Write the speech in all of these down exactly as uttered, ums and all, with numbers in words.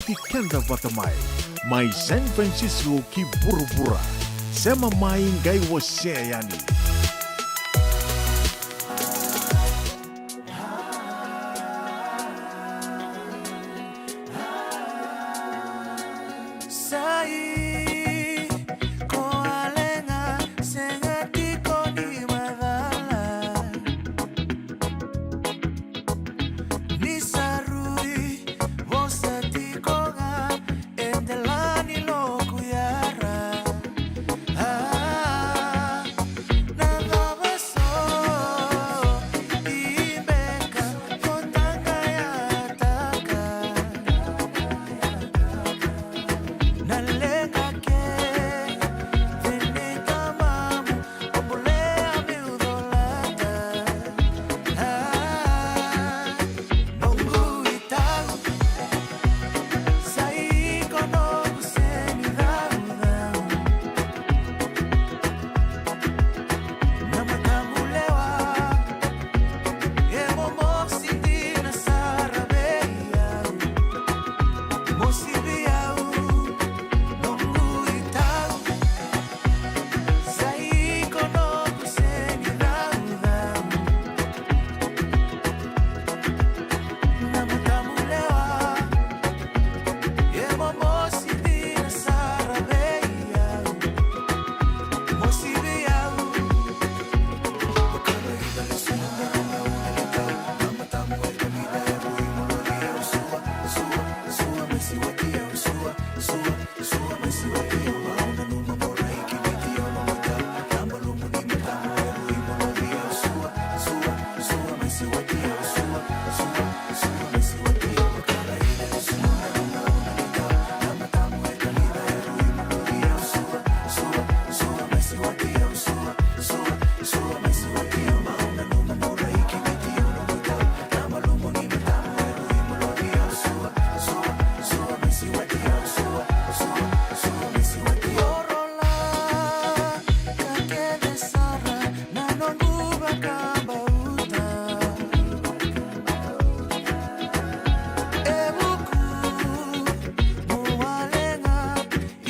Kauti keda vata mai, mai San Francisco ki vuravura. Sema mai qai wasea yani. Sai ko Alexa, sega tiko ni macala. Ni sa rui vosa tiko ga e delani loku yara. A, na cava so i beka ko tagayataka. Na leqa kece nei tamamu, o bolea meu colata. A, noqu itau, sai ko noqu seni caucau. Na matamu lewa, e momosi dina sara vei au. Mosi vei au, noqu itau, sai ko noqu seni caucau. Na matamu lewa, e momosi dina sara vei au. Mosi vei au.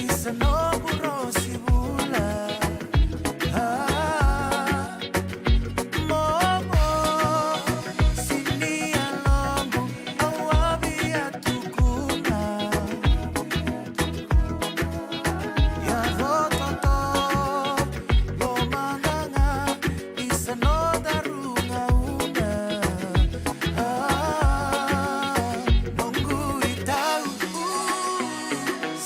Isa noqu rosi vula. A, momo, sini a loqu, au a via tukuna. Yaco toto, lomaqaqa, isa nodaru gauna. A, noqu itau,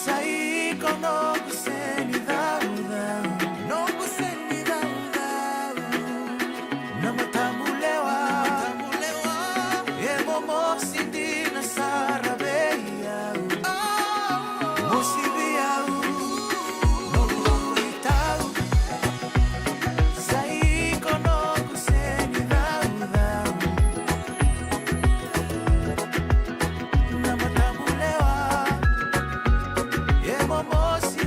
sai ko noqu seni caucau, noqu seni caucau. Na matamu lewa, matamu lewa, e momosi dina sara vei au. Mosi vei au, noqu itau, sai ko noqu seni caucau. Na matamu lewa, e momosi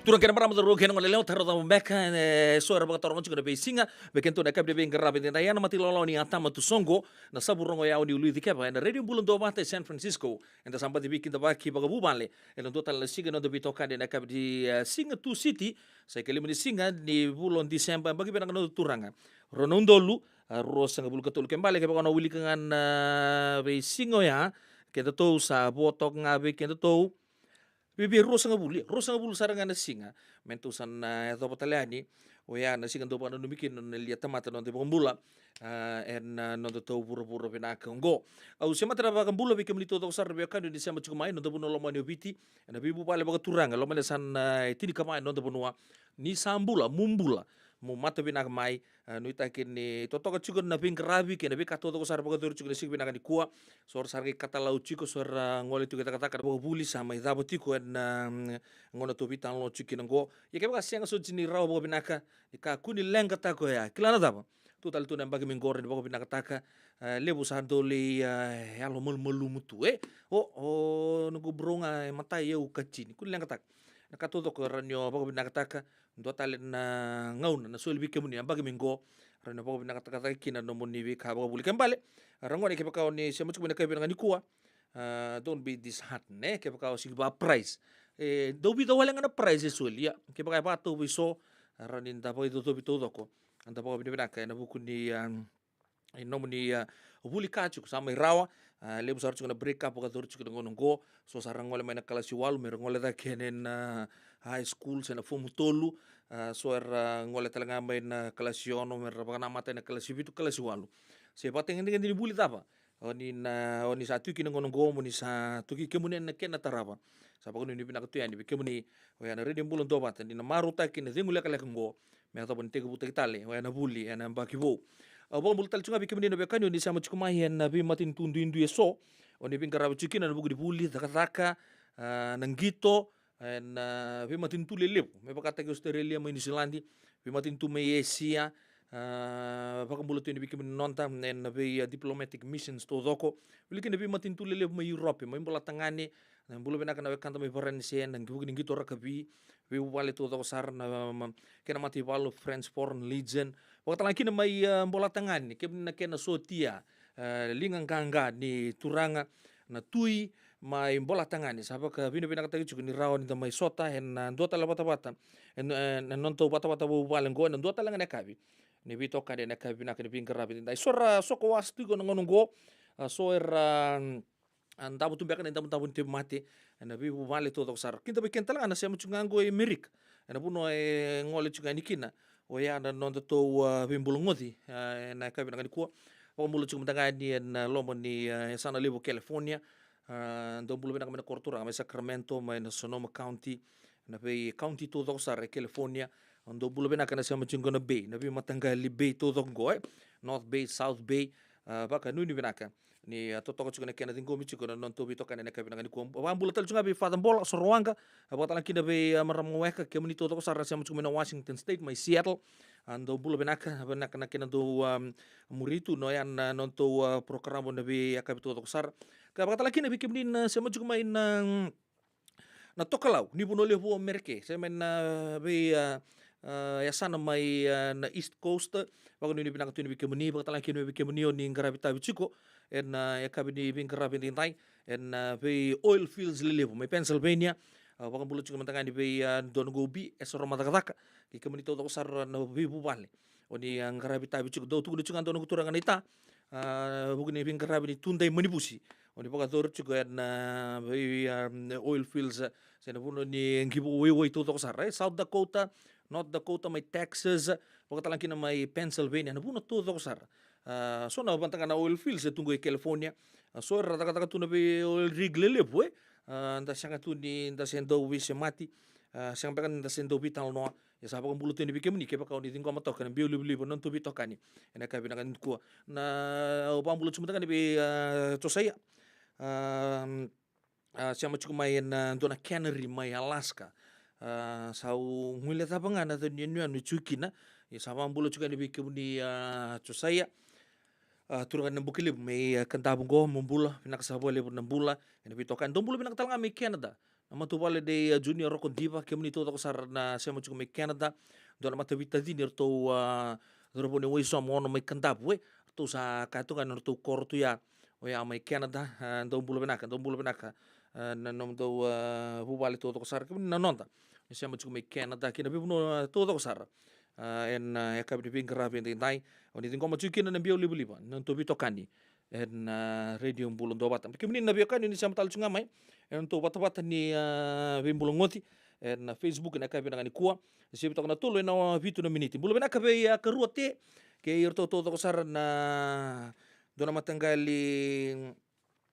Turaga kei na marama, cauravou kei na goneyalewa, taro cava beka, e, so era vakataroga tiko na veisiga vei kedatou na yakavi ni veiqaravi edaidai ena mata ilawalawa ni Atama Tusoqo, na savu rogo yawa ni Uluici Keva ena Radio Bula Duavata e San Francisco. Eda sa baci veikidavaki vakavuvale ena dua tale na siga ni noda veitokani ena yakavi ni, e, siga Tusiti, sa ikalima ni siga ni vula o Diseba, yabaki vinaka na noda Turaga. Rua na udolu, a, ruasagavulu ka tolu. Ke bale, kevaka o na wilika ga na veisiga oya, kedatou sa vo toka ga vei kedatou vei, vei ruasagavulu, ia, ruasagavulu sara ga na siga me tou sa na yacova tale yani. Oya na siga dau vakananumi kina na lia tamata na noda iVakabula, a, ena, a, nodatou vuravura vinaka oqo. Au semata na vakabula vei kemuni taucoko sara na veiwekani ni sema tiko mai ena noda vanua lomani o Viti, ena veivuvale vakaturaga, loma ni yasana, e, tinikava ena noda vanua. Ni sa bula, mo bula, mo mata vinaka mai. A, nuitaki ni totoka tiko na veiqaravi kei na veika taucoko sara vakayacori tiko ena siga vinaka nikua. So era sa qai katalau tiko, so era gole tiko e cakacaka na vakavuli, sa mai cava tiko ena, mm, gauna tou veitalanoa tiko kina oqo. Ia kevaka sega soti ni rawa vakavinaka, ni kakua ni leqataka oya. Kila na cava? Tu tale tu na yabaki mai qo rawa ni vakavinakataka. E, levu sa dau lai, e, yalomalumalumu tu, e. O, o noqu bro ga e matai, au katini. Kua ni leqataka. Na ka taucoko rawa ni o vakavinakataka. Dua tale na gauna na soli vei kemuni yabaki mai qo, rawa ni vakavinakataka cake kina na nomuni veika vakavuli. Ke bale, ragone, kevaka o ni sema tiko mai ena yakavi vinaka nikua, a, don't be disheartened, e, kevaka o sigi vaka prize. E dau vica wale ga na prize e soli, ia kevaka e vakatau vei so, rawa ni da vakaicocovi taucoko, da vakavinavinaka ena vuku ni, a, e nomuni, a, vuli ka tiko sa mai rawa. A, levu sara tiko na break up vakayacori tiko na gauna oqo. So sa ra gole mai na kalasi walu me ra gole cake ena, a, high school se na fomu tolu. A, so era gole tale ga mai na kalasi ono me ra vakanamata ena kalasi vitu, kalasi walu. Se vakatagedegede ni vuli cava o ni na, o ni sa tu kina gauna oqo, mo ni sa toki kemuni ena kena tarava. Sa vakanuinui vinaka tu yani vei kemuni, oya na Radio Bula Duavata, ni na marautaki na cegu lekaleka oqo me yacova ni tekivutaki tale oya na vuli ena yabaki vou. Au vakabula tale tiko ga vei kemuni na veiwekani o ni sema tiko mai ena veimatanitu duidui eso o ni veiqaravi tiko kina ena vuku ni vuli, cakacaka, a, na qito, ena veimatanitu lelevu me vakataki Australia mai Niusiladi, veimatanitu mai Esia, a, vakabula tu yani vei kemuni na noda ena vei, a, diplomatic missions taucoko, vuli kina veimatanitu lelevu mai Europe, mai Bolatagane, na bula vinaka na wekada mai Varanise, na vuku ni qito rakavi, veivuvale taucoko sara na, ma, kena mataivalu, French Foreign Legion, vakatalega kina mai, a, Bolatagane, kemuni na kena sotia, a, liga qaqa ni turaga na Tui mai Bolatagane. Sa vakavinavinakataki tiko ni rawa ni da mai sota ena dua tale vatavata, ena, ena nodatou vatavata vuvale oqo ena dua tale ga na yakavi ni veitokani ena yakavi vinaka ni veiqaravi. Da so ra soko wasa tiko na gauna oqo, a, so era, a, davo tu beka na idavodavo ni tauvimate ena veivuvale taucoko sara. Kidavaki keda tale ga na sema tiko ga oqo e Amerika, ena vanua e gole tiko yani kina oya na nodatou, a, veibulagoci, a, ena yakavi vinaka nikua. Vakabula tiko mada ga yani ena loma ni, a, yasana levu o California. A, dou bula vinaka mai na koro turaga mai Sacramento, mai na Sonoma County, na vei county taucoko sara e California. Dou bula vinaka na sema tiko na Bay, na veimataqali Bay taucoko oqo, e, North Bay, South Bay. A, vakanuinui vinaka ni, a, totoka tiko na kena ciqomi tiko na nodatou veitokani ena yakavi vinaka nikua. Vakabula tale tiko ga vei Father Bola Sorowaqa, a, vakatalega kina vei, a, marama weka, kemuni taucoko sara na sema tiko mai na Washington State, mai Seattle. A, dou bula vinaka, vinaka na kena dou, a, muri tu na oya na nodatou, a, porokaramu ena veiyakavi taucoko sara. Ka vakatalega kina vei kemuni na sema tiko mai na, mm, na tokalau ni vanua levu o Mereke, se mai na vei, a, a, yasana mai, a, na East Coast. Vakanuinui vinaka tu yani vei kemuni, vakatalega kina vei kemuni o ni qaravi tavi tiko ena, a, yakavi ni veiqaravi edaidai ena, a, vei oil fields lelevu mai Pennsylvania. A, vakabula tiko mada ga yani vei, a, dua noqu ubi, Esoro Macakacaka, kei kemuni taucoko sara na veivuvale o ni, a, qaravi tavi tiko. Dau tukuna tiko ga dua noqu turaga naita, a, vuku ni veiqaravi ni tudai manivusi o ni vakayacori tiko ena, a, vei, a, oil fields, a, se na vanua ni qivo waiwai taucoko sara, e, South Dakota, North Dakota, mai Texas, vakatalega kina mai Pennsylvania, na vanua taucoko sara. A, so na vata ga na oil fields e tu qo e California. A, so era cakacaka tu na vei oil rig lelevu, e. A, da sega tu ni da se dau veisemati, a, sega beka ni da se dau veitalanoa. Ia sa vakabula tu yani vei kemuni kevaka o ni ciqoma toka na biau livaliva na nodatou veitokani ena yakavi vinaka nikua. Na, au vakabula tiko mada ga yani vei, a, Josaia. A, a, sema tiko mai ena, a, dua na cannery mai Alaska. A, sa u guilecava ga na yaca ni yanuyanu e tiko kina. Ia sa vakabula tiko yani vei kemuni, a, Josaia. A, turaga na Bukelevu mai, a, Kadavu qo, mo bula vinaka sara vakalevu na bula ena veitokani. Dou bula vinaka tale ga mai Canada. Na matavuvale nei, a, Junior Roko Diva, kemuni taucoko sara na sema tiko mai Canada. Dua na mataveitacini eratou, a, cauravou nei Waisomo, Ono mai Kadavu, e. Ratou sa kaya tu ga na nodratou koro tu ya, oya mai Canada, a, dou bula vinaka, dou bula vinaka, a, na nomudou, a, vuvale taucoko sara, kemuni na noda. Ni sema tiko mai Canada, kei na veivanua, a, taucoko sara. A, ena, a, yakavi ni veiqaravi edaidai. O ni ciqoma tiko kina na biau livaliva, na nodatou veitokani. Ena, a, Radio Bula Duavata. Kemuni na veiwekani ni sema tale tiko ga mai ena nodatou vatavata ni, a, veibulagoci ena Facebook ena yakavi vinaka nikua. Sivi toka na tolu ena vitu na miniti. Bula vinaka vei, a, Karua Te, kei iratou taucoko sara na dua na mataqali,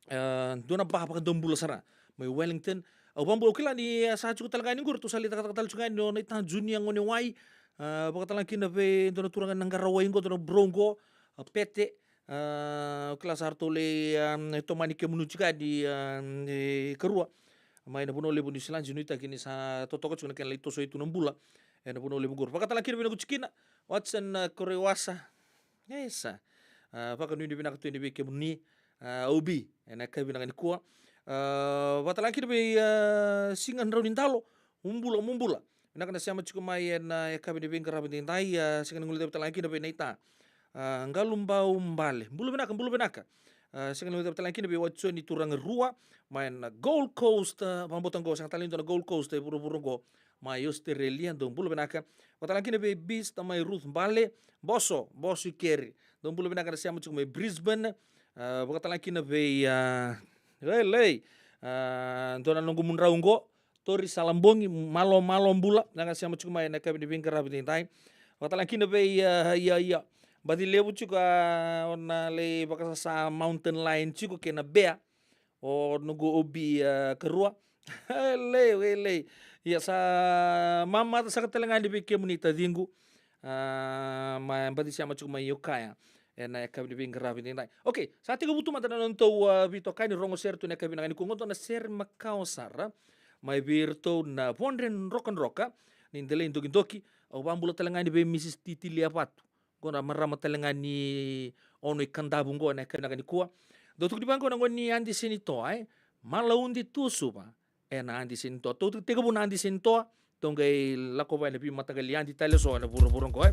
a, dua na ba vakadaubula sara mai Wellington. Au vakabula, au kila ni, a, sa tiko tale ga yani qori, ratou sa lai cakacaka tale tiko ga yani o Naita Junior Gonewai. A, vakatalega kina vei dua na turaga na Qarawai qo, dua na bro qo, a, Pete. A, au kila sa ratou lai, a, tomani kemuni tiko yani, a, e Karua. Mai na vanua levu Niusiladi, nuitaki ni sa totoka tiko na kena lai tosoi tu na bula ena vanua levu qori. Vakatalega kina vei Nakutikina Watson, a, Koreiwasa. Isa. A, vakanuinui vinaka tu yani vei kemuni, a, Obi, ena yakavi vinaka nikua. A, vakatalega kina vei, a, Siga Draunidalo, mo bula, mo bula. Vinaka na sema tiko mai ena, a, yakavi ni veiqaravi edaidai, a, sega ni guilecavi talega kina vei Naita, a, Qalubau Bale. Bula vinaka, bula vinaka. A, sega ni guilecavi talega kina vei Watisoni Turagarua mai na Gold Coast, a, vakabauta qo, sega tale ni dua na Gold Coast e vuravura qo, mai Australia, dou bula vinaka. Vakatalega kina vei Beast mai Ruth Bale, Boso, Boso i Keri. Dou bula vinaka na sema tiko mai Brisbane. A, vakatalega kina vei, a, Lelei. A, dua na noqu mudrau qo, Tori Salabogi, malo, malo bula, na qai sema tiko mai ena yakavi ni veiqaravi edaidai. Vakatalega kina vei, a, ia, ia. Baci levu tiko, a, o na lai vakasasa mountain lion tiko kei na bea. O noqu Obi, a, Karua. Lelei, lelei. Ia sa mamata saka talega yani vei kemuni taciqu. A, mai baci sema tiko mai Okaya ena yakavi ni veiqaravi edaidai. Okay, sa tekivu tu mada na nodatou, a, veitokani, rogo sere tu ena yakavi vinaka nikua qo, dua na sere makawa sara mai vei iratou na Vodre Drokadroka ni Delai Dokidoki. Au vakabula talega yani vei Mrs Titi Liavatu, qo na marama talega ni Ono i Kadavu qo ena yakavi vinaka nikua. Dou tukuni vaqo na gone ni Adi Senitoa, e, Malaudi Tuasuva. Ena Adi Senitoa. Tou tekivu na Adi Senitoa, tou qai lako vei na veimataqali adi tale eso ena vuravura qo, e.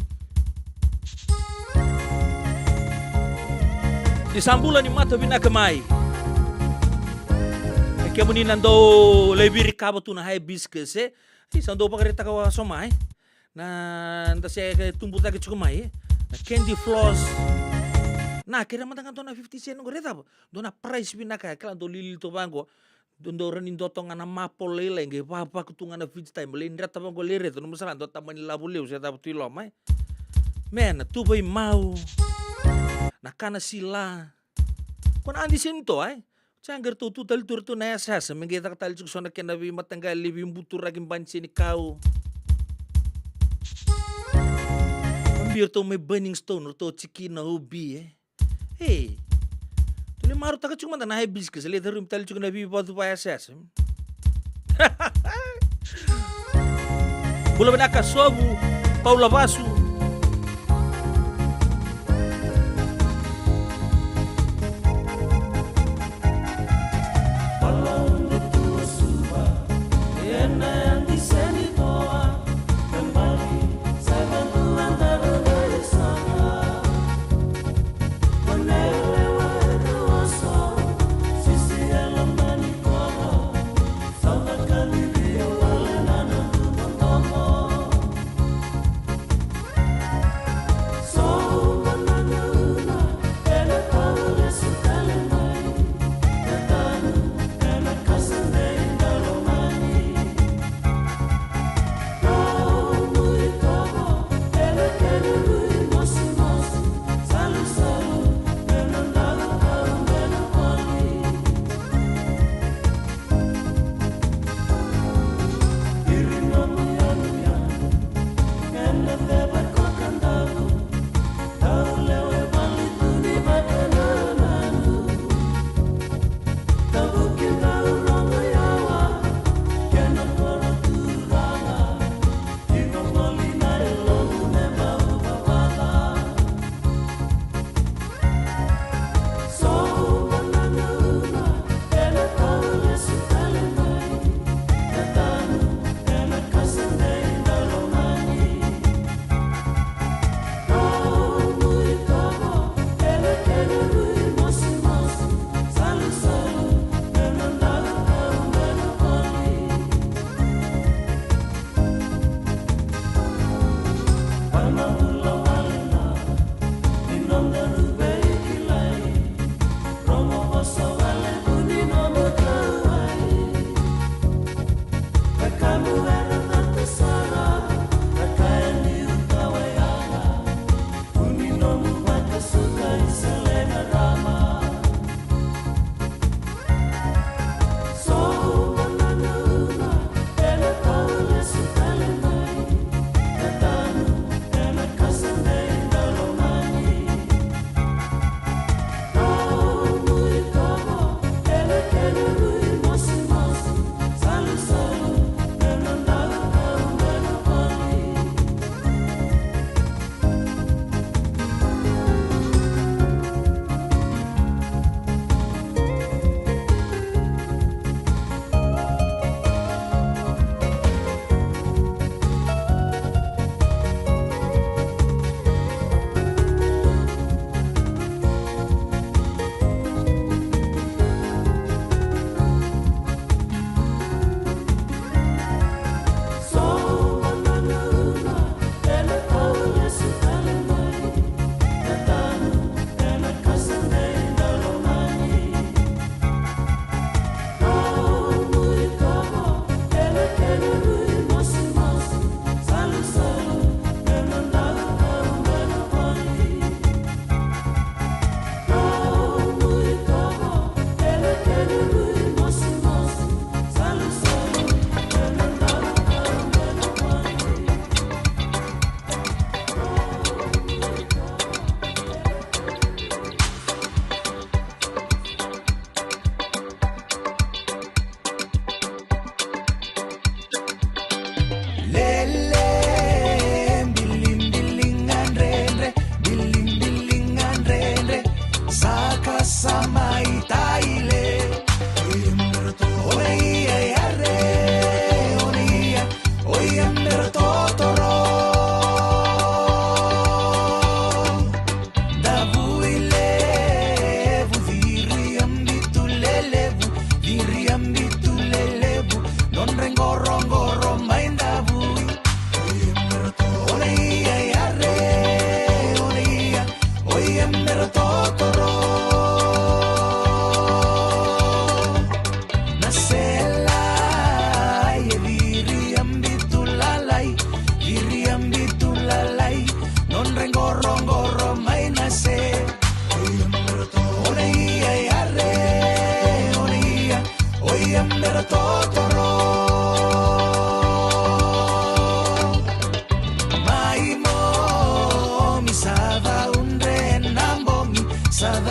Ni sa bula, ni mata vinaka mai. E kemuni na dau lai virikava tu na hibiscus, e. Ni sa dau vakaraitaka wasoma, e. Na da se tubu cake tiko mai, e. Na candy floss. Na kere mada ga dua na fifty cent qo, raica va. Dua na price vinaka, kila dau lili tu vaqo. Dodonu ni doto ga na mapo lailai, qai vavaku tu ga na fridge time, lai dreta vaqo, lai raica, nomu sala, dua tamani lavo levu se cava tu i loma, e. Me na tuva i mau, na kana sila. Ko na Adi Senitoa, e. Sa qai ratou tu tale tu ratou na yasayasa, me qai caka tale tiko so na kena veimataqali veibuturaki, bani senikau. Biu ratou mai Burning Stone, ratou tiki na Obi, e. Ei. Tou lai marautaka tiko mada na hibiscus, lai caurumi tale tiko na veivacu vakayasayasa. Bula vinaka Sovu, Paula Vasu.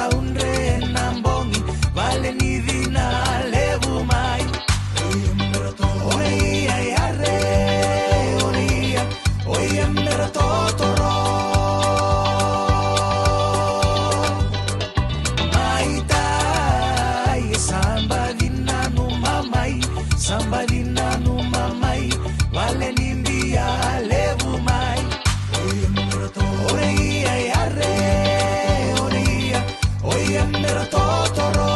Audre na bogi, vale ni cina levu mai. Oia, ia, ia, re, oia, oia, mera totoro. Mai tai, e sa baci nanuma mai, sa baci nanuma mai, vale ni bia levu mai. Oia, ia, ia, re, oia, oia, mera totoro.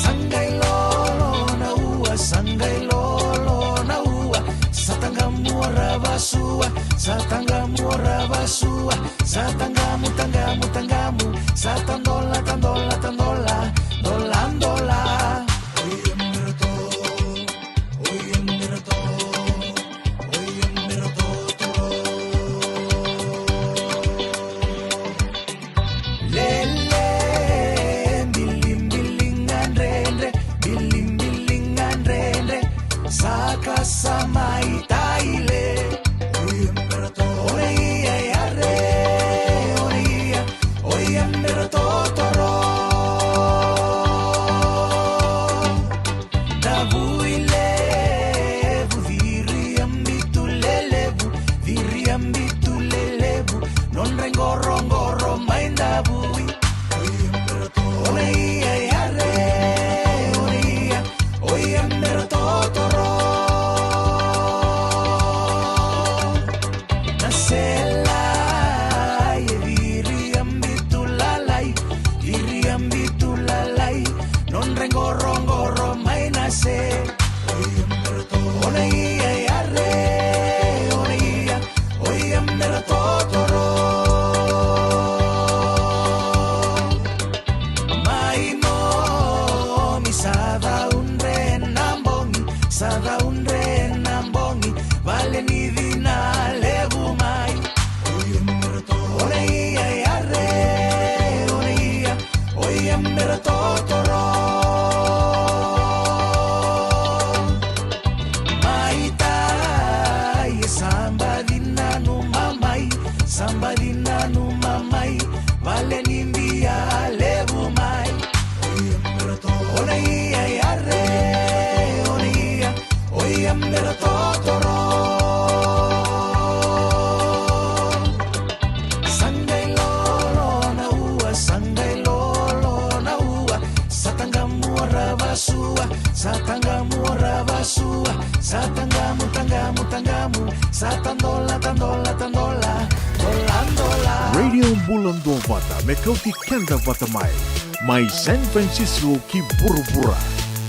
Sa qai lolo na ua, sa qai lolo na ua, sa taqamu ra vasua, sa taqamu ra vasua, sa taqamu, taqamu, taqamu, sa tadola, tadola, tadola, dola, dola. Oia, mera to, oia, mera to. Lele, bili, bili, gadredre, bili, bili, gadredre, sa ka sa mai taile. Oia, ia, ia, re, oia, oia, mera totoro. Davui levu, ciri a bitu lelevu, ciri a bitu lelevu, nodra i qoroqoro mai davui. Oia, ia, ia, re, oia, oia, mera totoro. Na sela, e ciri a bitu lalai, ciri a bitu lalai, nodra i qoroqoro mai na se. Oia, ia, ia, re, oia, oia, mera totoro. Mai nomi, sa caudre na bogi, sa caudre na bogi, vale ni cina levu mai. Oia, ia, ia, re, oia, oia, mera totoro. Mai tai, e sa baci nanuma mai, sa baci nanuma mai, vale ni bia levu mai. Oia, ia, ia, re, oia, oia, mera totoro. Sa qai lolo na ua, sa qai lolo na ua, sa taqamu ra vasua, sa taqamu ra vasua, sa taqamu, taqamu, taqamu, sa tadola, tadola, tadola, dola, dola. Radio Bula Duavata, me kauti keda vata mai. Mai San Francisco ki vuravura.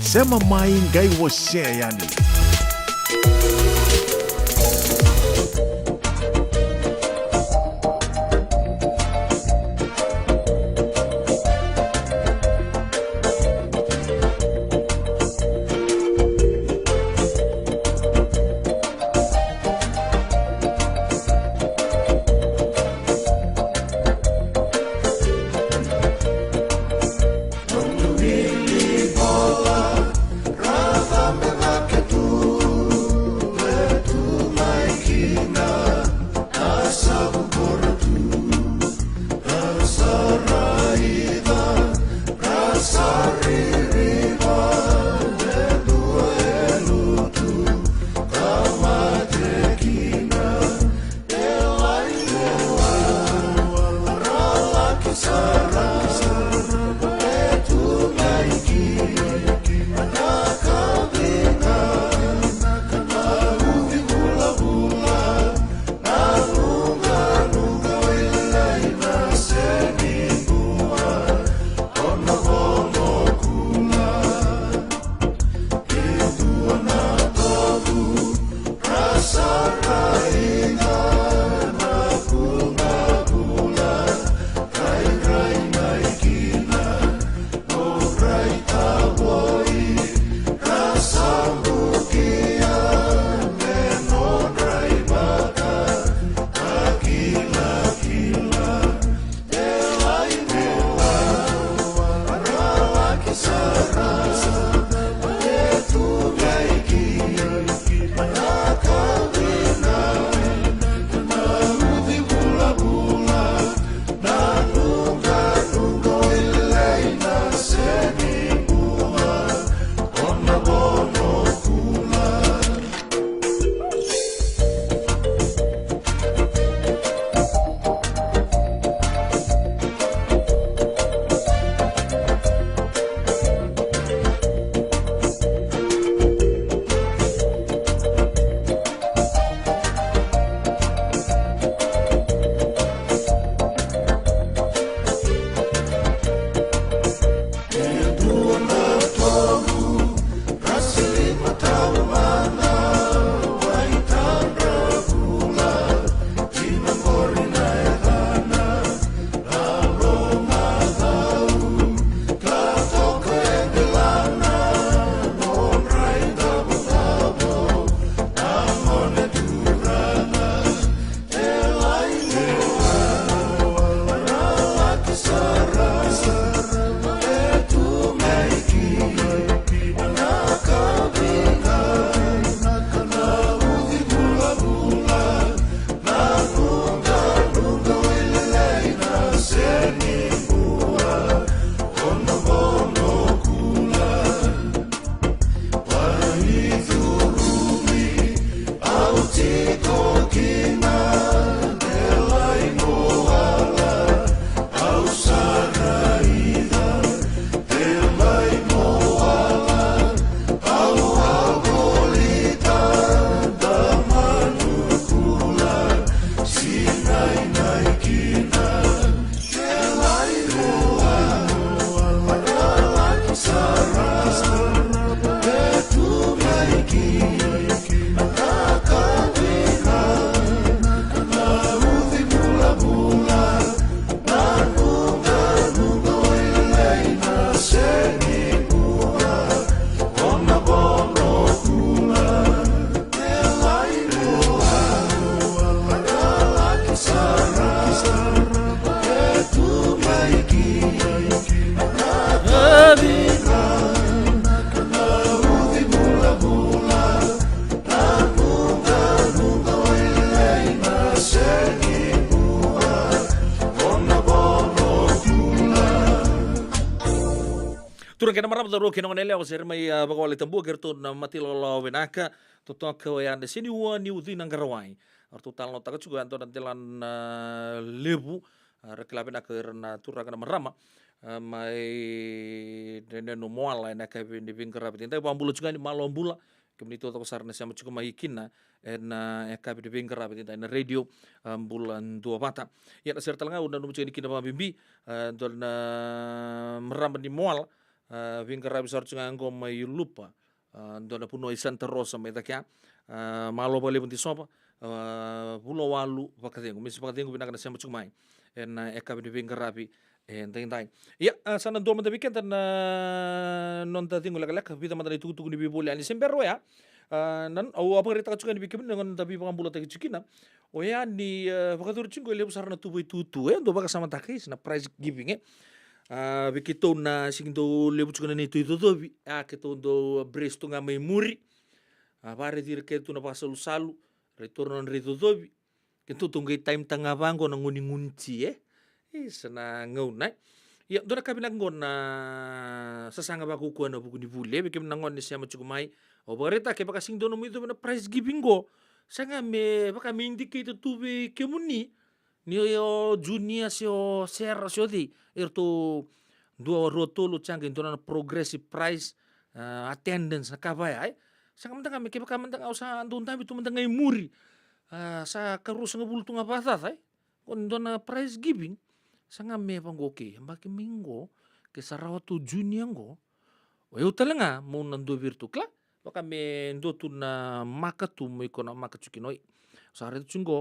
Sema mai, qai wasea yani. Turaga kei na marama, cauravou kei na goneyalewa, sere mai, a, vakawale tabua kei ratou na mata ilawalawa vinaka. Totoka oya na Seniua ni Ucina Qarawai. A ratou talanoataka tiko oya dua na delana levu. A, ra kila vinaka ira na turaga na marama, a, mai Drenenu, Moala, ena yakavi ni veiqaravi edaidai. Vakabula tiko yani, malo bula. Kemuni taucoko sara na sema tiko mai kina ena, a, yakavi ni veiqaravi edaidai na radio, a, Bula Duavata. Ia na sere tale ga au nanuma tiko yani kina vakabibi, a, dua na marama ni Moala, a, veiqaravi sara tiko ga qo mai Lupa, a, dua na vanua i Santa Rosa mai cake ya. A, malo vakalevu Disova, a, Vulawalu Vakacegu. Misi Vakacegu, vinaka na sema tiko mai ena, a, yakavi ni veiqaravi edaidai. Ia, a, sa na dua mada vei keda na noda cegu lekaleka, vica mada na itukutuku ni veivoli yani se bera oya. A, na, au a vakaraitaka tiko yani vei kemuni na gauna da veivakabulataki tiko kina. Oya ni, a, vakacuru tiko e levu sara na tuva itutu, e dau vakasamataka, e, na prize giving, e. A, vei keitou na sigi dau levu tiko na neitou icocovi, a, keitou dau brace tu ga mai muri. A, vakaraici ira kece tu na vakasalusalu, rai taura na nodra icocovi. Keitou tou qai time-taka ga vaqo na gone ni gunu ti, e. Isa na gauna, e. Ia, dua na ka vinaka qo na sasaga vakaukauwa ena vuku ni vuli, e, vei kemuni na gone ni sema tiko mai. Au vakaraitaka kevaka sigi dua nomu icovi na prize giving qo, sa ga me vaka me indicate tu vei kemuni ni o Junior se o Sera se o cei, eratou dua, rua, tolu, sa qai dua na progressive prize, a, attendance, na ka vaya, e. Sa ga mada ga me kevaka mada ga o sa dau dabe tu mada ga i muri, a, sa ka ruasagavulu tu ga vakacaca, e. Ko ni dua na prize giving, sa ga me vaqo, okay, yabaki mai qo, ke sa rawa tu o Junior qo, o yau tale ga meu na dua vei iratou, kila. Vaka me dua tu na maka tu mo iko na maka tiko kina, oi. Sa raica tiko qo,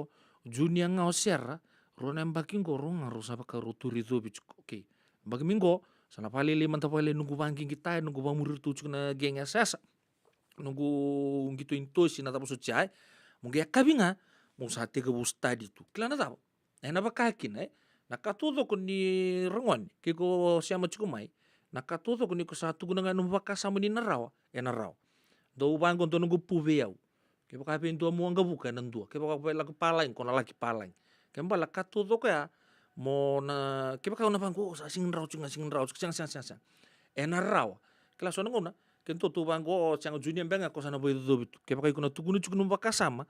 Junior ga o Sera, rau na yabaki qo, rau ga rau sa vaka rau tauri icovi tiko, okay. Yabaki mai qo, sa na vakalailai mada vakalailai noqu vaqiqi taya, noqu vakamuri iratou tiko na geng yasayasa. Noqu qito i tosi na cava soti ya, e. Mo qai yakavi ga, mo sa tekivu study tu. Kila na cava? Ena vaka kina, e. Na ka taucoko ni ra gone, ke ko sema tiko mai, na ka taucoko ni ko sa tukuna ga nomu vakasama ni na rawa, ena rawa. Dau vaqo dua noqu pu vei au. Kevaka vei dua mo waqavuka, ena dua. Kevaka vei laki palagi, ko na laki palagi. Ke bale na ka taucoko ya, mo na, kevaka o na vaqo, o sa sigi ni rawa tiko ga, sigi ni rawa tiko, sega, sega, sega, sega. Ena rawa. Kila so na gauna, ke dua tu vaqo, o sega, o Junior beka ga, ko sa na vakaicocovi tu. Kevaka iko na tukuna tiko nomu vakasama,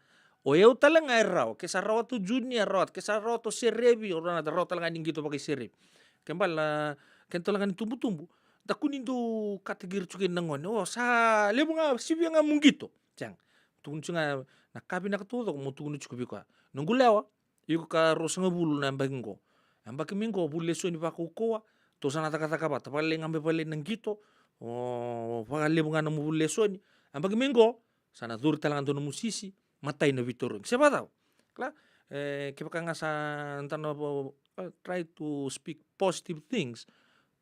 o yau tale ga e rawa, ke sa rawa tu o Junior, rawa, ke sa rawa tu o Serevi, o rawa, rawa tale ga ni qito vakaiserevi. Ke bale na, ke tale ga ni tubutubu, da kua ni dau kataki ira tiko na gone, o sa levu ga, sivia ga mo qito. Sega. Tukuna tiko ga na ka vinaka taucoko mo tukuna tiko vei koya. Noqu lewa, iko ka ruasagavulu na yabaki qo. Yabaki mai qo, vuli lesoni vakaukauwa, tou sa na cakacaka vata, vakalailai ga me vakalailai na qito, o, vakalevu ga na nomu vuli lesoni. Yabaki mai qo, sa na curu tale ga dua nomu sisi, matai na veitarogi. Se vakacava? Kila, e, kevaka ga sa da na, e, try to speak positive things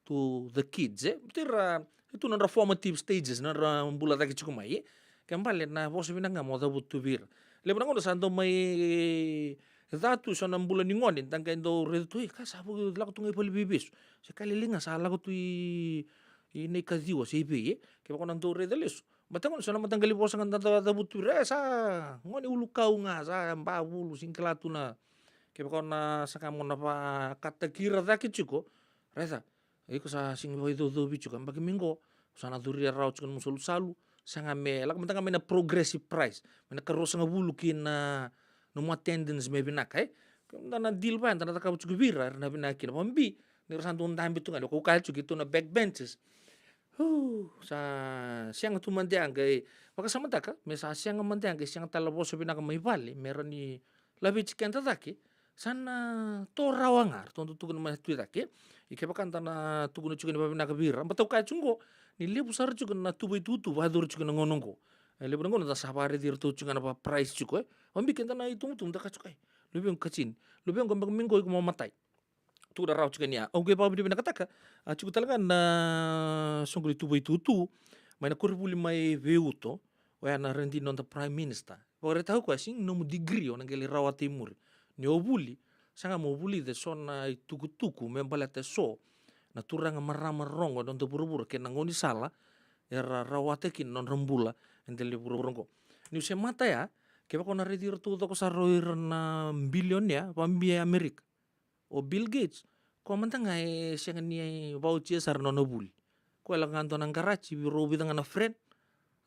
to the kids, e. Baleta ira, e tu na nodra formative stages, na nodra bula cake tiko mai, e. Ke bale na vosa vinaka ga mo cavuta tu vei ira. Levu na gauna sa dau mai ca tu eso na bula ni gone, da qai dau raica tu, e, ka sa vu-, lako tu ga i valeniveivesu. Se ka lailai ga sa lako tu i, i Naikaciwa, se i vei, e. Kevaka o na dau raica lesu. Baleta gauna so na mataqali vosa ga da, da, cavuta tu vei ira, e, sa gone ulukau ga, sa yabavulu, sega ni kila tu na. Kevaka o na saga mo na vakataki ira cake tiko, raica, iko sa sega ni vakaicocovi tiko, yabaki mai qo, sa na curia rawa tiko nomu salusalu, saga me, lako mada ga mai na progressive prize, mai na ka ruasagavulu ki na nomu attendance me vinaka, e? Ke da na deal vaya, da na cakava tiko vei ira, era na vinaka kina, vakabibi ni ra sa dau dabe tu ga, o kaya tiko keitou na backbenchers. Hu, sa sega tu mada ga, e, vakasamataka, me sa sega mada ga, e sega tale na vosa vinaka mai vale, me ra ni laveti keda cake, sa na to rawa ga, ratou dau tukuna mai tu i cake. I kevaka da na tukuna tiko ni vavinaka vei ira, baleta au kaya tiko qo, ni levu sara tiko na tuva itutu, vakayacori tiko na gauna qo. E, levu na gauna da sa vakaraici iratou tiko ga na vakaprize tiko, e. Vakabibi keda na itubutubu, da kaya tiko, e, luvequ Katini, luvequ, yabaki mai qo iko mo matai. Tukuna rawa tiko ni ya. Au qai vakavinavinakataka, a, tiko tale ga na soqo ni tuva itutu, mai na koronivuli mai Veiuto, oya na radini noda Prime Minister. Vakaraitaka o koya, sega ni nomu degree o na qai lai rawata i muri. Ni o vuli, saga mo vulica eso na itukutuku me baleta eso na turaga, marama rogo e noda vuravura kei na gaunisala era rawata kina na nodra bula e dela ni vuravura oqo. Niu se mata ya, kevaka o na raici ira taucoko sara o ira na bilionea vakabibi e Amerika. O Bill Gates, koya mada ga e sega ni vauchia sara na nona vuli. Koya la ga dua na garaji, rau vica ga na friend,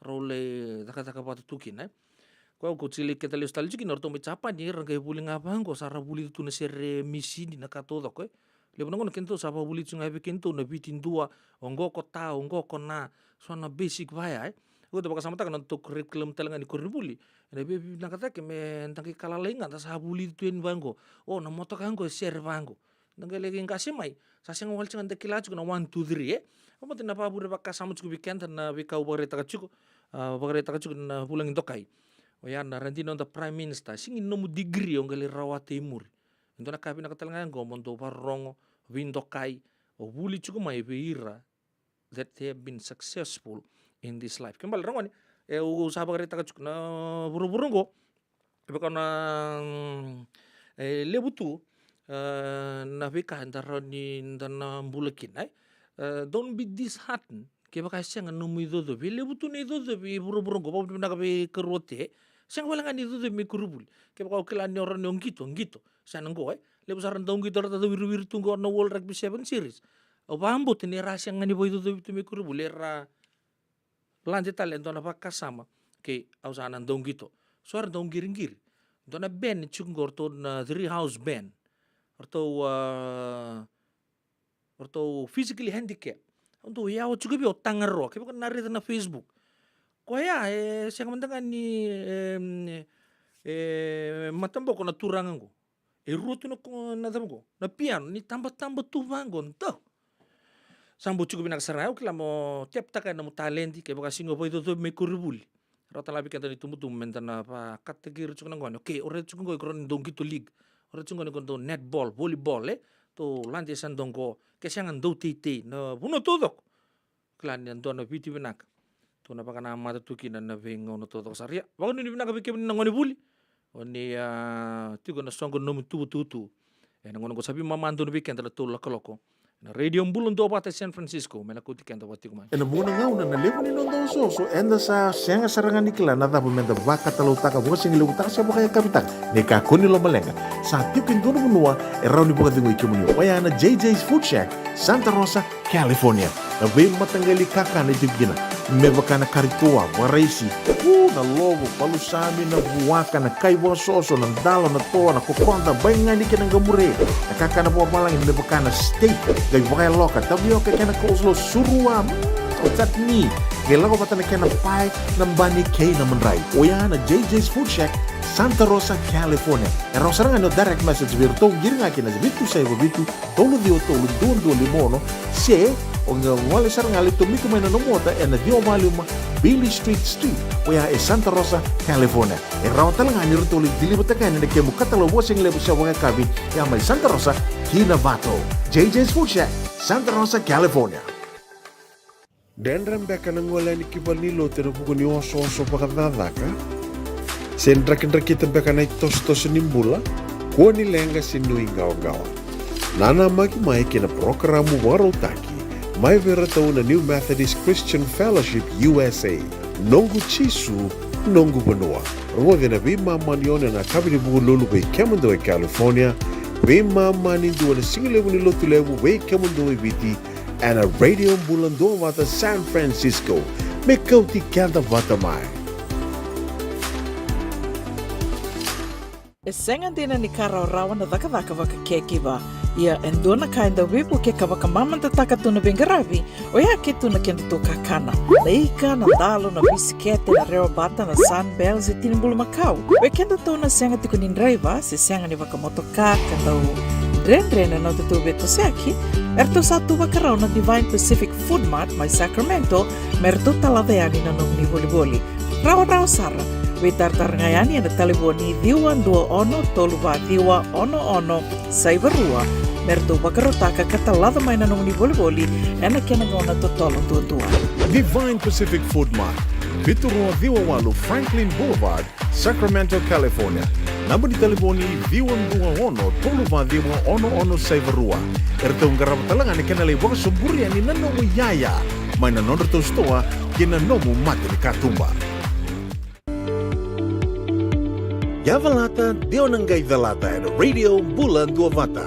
rau lai cakacaka vata tu kina, e. Koya au kau tiko lai keda lesu tale tiko kina, o ratou mai Japani, era qai vuli ga vaqo, sa ra vulica tu na sere misini, na ka taucoko, e. Levu na gauna keitou sa vakavulici ga vei keitou na Viti dua, oqo ko ta, oqo ko na, so na basic vaya, e. Au keitou vakasamataka na nodatou curriculum tale ga ni koronivuli. Ena via vinaka cake me da qai ka lalai ga, da sa vulici tu yani vaqo. O, na motoka qo e sere vaqo. Da qai lai qase mai, sa sega wale tiko ga da kila tiko na one, two, three, e. Au mata na vakavure vakasama tiko vei keda na veika au vakaraitaka tiko, a, vakaraitaka tiko na vulagi dokai. Oya na radini noda Prime Minister, sega ni nomu degree o qai lai rawata i muri. E dua na ka vinaka tale ga qo mo dou vakarorogo, veidokai, o vuli tiko mai vei ira that they have been successful in this life. Ke bale ragone, e, au sa vakaraitaka tiko na vuravura qo, e vaka na, mm, e, levu tu, e, na veika eda rawa ni da na bula kina, e. E, don't be disheartened kevaka e sega nomu icocovi. E levu tu na icocovi e vuravura qo, vakavinavinaka vei karua te, sega wale ga ni icocovi mai koronivuli. Kevaka o kila ni o rawa ni o qito, qito. Sa na qo, e. Levu sara na dauqito era tacawiriwiri tu qo na World Rugby Seven Series. Au vakabauta ni ra sega ni vakaicocovi tu mai koronivuli, era lade tale e dua na vakasama. Kei au sa na dauqito. So era dauqiriqiri. Dua na band tiko qo, ratou na Three House Band. Ratou, a, ratou physically handicap. Au dau yawa tiko vei au, Tagaroa. Kevaka na raica na Facebook. Koya, e, sega mada ga ni, e, e, mataboko na turaga qo. E rua tu na ko-, na cava qo, na piano, ni tabataba tu vaqo, dau. Sa bau tiko vinaka sara, au kila mo teptaka na nomu taledi, kevaka sega ni vakaicocovi mai koronivuli. Rawa tale ga vei keda na itubutubu me da na vakataki ira tiko na gone. Okay, o raica tiko qo, iko rawa ni dau qito league. O raica tiko qo ni ko dau netball, volleyball, e? Dau lade e sa dau qo, ke sega dau teitei, na vanua taucoko. Kila ni a dua na Viti vinaka. Tou na vakanamata tu kina na veigauna taucoko sara. Ia, vakanuinui vinaka vei kemuni na gonevuli. O ni, a, tiko na soqo ni nomu ituvatuva tu ena gauna qo. Sa veimama donu vei keda na tolu na kaloko ena Radio Bula Duavata e San Francisco, me na kauti keda vata tiko mai. Ena vuqa na gauna na levu ni noda osooso, eda sa sega sara ga ni kila na cava me da vakatalautaka, vakasigalevu taka se vakayakavi taka. Ni kakua ni lomaleqa, sa tiko e dua na vanua e rawa ni vakacegui kemuni. Oya na J J's Food Shack, Santa Rosa, California. Na veimataqali kakana e tiko kina, me vaka na kari toa, vakaraisi, u, na lovo, palusami, na vuaka, na kai vakasoso, na dalo, na toa, na kokoda, baigani kei na qamure. Na kakana vakavalagi me vaka na steak, qai vakayaloka, tavioka kei na coleslaw, surua, mm, o chutney, qai lako vata na kena pae, na bani kei na madrai. Oya na J J's Food Shack, Santa Rosa, California. E rawa sara ga ni o direct message vei iratou, qiri ga kina vitu saiva vitu, tolu ciwa tolu, dua dua lima ono, se o qai gole sara ga, lai tomika mai na nomu ota ena ciwa walu lima Beale Street Suite, oya e Santa Rosa, California. E rawa tale ga ni ratou lai deliver-taka yani na kemu katalau vakasigalevu se vakayakavi, ya mai Santa Rosa ki Novato. J J's Food Shack, Santa Rosa, California. Dredre beka na gole yani ki valenilotu ena vuku ni osooso vakacakacaka se drakidrakita beka na itosotoso ni bula? Kua ni leqa se nuiqawaqawa. Nanamaki mai ki na parokaramu vakarautaki mai vei iratou na New Methodist Christian Fellowship U S A, Noqu Jisu, Noqu Vanua. Rogoci ena veimama ni ono ena yakavi ni Vukelulu vei kemudou e California, veimama ni dua na sigalevu ni Lotulevu vei kemudou e Viti, ena Radio Bula Duavata San Francisco. Me kauti keda vata mai. E sega dina ni ka rawarawa na cakacaka vaka caregiver. Ia e dua na ka e dau veivuke ka vakamamadataka tu na veiqaravi, oya ke tu na kedatou kakana. Na ika, na dalo, na bisikete, na rewabata, na Sunbell, se tini bulumakau. Vei kedatou na sega tiko ni draiva, se sega ni vakamotoka, ka dau dredre na nodatou veitosoyaki, eratou sa tu vakarau na Divine Pacific Food Mart mai Sacramento, me ratou talaca yani na nomuni volivoli. Rawarawa sara, veitaratara ga yani ena talevoni ciwa dua ono tolu va ciwa ono ono saiva rua, me ratou vakarautaka ka talaca mai na nomuni volivoli ena kena gauna totolo duadua. Divine Pacific Food Mart, vitu rua ciwa walu Franklin Boulevard, Sacramento, California. Naba ni talevoni ciwa dua ono tolu va ciwa ono ono saiva rua. Eratou qarava tale ga na kena lai vakasoburi yani na nomu iyaya mai na nodratou sitoa kei na nomu mata ni katuba. Yavalata, de o na qai calata ena Radio Bula Duavata.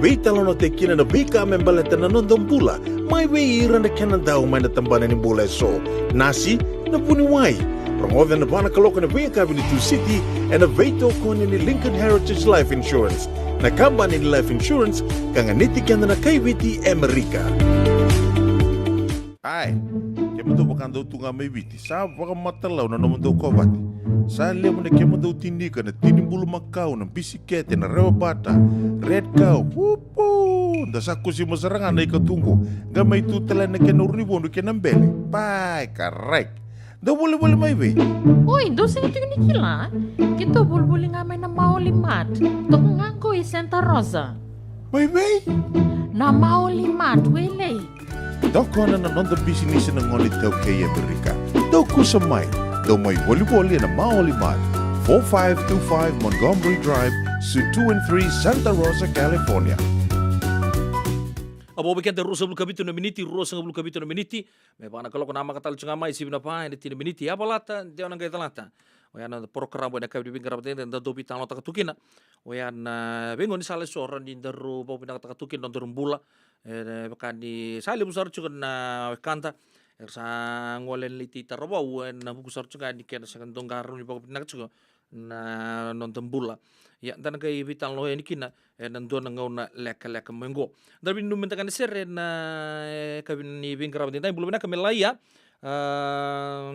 Veitalanoataki kina na veika me baleta na noda bula, Mai vei ira na kena dau mai na tabana ni bula eso. Nasi, na vuniwai. Rogoca na va na kaloko na veiyakavi ni Tusiti ena veitokoni ni Lincoln Heritage Life Insurance, na kabani ni life insurance ka ganiti keda na kai Viti e Amerika. Ai, kemudou vakadau tu ga mai Viti, sa vakamatalau na nomudou kovate. Sa levu na kemudou tinika, na tini bulumakau, na bisikete, na rewa bata, red cow, pupu. Da sa kusima sara ga na ika tu qo. Ga mai tu tale na kena urunivodu kei na bele. Pai, karai. Dou volivoli mai vei? Oi, dou sega tiko ni kila. Keitou volivoli ga mai na Maoli Mart. Toka ga qo i Santa Rosa. Mai vei? Na Maoli Mart, Wailei. Tokona na noda bisinisi na gone iTaukei e Amerika. Dou kusa mai. Dou mai volivoli ena Maoli Mart, four five two five Montgomery Drive, Suite two and three, Santa Rosa, California. A vo vei keda ruasagavulu ka vitu na miniti, ruasagavulu ka vitu na miniti. Me vaka na kaloko, namaka tale tu ga mai, sivi na va ena tini na miniti. Yavalata, dewa na qai calata. Oya na porokaramu ena yakavi ni veiqaravi edaidai da dau veitalanoataka tu kina. Oya na veigaunisala eso rawa ni daru vakavinakataka tu kina na nodaru bula. E vaka ni sa levu sara tiko na wekada era sa gole ena leti taravou, ena vuku sara tiko ga ni kena sega ni dau qarauni vakavinaka tiko na noda bula. Ia, da na qai veitalanoa yani kina ena dua na gauna lekaleka mai qo. Da na veinanumi mada ga na sere ena yakavi ni veiqaravi edaidai. Bula vinaka Melaia, a,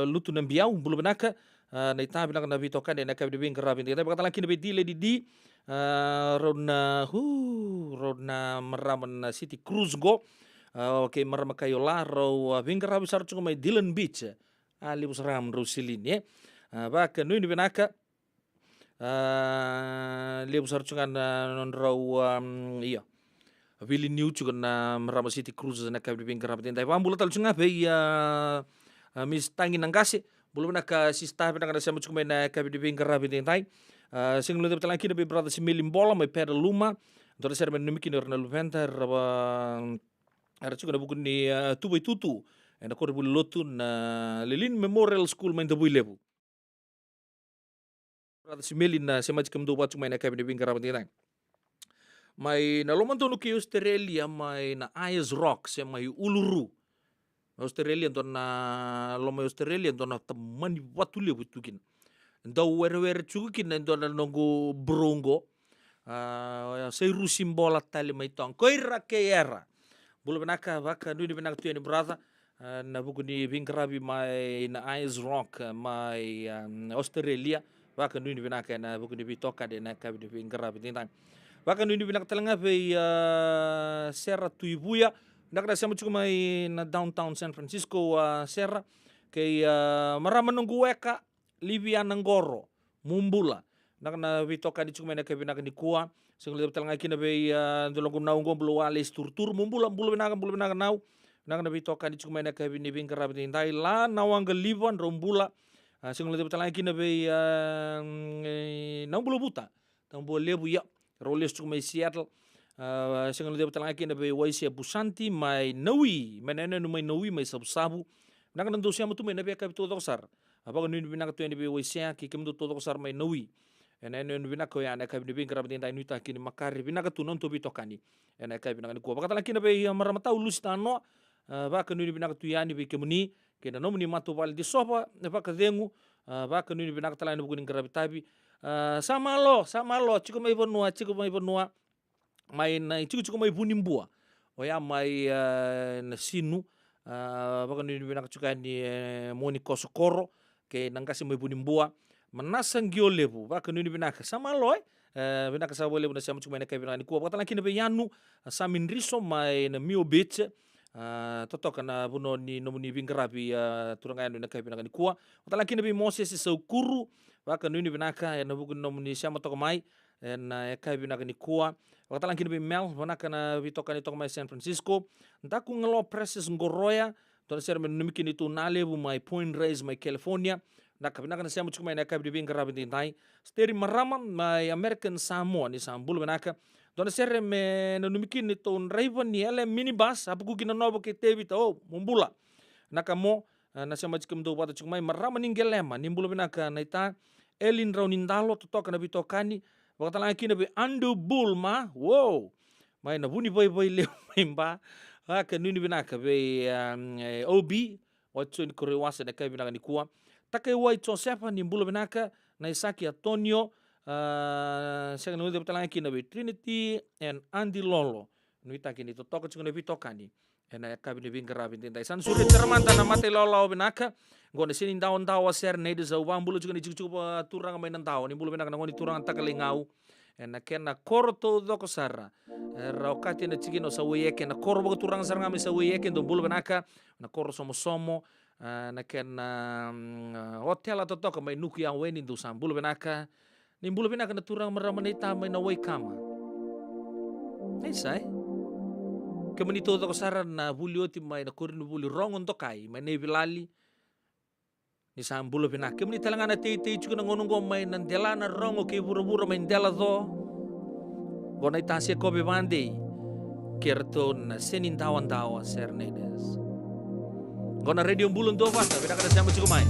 Lutu na Biau, bula vinaka. A, na itavi vinaka na veitokani ena yakavi ni veiqaravi edaidai. Vakatalega kina vei D Lady D, a, rau na, hu, rau na marama na City Cruise qo. A, okay, marama Kaiola, rau, a, veiqaravi sara tiko mai Dillon Beach. A, levu sara ga nodrau silini, e. A, vakanuinui vinaka. A, levu sara tiko ga na nodrau, am, ia, vili niu tiko na marama City Cruises ena yakavi ni veiqaravi edaidai. Vakabula tale tiko ga vei, a, a, Miss Tagi Naqase. Bula vinaka sister, vinaka na sema tiko mai ena yakavi ni veiqaravi edaidai. A, sega ni guilecava tale ga kina vei brother Simeli Bola mai Peda Luma. Dua na sere me nanumi kina o ira na luveda, era va, era tiko ena vuku ni, a, tuva itutu ena koronivuli lotu na Lelean Memorial School mai Davuilevu. Brother Simeli, na sema tiko, kemudou vaka tiko mai ena yakavi ni veiqaravi edaidai. Mai na lomadonu kei Australia, mai na Ayers Rock, se mai Uluru. Australia, dua na loma i Australia, dua na tamani vatu levu e tu kina. Dau werewere tiko kina e dua na noqu bro qo. A, Sairusi Bola tale mai Tonga. Ko ira kei era. Bula vinaka, vakanuinui vinaka tu yani brother. A, na vuku ni veiqaravi mai na Ayers Rock, a, mai, a, Australia. Vakanuinui vinaka ena vuku ni veitokani ena yakavi ni veiqaravi edaidai. Vakanuinui vinaka tale ga vei, a, Sera Tuivuya. Vinaka na sema tiko mai na downtown San Francisco, a, Sera. Kei, a, marama noqu weka, Liviana Qoro, mo bula. Vinaka na veitokani tiko mai ena yakavi vinaka nikua. Sega ni guilecava tale ga kina vei, a, dua na noqu nau qo, bula Walesi Turuturu, mo bula, bula vinaka, bula vinaka nau. Vinaka na veitokani tiko mai ena yakavi ni veiqaravi edaidai. La na waqa liva, drau bula. A, sega ni guilecava tale ga kina vei, a, mm, e, nau bula Vuta. Tabu levu, ia, rau lesu tiko mai Seattle. A, sega ni guilecava tale ga kina vei Waisea Busanti mai Naui, mai na yanuyanu mai Naui, mai Savusavu. Vinaka na dou sema tu mai ena veiyakavi taucoko sara. A, vakanuinui vinaka tu yani vei Waisea kei kemudou taucoko sara mai Naui. Ena yanuyanu vinaka oya ena yakavi ni veiqaravi edaidai, nuitaki ni makare vinaka tu na nodatou veitokani ena yakavi vinaka nikua. Vakatalega kina vei, a, marama tau Lusi Tanoa. A, vakanuinui vinaka tu yani vei kemuni kei na nomuni matavuvale Disova, e, Vakacegu. A, vakanuinui vinaka tale ena vuku ni qaravi tavi. A, sa malo, sa malo, tiko mai vanua, tiko mai vanua. Mai na itikotiko mai Vunibua. Oya mai, a, Nasinu. A, vakanuinui vinaka tiko yani, e, Moni Kosokoro kei na qase mai Vunibua. Manasa Qiolevu, vakanuinui vinaka. Sa malo, e? E, vinaka sara vakalevu na sema tiko mai ena yakavi vinaka nikua. Vakatalega kina vei Yanu, a, Sami Driso mai na Mio Beach. A, totoka na vanua ni nomuni veiqaravi, a, turaga Yanu, ena yakavi vinaka nikua. Vakatalega kina vei Mosese Saukuru, vakanuinui vinaka ena vuku ni nomuni sema toka mai ena yakavi vinaka nikua. Vakatalega kina vei Mel, vinaka na veitokani toka mai San Francisco. Daku Galo, Precious Qoroya, dua na sere me nanumi kina neitou na levu mai Point Reyes mai California. Vinaka, vinaka na sema tiko mai ena yakavi ni veiqaravi edaidai. Steri Marama mai American Samoa, ni sa bula vinaka. Dua na sere me nanumi kina neitou draiva ni L M minibus, Apukuki Nanovo kei Tevita, o, mo bula. Vinaka mo, a, na sema tiko, kemudou vata tiko mai, marama ni Qelema, ni bula vinaka naita. Elin Raunidalo, totoka na veitokani. Vakatalega kina vei Ando Bull ma, wow. Mai na Vunivaivai levu mai Ba. A, ka nuinui vinaka vei, um, e, O B, o Joni Koroiwasa, na ka vinaka nikua. Takaiwai Josefa, ni bula vinaka, na Isaki Antonio, a, sega ni uceva tale ga kina vei Trinity and Andy Lolo. Nuitaki ni totoka tiko na veitokani ena yakavi ni veiqaravi edaidai. Sa na sureti sara mada na mata ilawalawa vinaka. Qo na Senidawa, Dawa Serenade, sa vakabula tiko na itikotiko vakaturaga mai Nadawa. Ni bula vinaka na gone turaga Takalaigau. Ena kena koro taucoko sara. Era okati na tikina o Sauaieke, na koro vakaturaga sara ga mai Sauaieke, dou bula vinaka. Na koro Somosomo, a, na kena, mm, a, otela totoka mai Nukuyaweni, dou sa bula vinaka. Ni bula vinaka na turaga marama naita mai na Waikama. Isa e. Kemuni taucoko sara na vuli oti mai na koronivuli Rogo Dokai mai Naivilali. Ni sa bula vinaka. Kemuni tale ga na teitei tiko na gauna oqo mai na dela na rogo kei vuravura mai Delaco. Qo na iTasikove Vadei. Kei ratou na Senidawa, Dawa Serenades. Qo na Radio Bula Duavata, vinaka na sema tiko mai.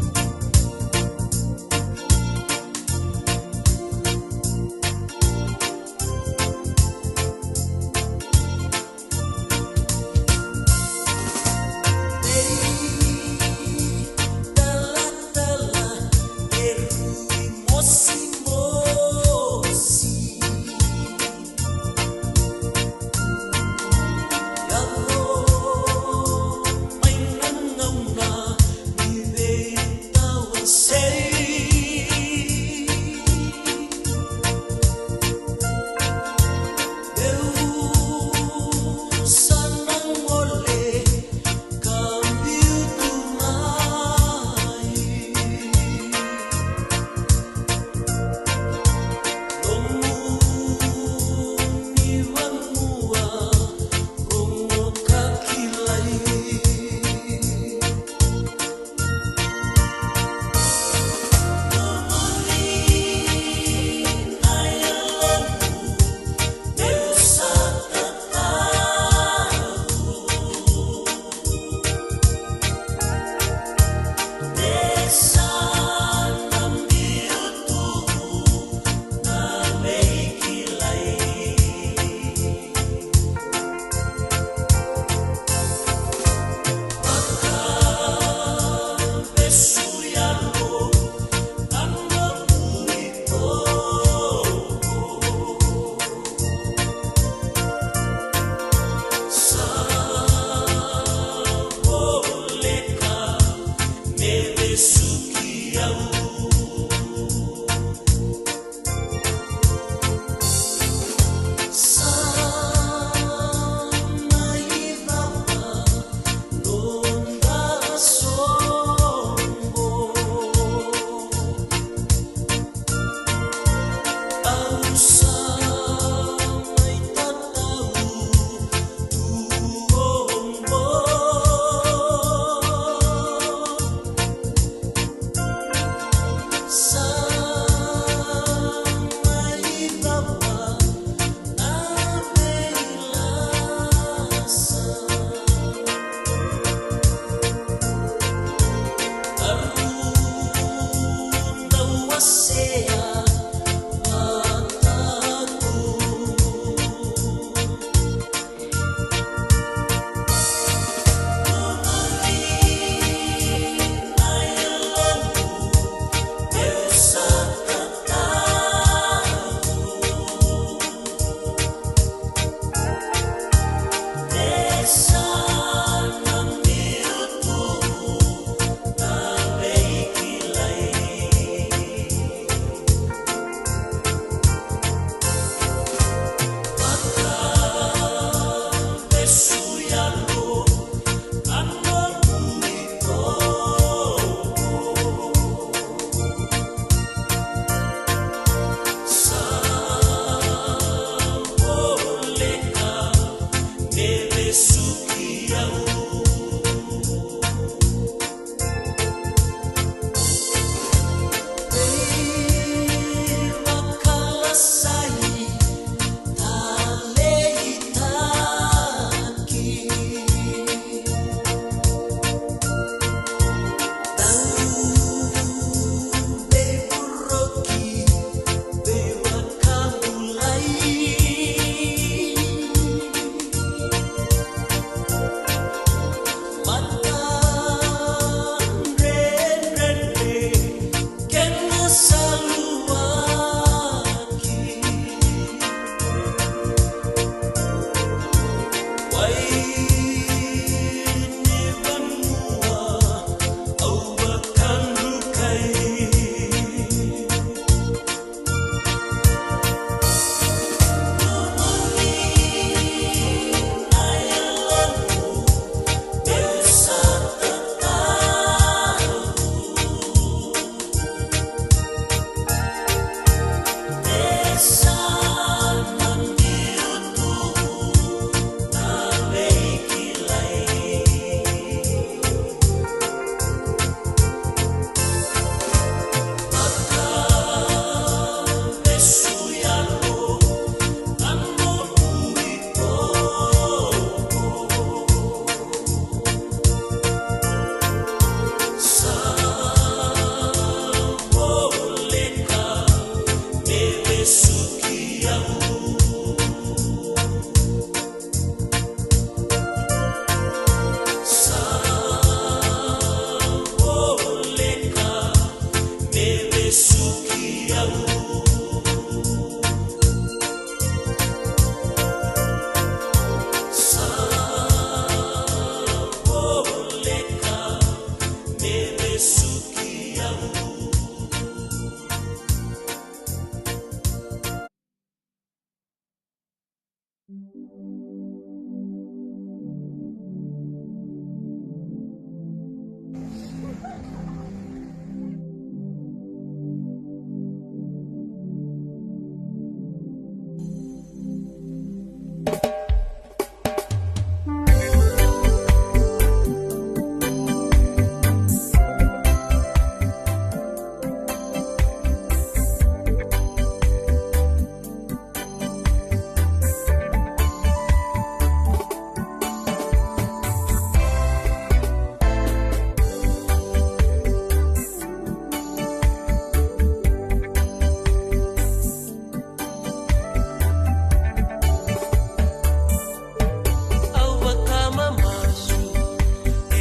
Au vakamamasu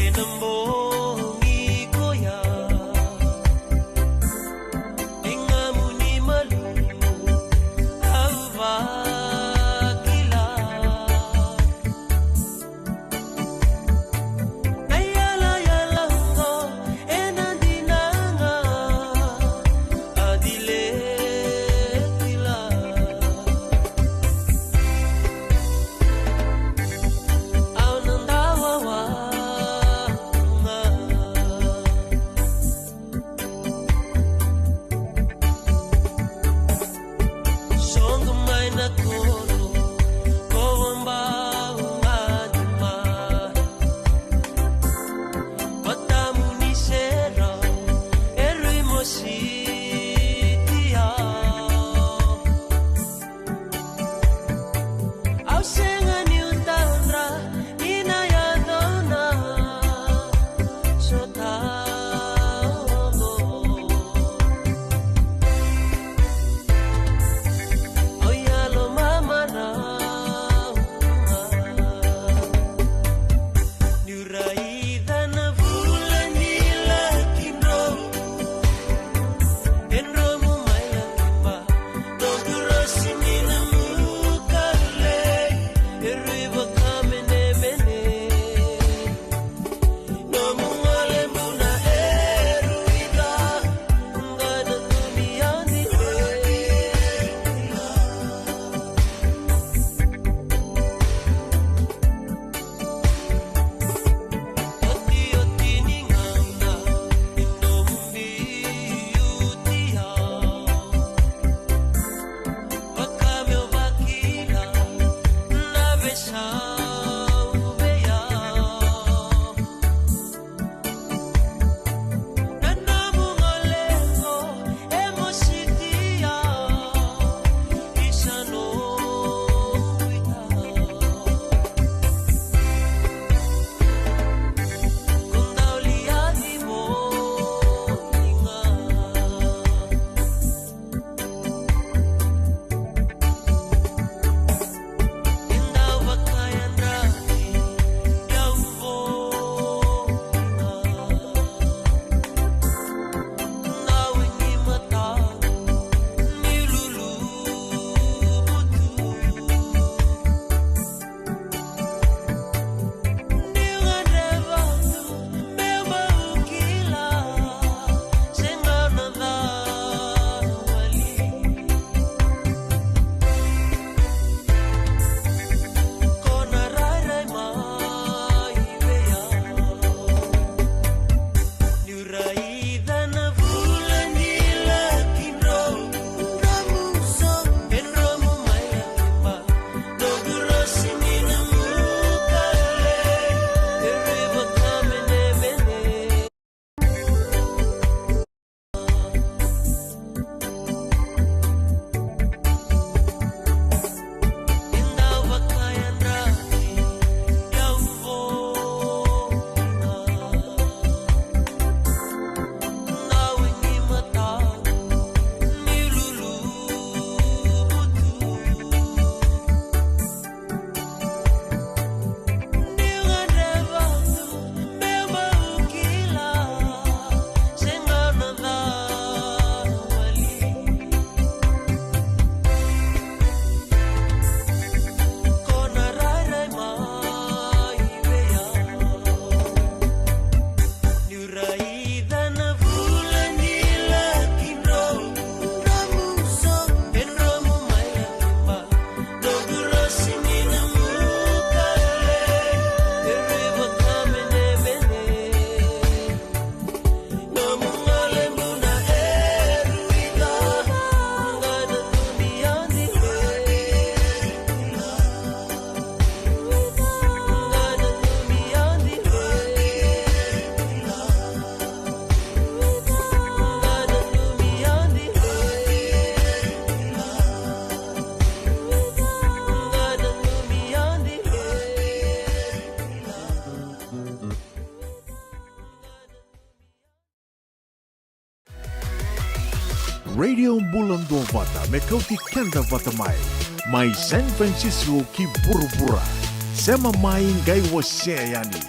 ena bogi koya. Ni gamu ni malumu au vakila. Na iyalayala oqo ena dina ga, a dile kila. Au na dawawa ga. Soqo mai na koro, ko vabau ga dima. Vatamu ni serau, e rui mositi au. Au sega niu tadra ni na yaco na sota oqo. Au yalo mamarau ga. Niu raica na vula ni laki dro, e dromu mai laki ba, noqu rosi ni na mukalei, e rui vakamenemene. Nomu gole muna e rui ca, ga na tumi yani e. Radio Bula Duavata me kauti keda vata mai. Mai San Francisco ki vuravura. Sema mai qai wasea yani.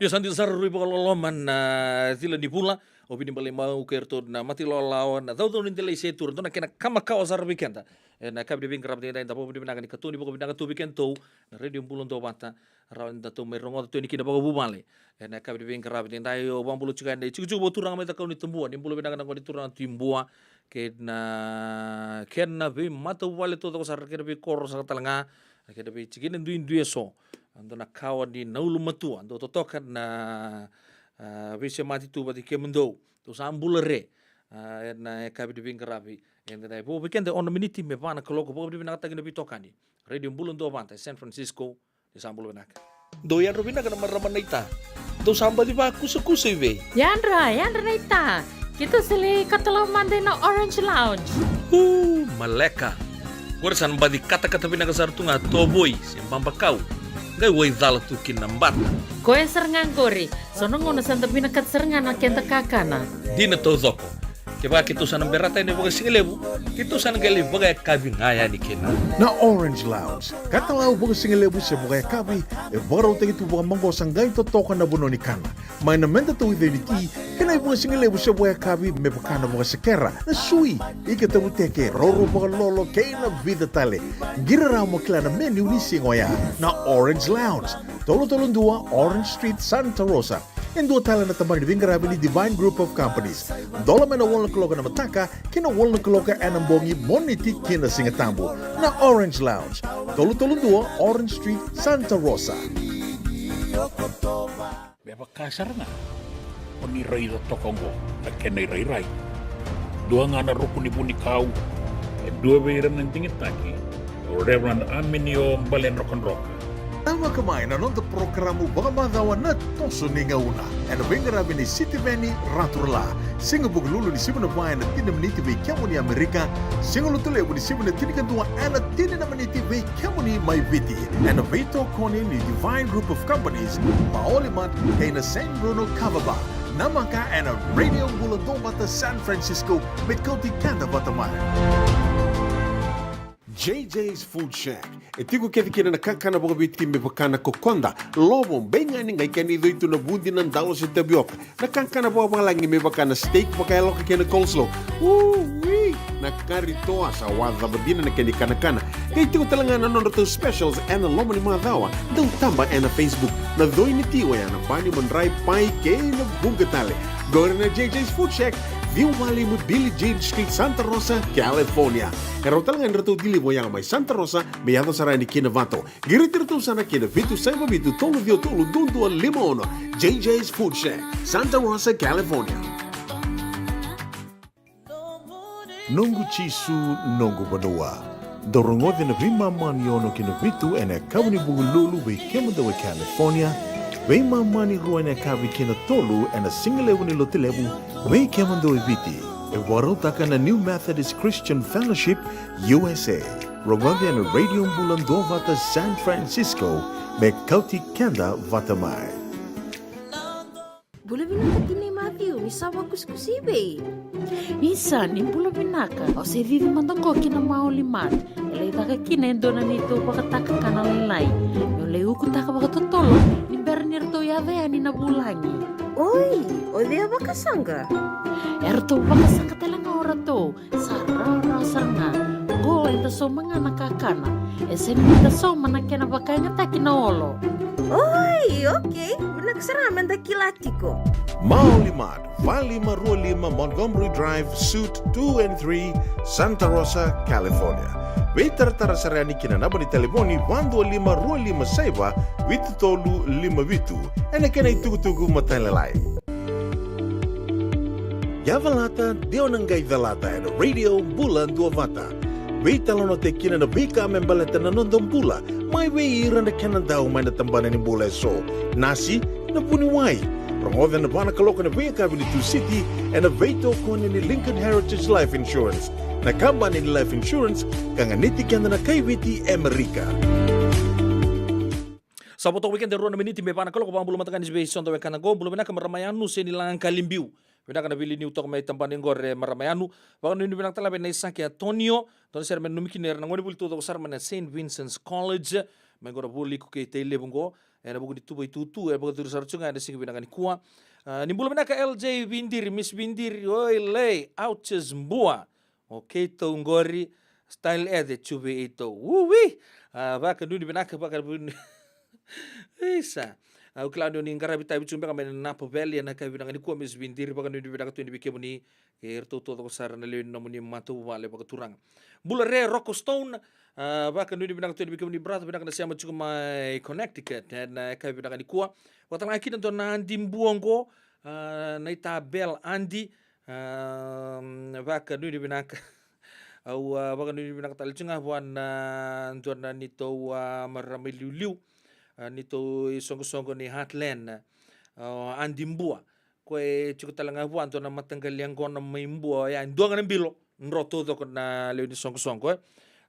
Io, sa dina sara, rui vakaloloma na cila ni vula. O Vini Balaimau kei iratou na mata ilawalawa, na caucau ni delai se tura, dua na kena ka makawa sara vei keda. Ena yakavi ni veiqaravi edaidai, da vakavinavinaka ni katoni vakavinaka tu vei kedatou na Radio Bula Duavata, rawa ni datou mai rogoca tu yani kina vakavuvale. Ena yakavi ni veiqaravi edaidai, au vakabula tiko yani na itikotiko vakaturaga mai Cakaunitabua, ni bula vinaka na gone turaga Tui Bua, kei na kena veimatavuvale taucoko sara, kei na veikoro sara tale ga, kei na veitikina duidui eso. Dua na kawa ni na ulumatua, dou totoka na, a, veisemati tu vata kei kemudou. Dou sa bula re. A, ena yakavi ni veiqaravi edaidai. Vo vei keda e ono miniti me va na kaloko, vakavinavinakataki na veitokani. Radio Bula Duavata e San Francisco, ni sa bula vinaka. Dou yadra vinaka na marama naita. Dou sa baci vakusakusa i vei? Yadra, yadra naita. Keitou sa lai katalau mada ina Orange Lounge. U, maleka. Qori sa na baci katakata vinaka sara tu ga tovoi se babakau. Kai waicala tu kina na bata. Koya sara ga qori, so na gauna sa da vinakata sara ga na keda kakana. Dina taucoko. Kevaka keitou sa na berata yani vakasigalevu, keitou sa na qai lai vakayakavi ga yani kina. Na Orange Lounge, katalau vakasigalevu se vakayakavi, e vakarautaki tu vakamaqosa qai totoka na vanua ni kana. Mai na meda tauica ni ti, kei na ivakasigalevu se vakayakavi me vaka na vakasekera, na sui, ika tavuteke, roro vakalolo, kei na vica tale. Qiri rawa mo kila na menu ni siga oya. Na Orange Lounge, tolu tolu dua Orange Street, Santa Rosa. E dua tale na tabana ni veiqaravi ni Divine Group of Companies. Dola mai na walu na kaloko ena mataka ki na walu na kaloko ena bogi, Moniti ki na Sigatabu. Na Orange Lounge, tolu tolu dua Orange Street, Santa Rosa. Me vaka sara ga o ni raica toka oqo na kena irairai. Dua ga na ruku ni vunikau, e dua vei ira na digitaki, o Reverend Aminio Baledrokadroka. Tavaka mai na noda porokaramu vakamacawa Na Toso ni Gauna, ena veiqaravi ni Sitiveni Raturala. Siga Vukelulu ni sivi na va ena tini na miniti vei kemuni Amerika, Siga Lotulevu ni sivi na tinikadua ena tini na miniti vei kemuni mai Viti, ena veitokoni ni Divine Group of Companies, Maoli Mart, kei na Saint Bruno Kava Bar. Namaka ena Radio Bula Duavata San Francisco, me kauti keda vata mai. J J's Food Shack. E tiko kece kina na kakana vakaviti me vaka na kokoda, lovo, beigani, qai kena icoi tu na vudi, na dalo se tavioka. Na kakana vakavalagi me vaka na steak vakayaloka kei na coleslaw. Ui! Na kari toa sa wacava dina na kena ikanakana. Qai tiko tale ga na nodratou specials ena loma ni macawa. Dau taba ena Facebook. Na coi ni ti oya na bani, madrai, pai kei na vuqa tale. Qori na J J's Food Shack, ciwa walu lima Billie Jean Street, Santa Rosa, California. E rawa tale ga ni ratou deliver oya mai Santa Rosa me yaco sara yani ki Novato. Qiriti iratou sara ki na vitu saiva vitu tolu ciwa tolu dua dua lima ono. J J's Food Shack, Santa Rosa, California. Noqu Jisu, noqu vanua. Dou rogoca na veimama ni ono ki na vitu ena yakavi ni Vukelulu vei kemudou e California, veimama ni rua ena yakavi ki na tolu ena Sigalevu ni Lotulevu vei kemudou e Viti. E vakarautaka na New Methodist Christian Fellowship, U S A. Rogoca ena Radio Bula Duavata San Francisco, me kauti keda vata mai. Bula vinaka tinai Matthew, ni sa vakusikusi i vei? Isa, ni bula vinaka. Au se cici mada qo ki na Maoli Mart. E lai caka kina e dua na neitou vakatakakana lailai. Meu lai ukutaka vakatotolo ni bera ni ratou yaco yani na vulagi. Oi, o cei a vakasaqa? E ratou vakasaqa tale ga o ratou. Sa rawarawa sara ga. Qo eda sauma ga na kakana. E sega ni da sauma na kena vakayagataki na olo. Oi, okei. Vinaka sara ga meda kila tiko. Maoli Mart, va lima rua lima Montgomery Drive, Suite two and three, Santa Rosa, California. Veitaratara sara yani ki na naba ni talevoni va dua lima rua lima saiva vitu tolu lima vitu. Ena kena itukutuku matailalai. Yavalata, de o na qai calata ena Radio Bula Duavata. Veitalanoataki kina na veika me baleta na noda bula, mai vei ira na kenadau mai na tabana ni bula eso. Nasi, na vuniwai. Rogoca ena va na kaloko ena veiyakavi ni Tusiti, ena veitokoni ni Lincoln Heritage Life Insurance, na kabani ni life insurance ka ganiti keda na kai Viti e Amerika. Sa vo toka vei keda e rua na miniti me va na kaloko. Vakabula mada ga ni veisoda wekana qo. Bula vinaka marama Yanu, se ni laga Kalibiu. Vinaka na veiliutaki toka mai tabana qori marama Yanu. Vakanuinui vinaka tale vei Naisaki Antonio. Dua na sere me nanumi kina era na gonevuli taucoko sara mai na Saint Vincent's College. Mai qo na Vualiku kei Tailevu qo. Ena vuku ni tuva itutu e vakacuru sara tu ga ena siga vinaka nikua. Ah, ni bula vinaka L J Vidiri, Miss Vidiri, oi lei, ouches bua. O keitou qori, style ede tu vei eitou. Uwi! Ah, vakanuinui vinaka, vakanuinui. Isa. Ah, au kila ni o ni qaravi tavi tu beka mai na Napa Valley ena yakavi vinaka nikua, Miss Vidiri, vakanuinui vinaka tu yani vei kemuni kei iratou taucoko sara na lewe ni nomuni matavuvale vakaturaga. Bula Re Rocco Stone, ah, vakanuinui vinaka tu yani vei kemuni brother, vinaka na sema tiko mai Connecticut ena yakavi vinaka nikua. Vakatalega kina dua na Adi bua qo, ah, na Itabel Adi, ah, vakanuinui vinaka. Au, ah, vakanuinui vinaka tale tu ga vua na dua na neitou, ah, marama iliuliu, ah, neitou isoqosoqo ni Heartland, ah, Adi bua. Ko e tiko tale ga vua dua na mataqali yaqona mai bua, oya e dua ga na bilo, dro taucoko na lewe ni soqosoqo, e.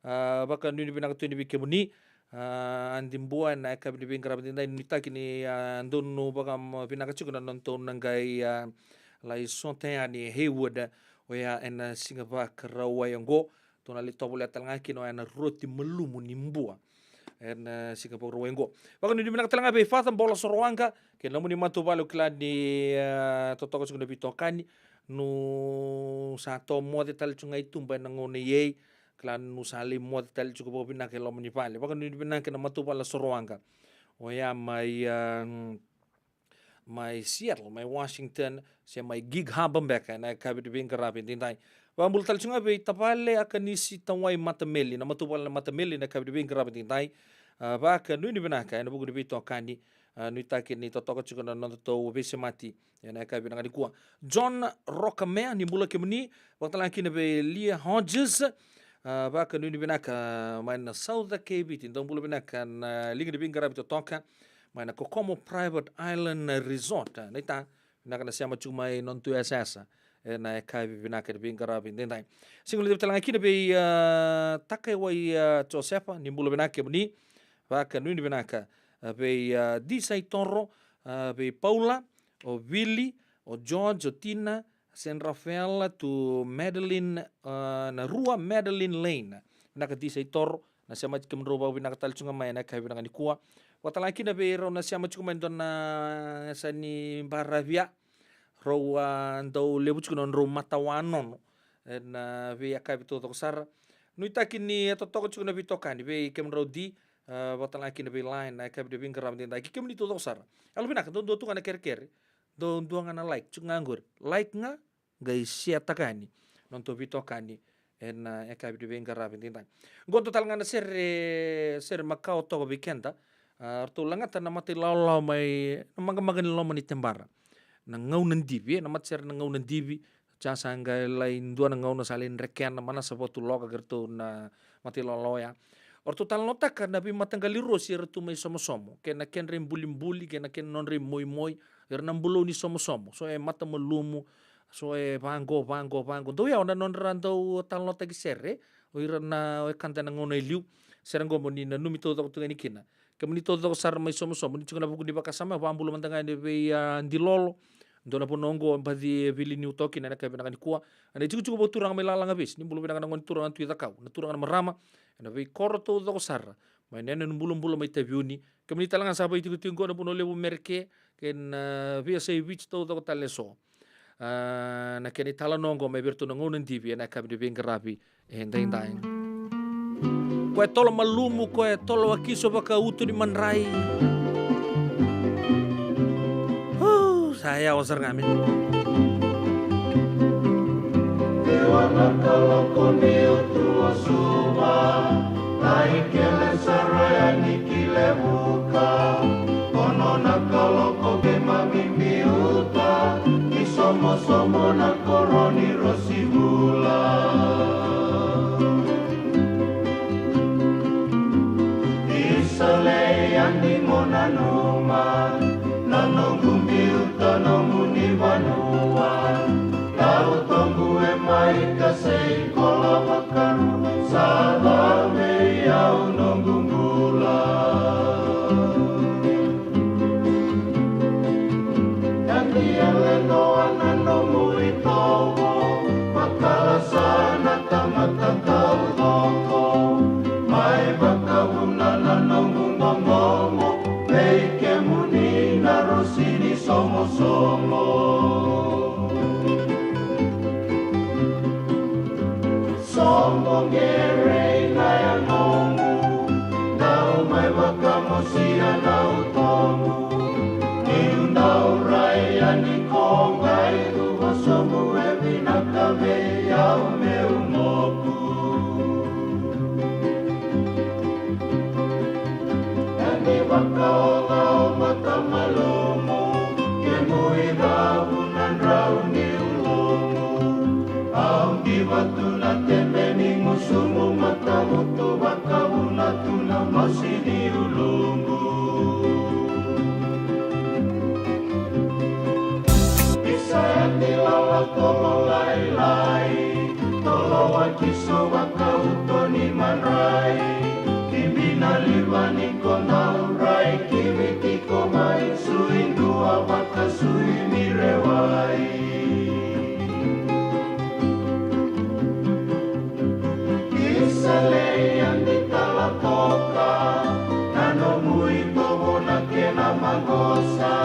Ah, vakanuinui vinaka tu yani vei kemuni. a, Adibua ena yakavi ni veiqaravi edaidai, nuitaki ni, a, donu vakavinaka tiko na nodatou na qai, a, lai sota yani e Heywood, oya ena siga Vakarauwai oqo. Tou na lai tovolea tale ga kina oya na roti malumu ni Bua ena siga Vakarauwai oqo. Vakanuinui vinaka tale ga vei Father Bola Sorowaqa kei na nomuni matavuvale, au kila ni, a, totoka tiko na veitokani. Nu sa tomoce tale tiko ga i tuba ena gauna i ei, kila nu sa lai moce tale tiko vakavinaka e loma ni vale. Vakanuinui vinaka na matavuvale na Sorowaqa, oya mai, a, mai Seattle, mai Washington, se mai Gig Harbor beka ena yakavi ni veiqaravi edaidai. Vakabula tale tiko ga vei tavale Akanisi Tawai Matameli, na matavuvale na Matameli ena yakavi ni veiqaravi edaidai. A, vakanuinui vinaka ena vuku ni veitokani. A, nuitaki ni totoka tiko na nodatou veisemati ena yakavi vinaka nikua. John Rokamea, ni bula kemuni. Vakatalega kina vei Leah Hodges, a, vakanuinui vinaka mai na South Cape Viti. Dou bula vinaka na liga ni veiqaravi totoka mai na Kokomo Private Island Resort. A, naita, vinaka na sema tiko mai nodatou yasayasa ena yakavi vinaka ni veiqaravi edaidai. Siga levu tale ga kina vei, a, Takaiwai, a, Josefa, ni bula vinaka kemuni. Vakanuinui vinaka, a, vei, a, Disai Toro, a, vei Paula, o Vili, o George, o Tina, San Rafael, tu Madeline, a, na rua Madeline Lane. Vinaka Disai Toro, na sema tiko kemudrau vakavinaka tale tiko ga mai ena yakavi vinaka nikua. Vakatalega kina vei rau na sema tiko mai dua na yasa ni baravi ya. Rau, a, dau levu tiko na nodrau matawanono ena veiyakavi taucoko sara. Nuitaki ni e totoka tiko na veitokani vei kemudrau di, a, vakatalega kina vei Lion na yakavi ni veiqaravi edaidai. Kei kemuni taucoko sara, yalovinaka, dou dua tu ga na kerekere, dou dua ga na like tiko ga qori. Like ga, qai share-taka yani na nodatou veitokani ena yakavi ni veiqaravi edaidai. Qo dua tale ga na sere, sere makawa toka vei keda. A, ratou lagata na mata ilawalawa mai na maqamaqa ni loma ni tebara, na gauna divi, e, na matasere na gauna divi. Sa, sa qai lai dua na gauna sa lai drekena, manasa vatuloka kei ratou na mata ilawalawa oya. O ratou talanoataka na veimataqali rosi era tu mai Somosomo, kei na kedra ibulibuli, kei na kedra nodra imoimoi, era na bulou ni Somosomo, so e matamalumu, so e vaqo, vaqo, vaqo. Dau yawa na nodra dau talanoataki sere o ira na wekada ena gauna e liu. Sere qo mo ni nanumi taucoko tu ga yani kina. Kemuni taucoko sara mai Somosomo, ni tiko na vuku ni vakasama, vakabula mada ga yani vei, a, Dilolo. Dua na vanua oqo e baci e veiliutaki kina ena yakavi vinaka nikua. Ena itikotiko vakaturaga mai Lalagavesi, ni bula vinaka na gone turaga na Tui Cakau, na turaga na marama, ena veikoro taucoko sara mai na yanuyanu bulabula mai Taveuni. Kemuni tale ga sa vakaitikotiko qo na Vanua Levu Merika kei na veiyasai Viti taucoko tale eso. A, na kena italanoa oqo mai vei iratou na gauna divi ena yakavi ni veiqaravi edaidai. Ko e tolo malumu, ko e tolo wakiso vakauto ni madrai. Hu, sa yawa sara ga me. Dua na kaloko ni utu o Suva, na ikele sara yani ki Levuka. Ono na kaloko keimami biuta, ni Somosomo na koro ni Rosivula. Isa lei yani mo nanuma, na noqu biuta nomuni vanua. Tau tobu e mai ka sei kola vakaru, sa cau vei au noqu bula. Yadi e ledoa na nomu itovo, vakala sa na tamata taucoko. Mai vakavuna na noqu qoqomo, vei kemuni na rosi ni Somosomo. Soqo qerei na yagomu, dau mai vakamosia na utomu. Niu dau rai yani ko qai cuva sobu, e vinaka vei au meu moku. Yadi vakaoga o matamalumu, kemu icavu na drau ni ulumu. Au diva tu na tebe ni gusumu, matamutu vakavuna tu na mosi ni ulumu. Isa yadi lala tolo lailai, tolo wakiso vakauto ni madrai. Kibi na liu Mani ko dau rai ki Viti ko mai sui dua vakasui ni rewai. Isa lei, adi tala toka na nomu itovo, na kena maqosa.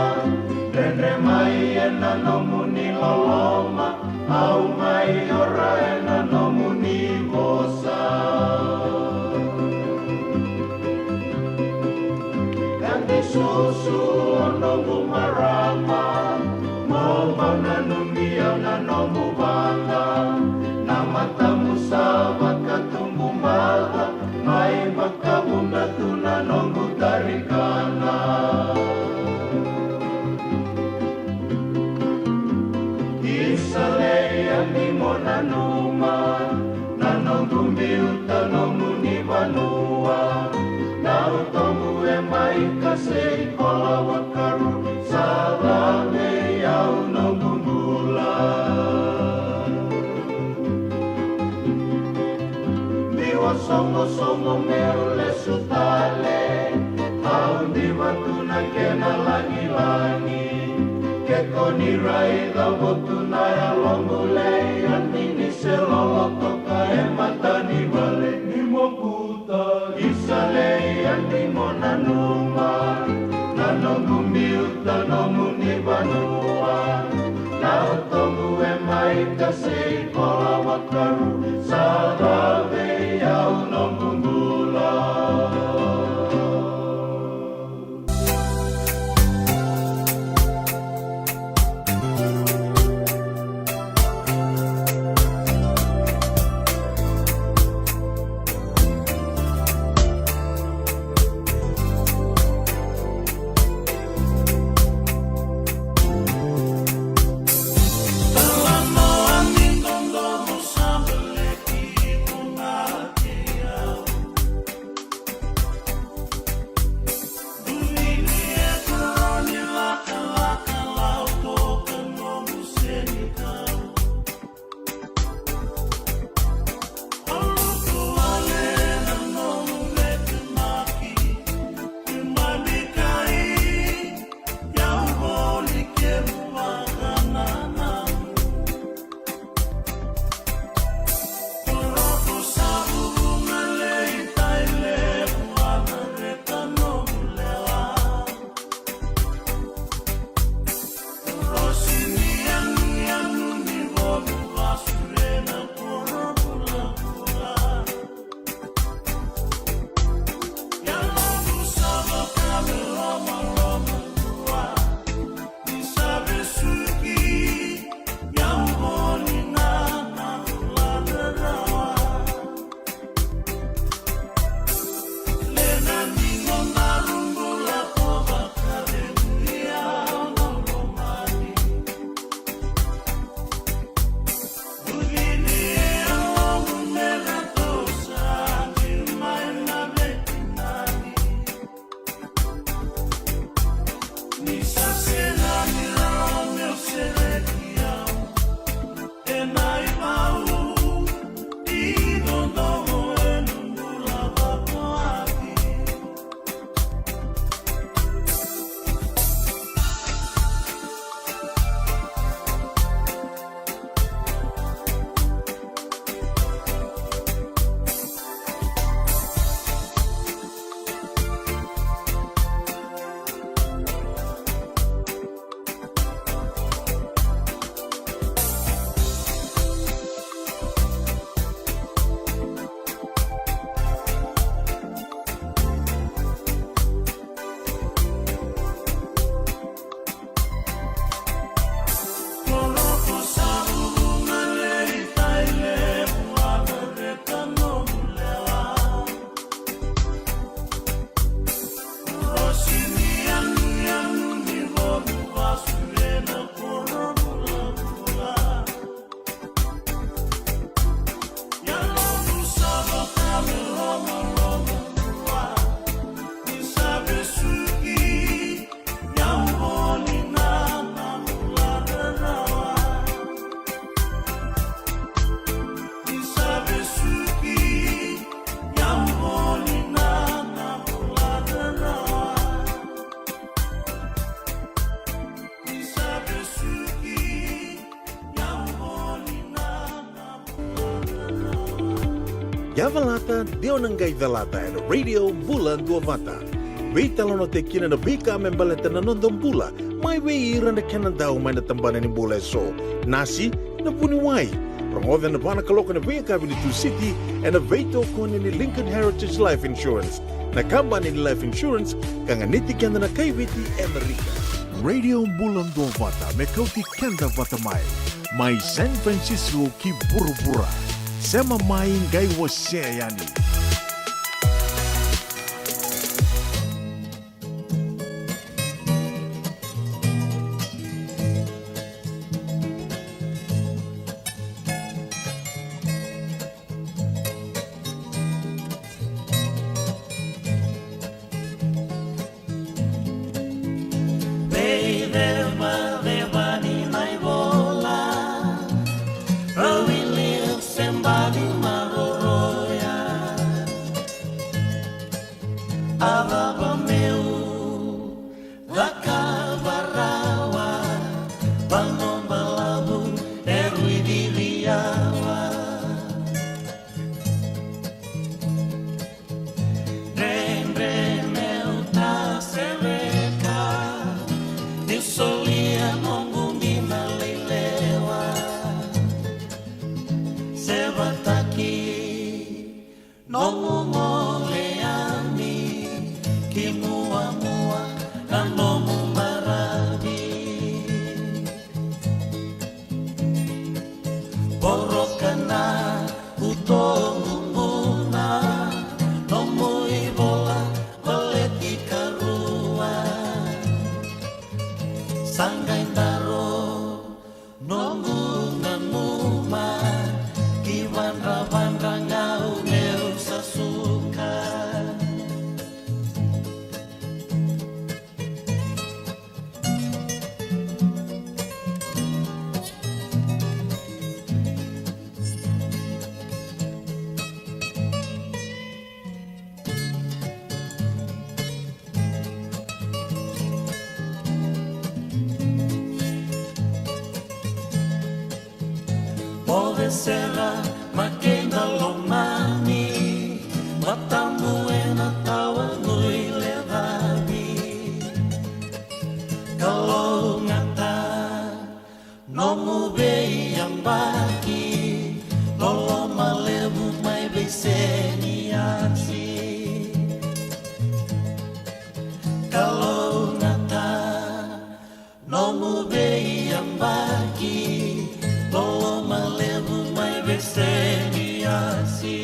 Dredre mai ena nomuni loloma, au mai ora ena nomuni vosa. Adi susu o noqu marama, mo vakananumi au na noqu vada. Na matamu sa vakatubu mada, mai vakavuqa tu na noqu tarikana. Isa lei, adi mo nanuma na noqu biuta nomuni vanua. Dau tobu e mai ka sei kola vakaru, sa cave au noqu bula. Biu o soqosoqo meu lesu tale, au diva tu na kena lagilagi. Ke ko ni raica votu na yaloqu lei, adi ni se lolo toka e mata ni vale ni mokuta. Isa lei, adi mo nanuma na noqu biuta nomuni vanua. Na utomu e mai ka sei kola vakaru, sa cave au noqu bula. Yavalata, de o na qai calata ena Radio Bula Duavata. Veitalanoataki kina na veika me baleta na noda bula, mai vei ira na kena dau mai na tabana ni bula eso. Nasi, na vuniwai. Rogoca ena va na kaloko ena veiyakavi ni Tusiti, ena veitokoni ni Lincoln Heritage Life Insurance, na kabani ni life insurance ka ganiti keda na kaiviti e Amerika. Radio Bula Duavata me kauti keda vata mai, mai San Francisco ki vuravura. Sema mai, qai wasea yani. Veicevaceva ni na ivola, rau i liu se bali maroroya. A cava meu cakava rawa, vanua balavu e rui ciciyawa. Dredre meu tasereka, ni solia noqu dina lailewa. Sevataki nomu gole yani, ki muamua na nomu maravi. Poroka na utogu muna, nomu ivola baleti karua. Sa qai daro noqu nanuma, ki vadravadra ga au meu sa suka. O Cesera, Makeda, Lomani, vatamu ena tawa nui lecavi. Kalougata nomu veiyabaki, loloma levu mai vei Seniasi. Kalougata nomu veiyabaki, loloma levu mai vei Seniasi.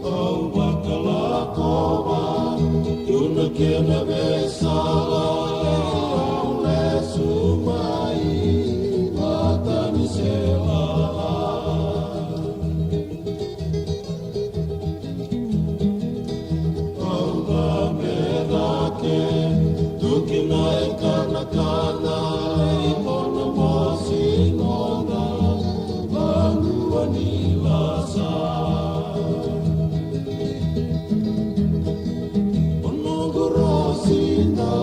Au vakalakova tu na kena veisala, au lesu mai vata ni sela. Au cabe cake tu ki na ikanakana, i kona mosi noda vanua ni lasa. O noqu rosida,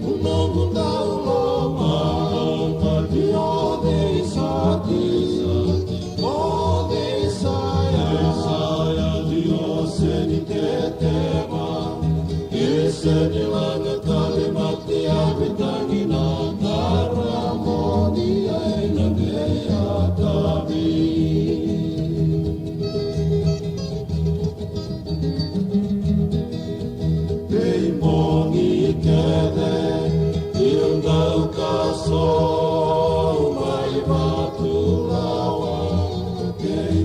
o noqu dauloma, o Cesara, o Cesara, o Seni teteva, i Seni laga tale mati a vitagi na tara moni ai na vei a tavi. Vei bogi kece, i dau kaso mai vatu rawa, vei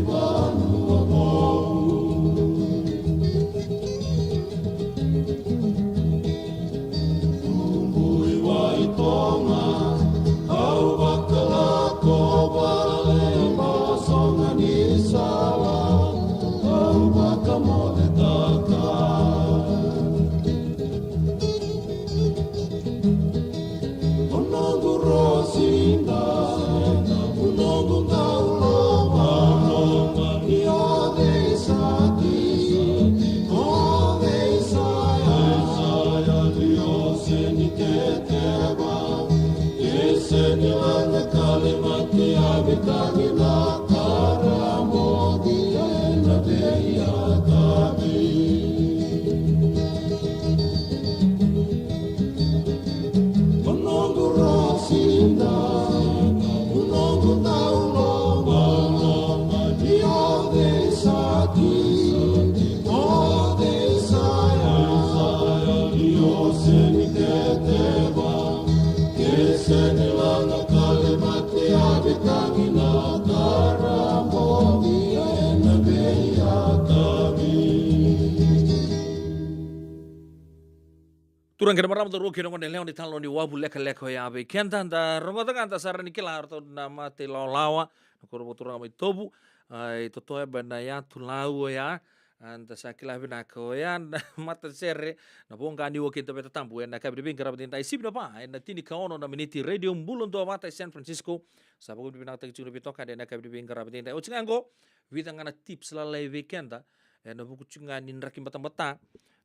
Turaga kei na marama, daru kei na gone yalewa, ni talanoa ni wavu lekaleka oya vei keda. Da rogoca ga, da sa rawa ni kila ratou na mata ilawalawa, na koro vakaturaga mai Tovu. A, i Totoeba, na yatu Lau oya. A, da sa kila vinaka oya na matasere, na voqa ni waki da veta tabu ena yakavi ni veiqaravi edaidai, sivi na va ena tinikaono na miniti, Radio Bula Duavata e San Francisco. Sa vakavinavinakataki tiko na veitokani ena yakavi ni veiqaravi edaidai. Oti ga qo, vica ga na tips lalai vei keda ena vuku tiko ga ni draki batabata.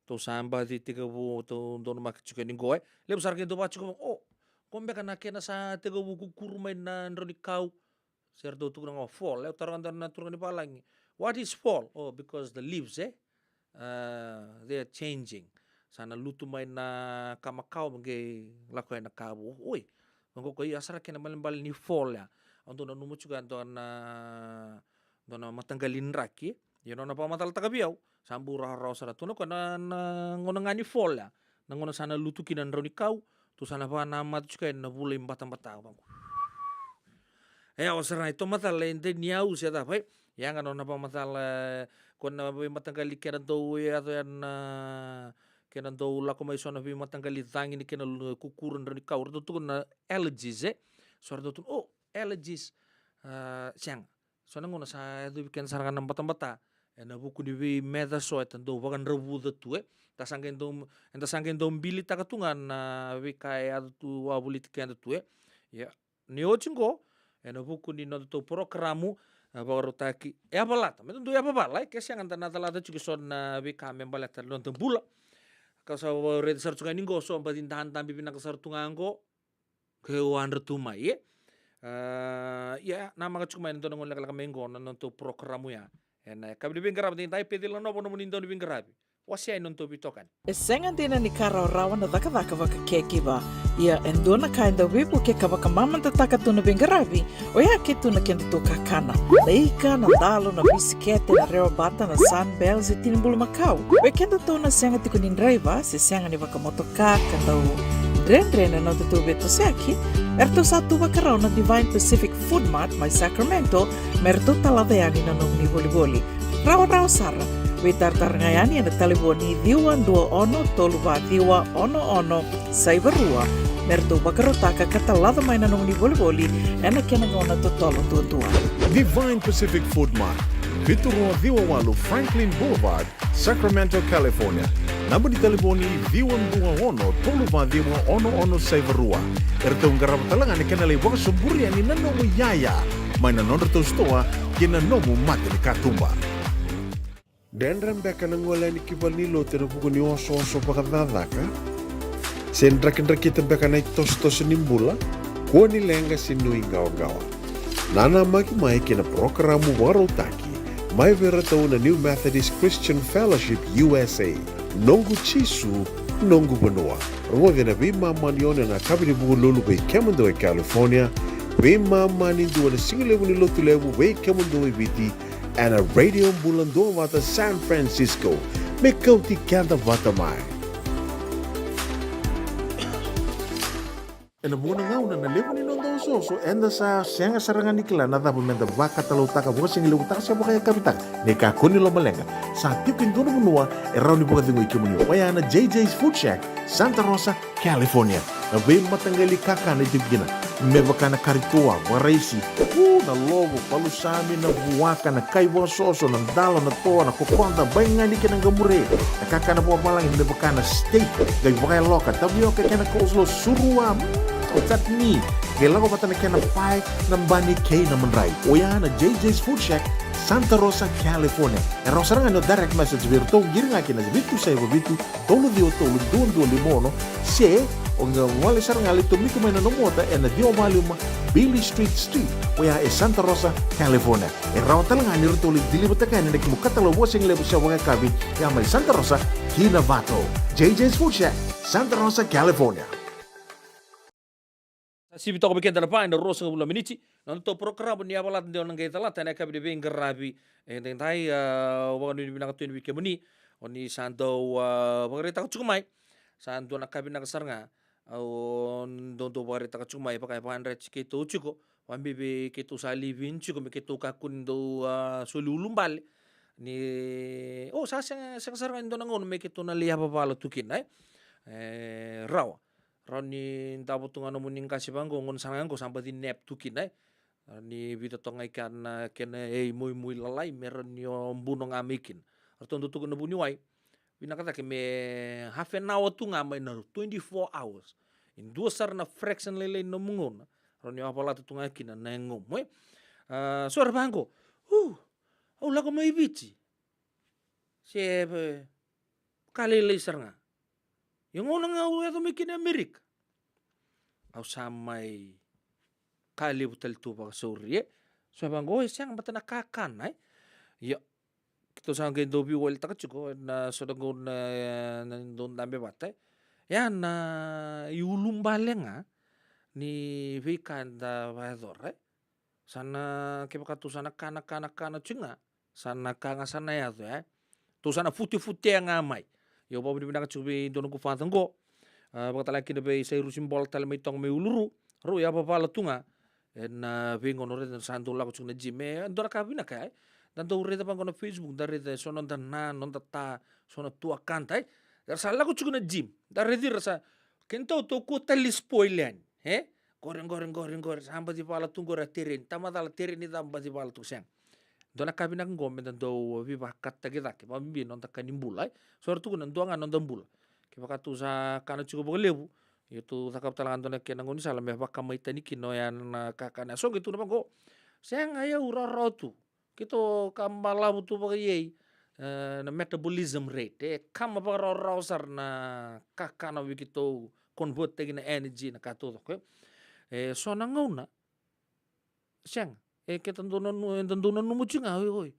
Tou sa baci tekivu tou donumaka tiko yani qo, e. Levu sara keitou vaka tiko, o, qo beka na kena sa tekivu kukuru mai na drau ni kau. Se ratou tukuna ga o fall, e, au taroga e dua na turaga ni valagi, what is fall? Oh, because the leaves, e, uh, they are changing. Sa na lutu mai na ka makawa me qai lako yani na ka vou. Oi, vaqo ko ia sara kena ibalebale ni fall ya. Au dau nanuma tiko e dua na, dua na mataqali draki. Ia nona vakamacalataka vei au, sa bau rawarawa sara tu na, ko na, na gauna ga ni fall ya, na gauna sa na lutu kina na drau ni kau. Tou sa na vakanamata tiko yani na vula i batabata, vaqo. E, au sara na, e, tou macala e dei ni au se cava, e. Ia ga nona vakamacala, e, ko na veimataqali kena dau yaco yani na, kena dau lako mai so na veimataqali cagi ni kena lu-, kukuru na drau ni kau, ratou tukuna na allergies, e. So ratou tukuna, o, allergies. A, sega. So na gauna sa yacovi keda sara ga na batabata ena vuku ni veimeca so eda dau vakadravuca tu, e. Da sa qai dau, eda sa qai dau bilitaka tu ga na veika e yaco tu, wavoliti keda tu, e. Ia, ni oti qo, ena vuku ni nodatou porokaramu, e, vakarautaki, e, yavalata, me da dau yavavala, e, ke sega da na calata tiko e so na veika me baleta na noda bula. Ka sa vakaraica sara tu ga ni qo, so baci dadabe vinaka sara tu ga qo, ke o yadra tu mai, e. A, ia, namaka tiko mai na dua na gauna lekaleka mai qo na nodatou porokaramu ya. Ena yakavi ni veiqaravi edaidai, Peceli Nova nomuni dauniveiqaravi. Wasea na nodatou veitokani. E sega dina ni ka rawarawa na cakacaka vaka caregiver. Ia e dua na ka e dau veivuke ka vakamamadataka tu na veiqaravi, oya ke tu na kedatou kakana. Na ika, na dalo, na bisikete, na rewa bata, na Sunbell, se tini bulumakau. Vei kedatou na sega tiko ni draiva, se sega ni vakamotoka, ka dau dredre na nodatou veitosoyaki, eratou sa tu vakarau na Divine Pacific Food Mart mai Sacramento, me ratou talaca yani na nomuni volivoli. Rawarawa sara. Veitaratara ga yani ena talevoni ciwa dua ono tolu va ciwa ono ono saiva rua, me ratou vakarautaka ka talaca mai na nomuni volivoli ena kena gauna totolo duadua. Divine Pacific Food Mart, vitu rua ciwa walu Franklin Boulevard, Sacramento, California. Naba ni talevoni ciwa dua ono tolu va ciwa ono ono saiva rua. Eratou qarava tale ga na kena lai vakasoburi yani na nomu iyaya mai na nodratou sitoa kei na nomu mata ni katuba. Dredre beka na gole yani ki valenilotu ena vuku ni osooso vakacakacaka? Se drakidrakita beka na itosotoso ni bula? Kua ni leqa se nuiqawaqawa. Nanamaki mai ki na parokaramu vakarautaki mai vei iratou na New Methodist Christian Fellowship U S A. Noqu Jisu, noqu vanua. Rogoci ena veimama ni ono ena yakavi ni Vukelulu vei kemudou e California, veimama ni dua na sigalevu ni Lotulevu vei kemudou e Viti, ena Radio Bula Duavata San Francisco. Me kauti keda vata mai. Ena vuqa na gauna na levu ni noda osooso, eda sa sega sara ga ni kila na cava meda vakatalautaka, vakasigalevu taka se vakayakavi taka. Ni kakua ni lomaleqa, sa tiko e dua na vanua e rawa ni vakacegui kemuni. Oya na J J's Food Shack, Santa Rosa, California. Na veimataqali kakana e tiko kina, me vaka na kari toa, vakaraisi, u, na lovo, palusami, na vuaka, na kai vakasoso, na dalo, na toa, na kokoda, baigani kei na qamure. Na kakana vakavalagi me vaka na steak, qai vakayaloka, tavioka kei na coleslaw, surua, mm, chutney. Qai lako vata na kena pae, na bani kei na madrai. Oya na J J's Food Shack, Santa Rosa, California. E rawa sara ga ni o direct message vei iratou, qiri ga kina vitu saiva vitu, tolu ciwa tolu, dua dua lima ono, se o qai gole sara ga lai tomika mai na nomu ota ena ciwa va lima Bailey Street Suite, oya e Santa Rosa, California. E rawa tale ga ni ratou lai deliver-taka yani na kemu katalau vakasigalevu se vakayakavi, ya mai Santa Rosa ki Novato. J J's Food Shack, Santa Rosa, California. Sa sivi toka vei keda na va ena ruasagavulu na miniti. Na nodatou porokaramu ni yavalata, de o na qai calata ena yakavi ni veiqaravi edaidai, a, au vakanuinui vinaka tu yani vei kemuni, o ni sa dau, a, vakaraitaka tiko mai. Sa dua na ka vinaka sara ga, au dau, dau vakaraitaka tiko mai, vaka e vakadreti keitou tiko, vakabibi keitou sa live-in tiko, me keitou kakua ni dau, a, soli ulubale. Ni, o, sa sega, sega sara ga ni dua na gauna me keitou na lai yavavala tu kina, e. E rawa. Rawa ni davo tu ga nomuni qase vaqo, gauna sara ga qo sa baci nap tu kina, e. Rawa ni vica toka ga i kea na kena imuimui lalai me rawa ni o buno ga mai kina. Ratou dau tukuna na vuniwai, vinaka cake me half an hour tu ga mai na twenty-four hours. E dua sara na fraction lailai na nomu gauna, rawa ni o yavalata tu ga kina na yagomu, e. A, so era vaqo, u, au lako mai Viti. Se, e, ka lailai sara ga. Ia gauna ga au yaco mai kina Amerika, au sa mai ka levu tale tu vakasauri, e. So era vaqo, e, sega, baleta na kakana, e. Ia, keitou sa qai dau veiwalitaka tiko ena so na gauna, e, na dau dabe vata, e. Ia na iulubale ga ni veika eda vakayacora, e. Sa na, kevaka tou sa na kana, kana, kana tiko ga, sa na ka ga sa na yaco, e. Tou sa na futefutea ga mai. Ia au vakavinavinaka tiko vei dua noqu father qo, a, vakatalega kina vei Sairusi Bola tale mai Toga mai Uluru. Rau yavavala tu ga ena veigauna, raica sa dau lako tiko na gym. E dua na ka vinaka, e. Da dau raica vaqo na Facebook, da raica so noda na, noda ta, so na tuakada, e. Era sa lako tiko na gym. Da raici ira sa, keitou, tou kua tale ni spoil yani, e. Qori, qori, qori, qori, sa baci vala tu qori, a tereni. Tamacala, tereni ca baci vala tu, sega. Dua na ka vinaka qo meda dau veivakataki cake, vakabibi noda ka ni bula, e. So era tukuna dua ga noda bula. Kevaka tou sa kana tiko vakalevu, ia tou cakava tale ga dua na kena gaunisala me vakamai tani kina oya na kakana. So qai tukuna vaqo, sega, ia au rawarawa tu. Keitou ka balavu tu vakaiyei, e, na metabolism rate. E kama vakarawarawa sara na kakana vei keitou convert taki na energy na ka taucoko, e. E so na gauna, sega. E keda dau nanu-, eda dau nanuma tiko ga, oi, oi.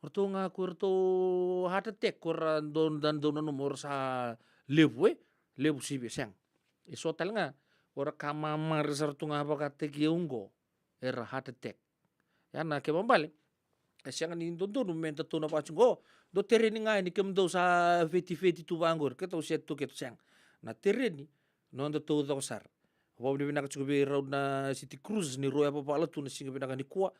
O ratou ga ko iratou heart attack, ko ira dau, da dau nanuma o ira sa levu, e. Levu sivia, sega. E so tale ga o ira ka mamare sara tu ga vakataki au qo, era heart attack. Ia na kena ibalebale, e sega ni dodonu me datou na vaka tiko qo, dou tereni ga yani kemudou sa vetiveti tu vaqori, keitou se tu keitou, sega. Na tereni noda taucoko sara. Vakavinavinaka tiko vei rau na City Cruise ni rau yavavala tu na siga vinaka nikua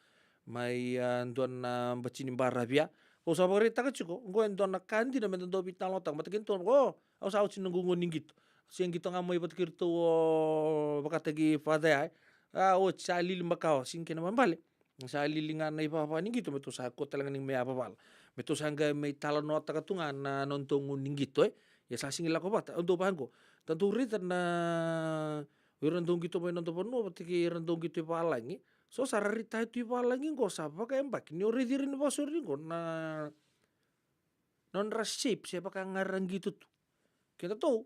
mai, a, dua na bati ni baravi. Au sa vakaraitaka tiko qo e dua na ka dina meda dau veitalanoataka, baleta keitou, o, au sa oti na noqu gauna ni qito. Se qito ga mai vata kei iratou o vakataki father ya, e. A, oti, sa lili makawa, sega, kena ibalebale. Sa lili ga na ivava ni qito, me tou sa kua tale ga ni me yavavala. Me tou sa qai mai talanoataka tu ga na nodatou gauna ni qito, e. Ia sa sega ni lako vata, au dau vaqo. Da dau raica na, o ira dau qito mai noda vanua vata kei ira dau qito i valagi. So sa ra retire tu i valagi qo, sa vakayabaki ni o raici ira ni vakasauri qo na nodra shape, se vaka ga ra qito tu. Kedatou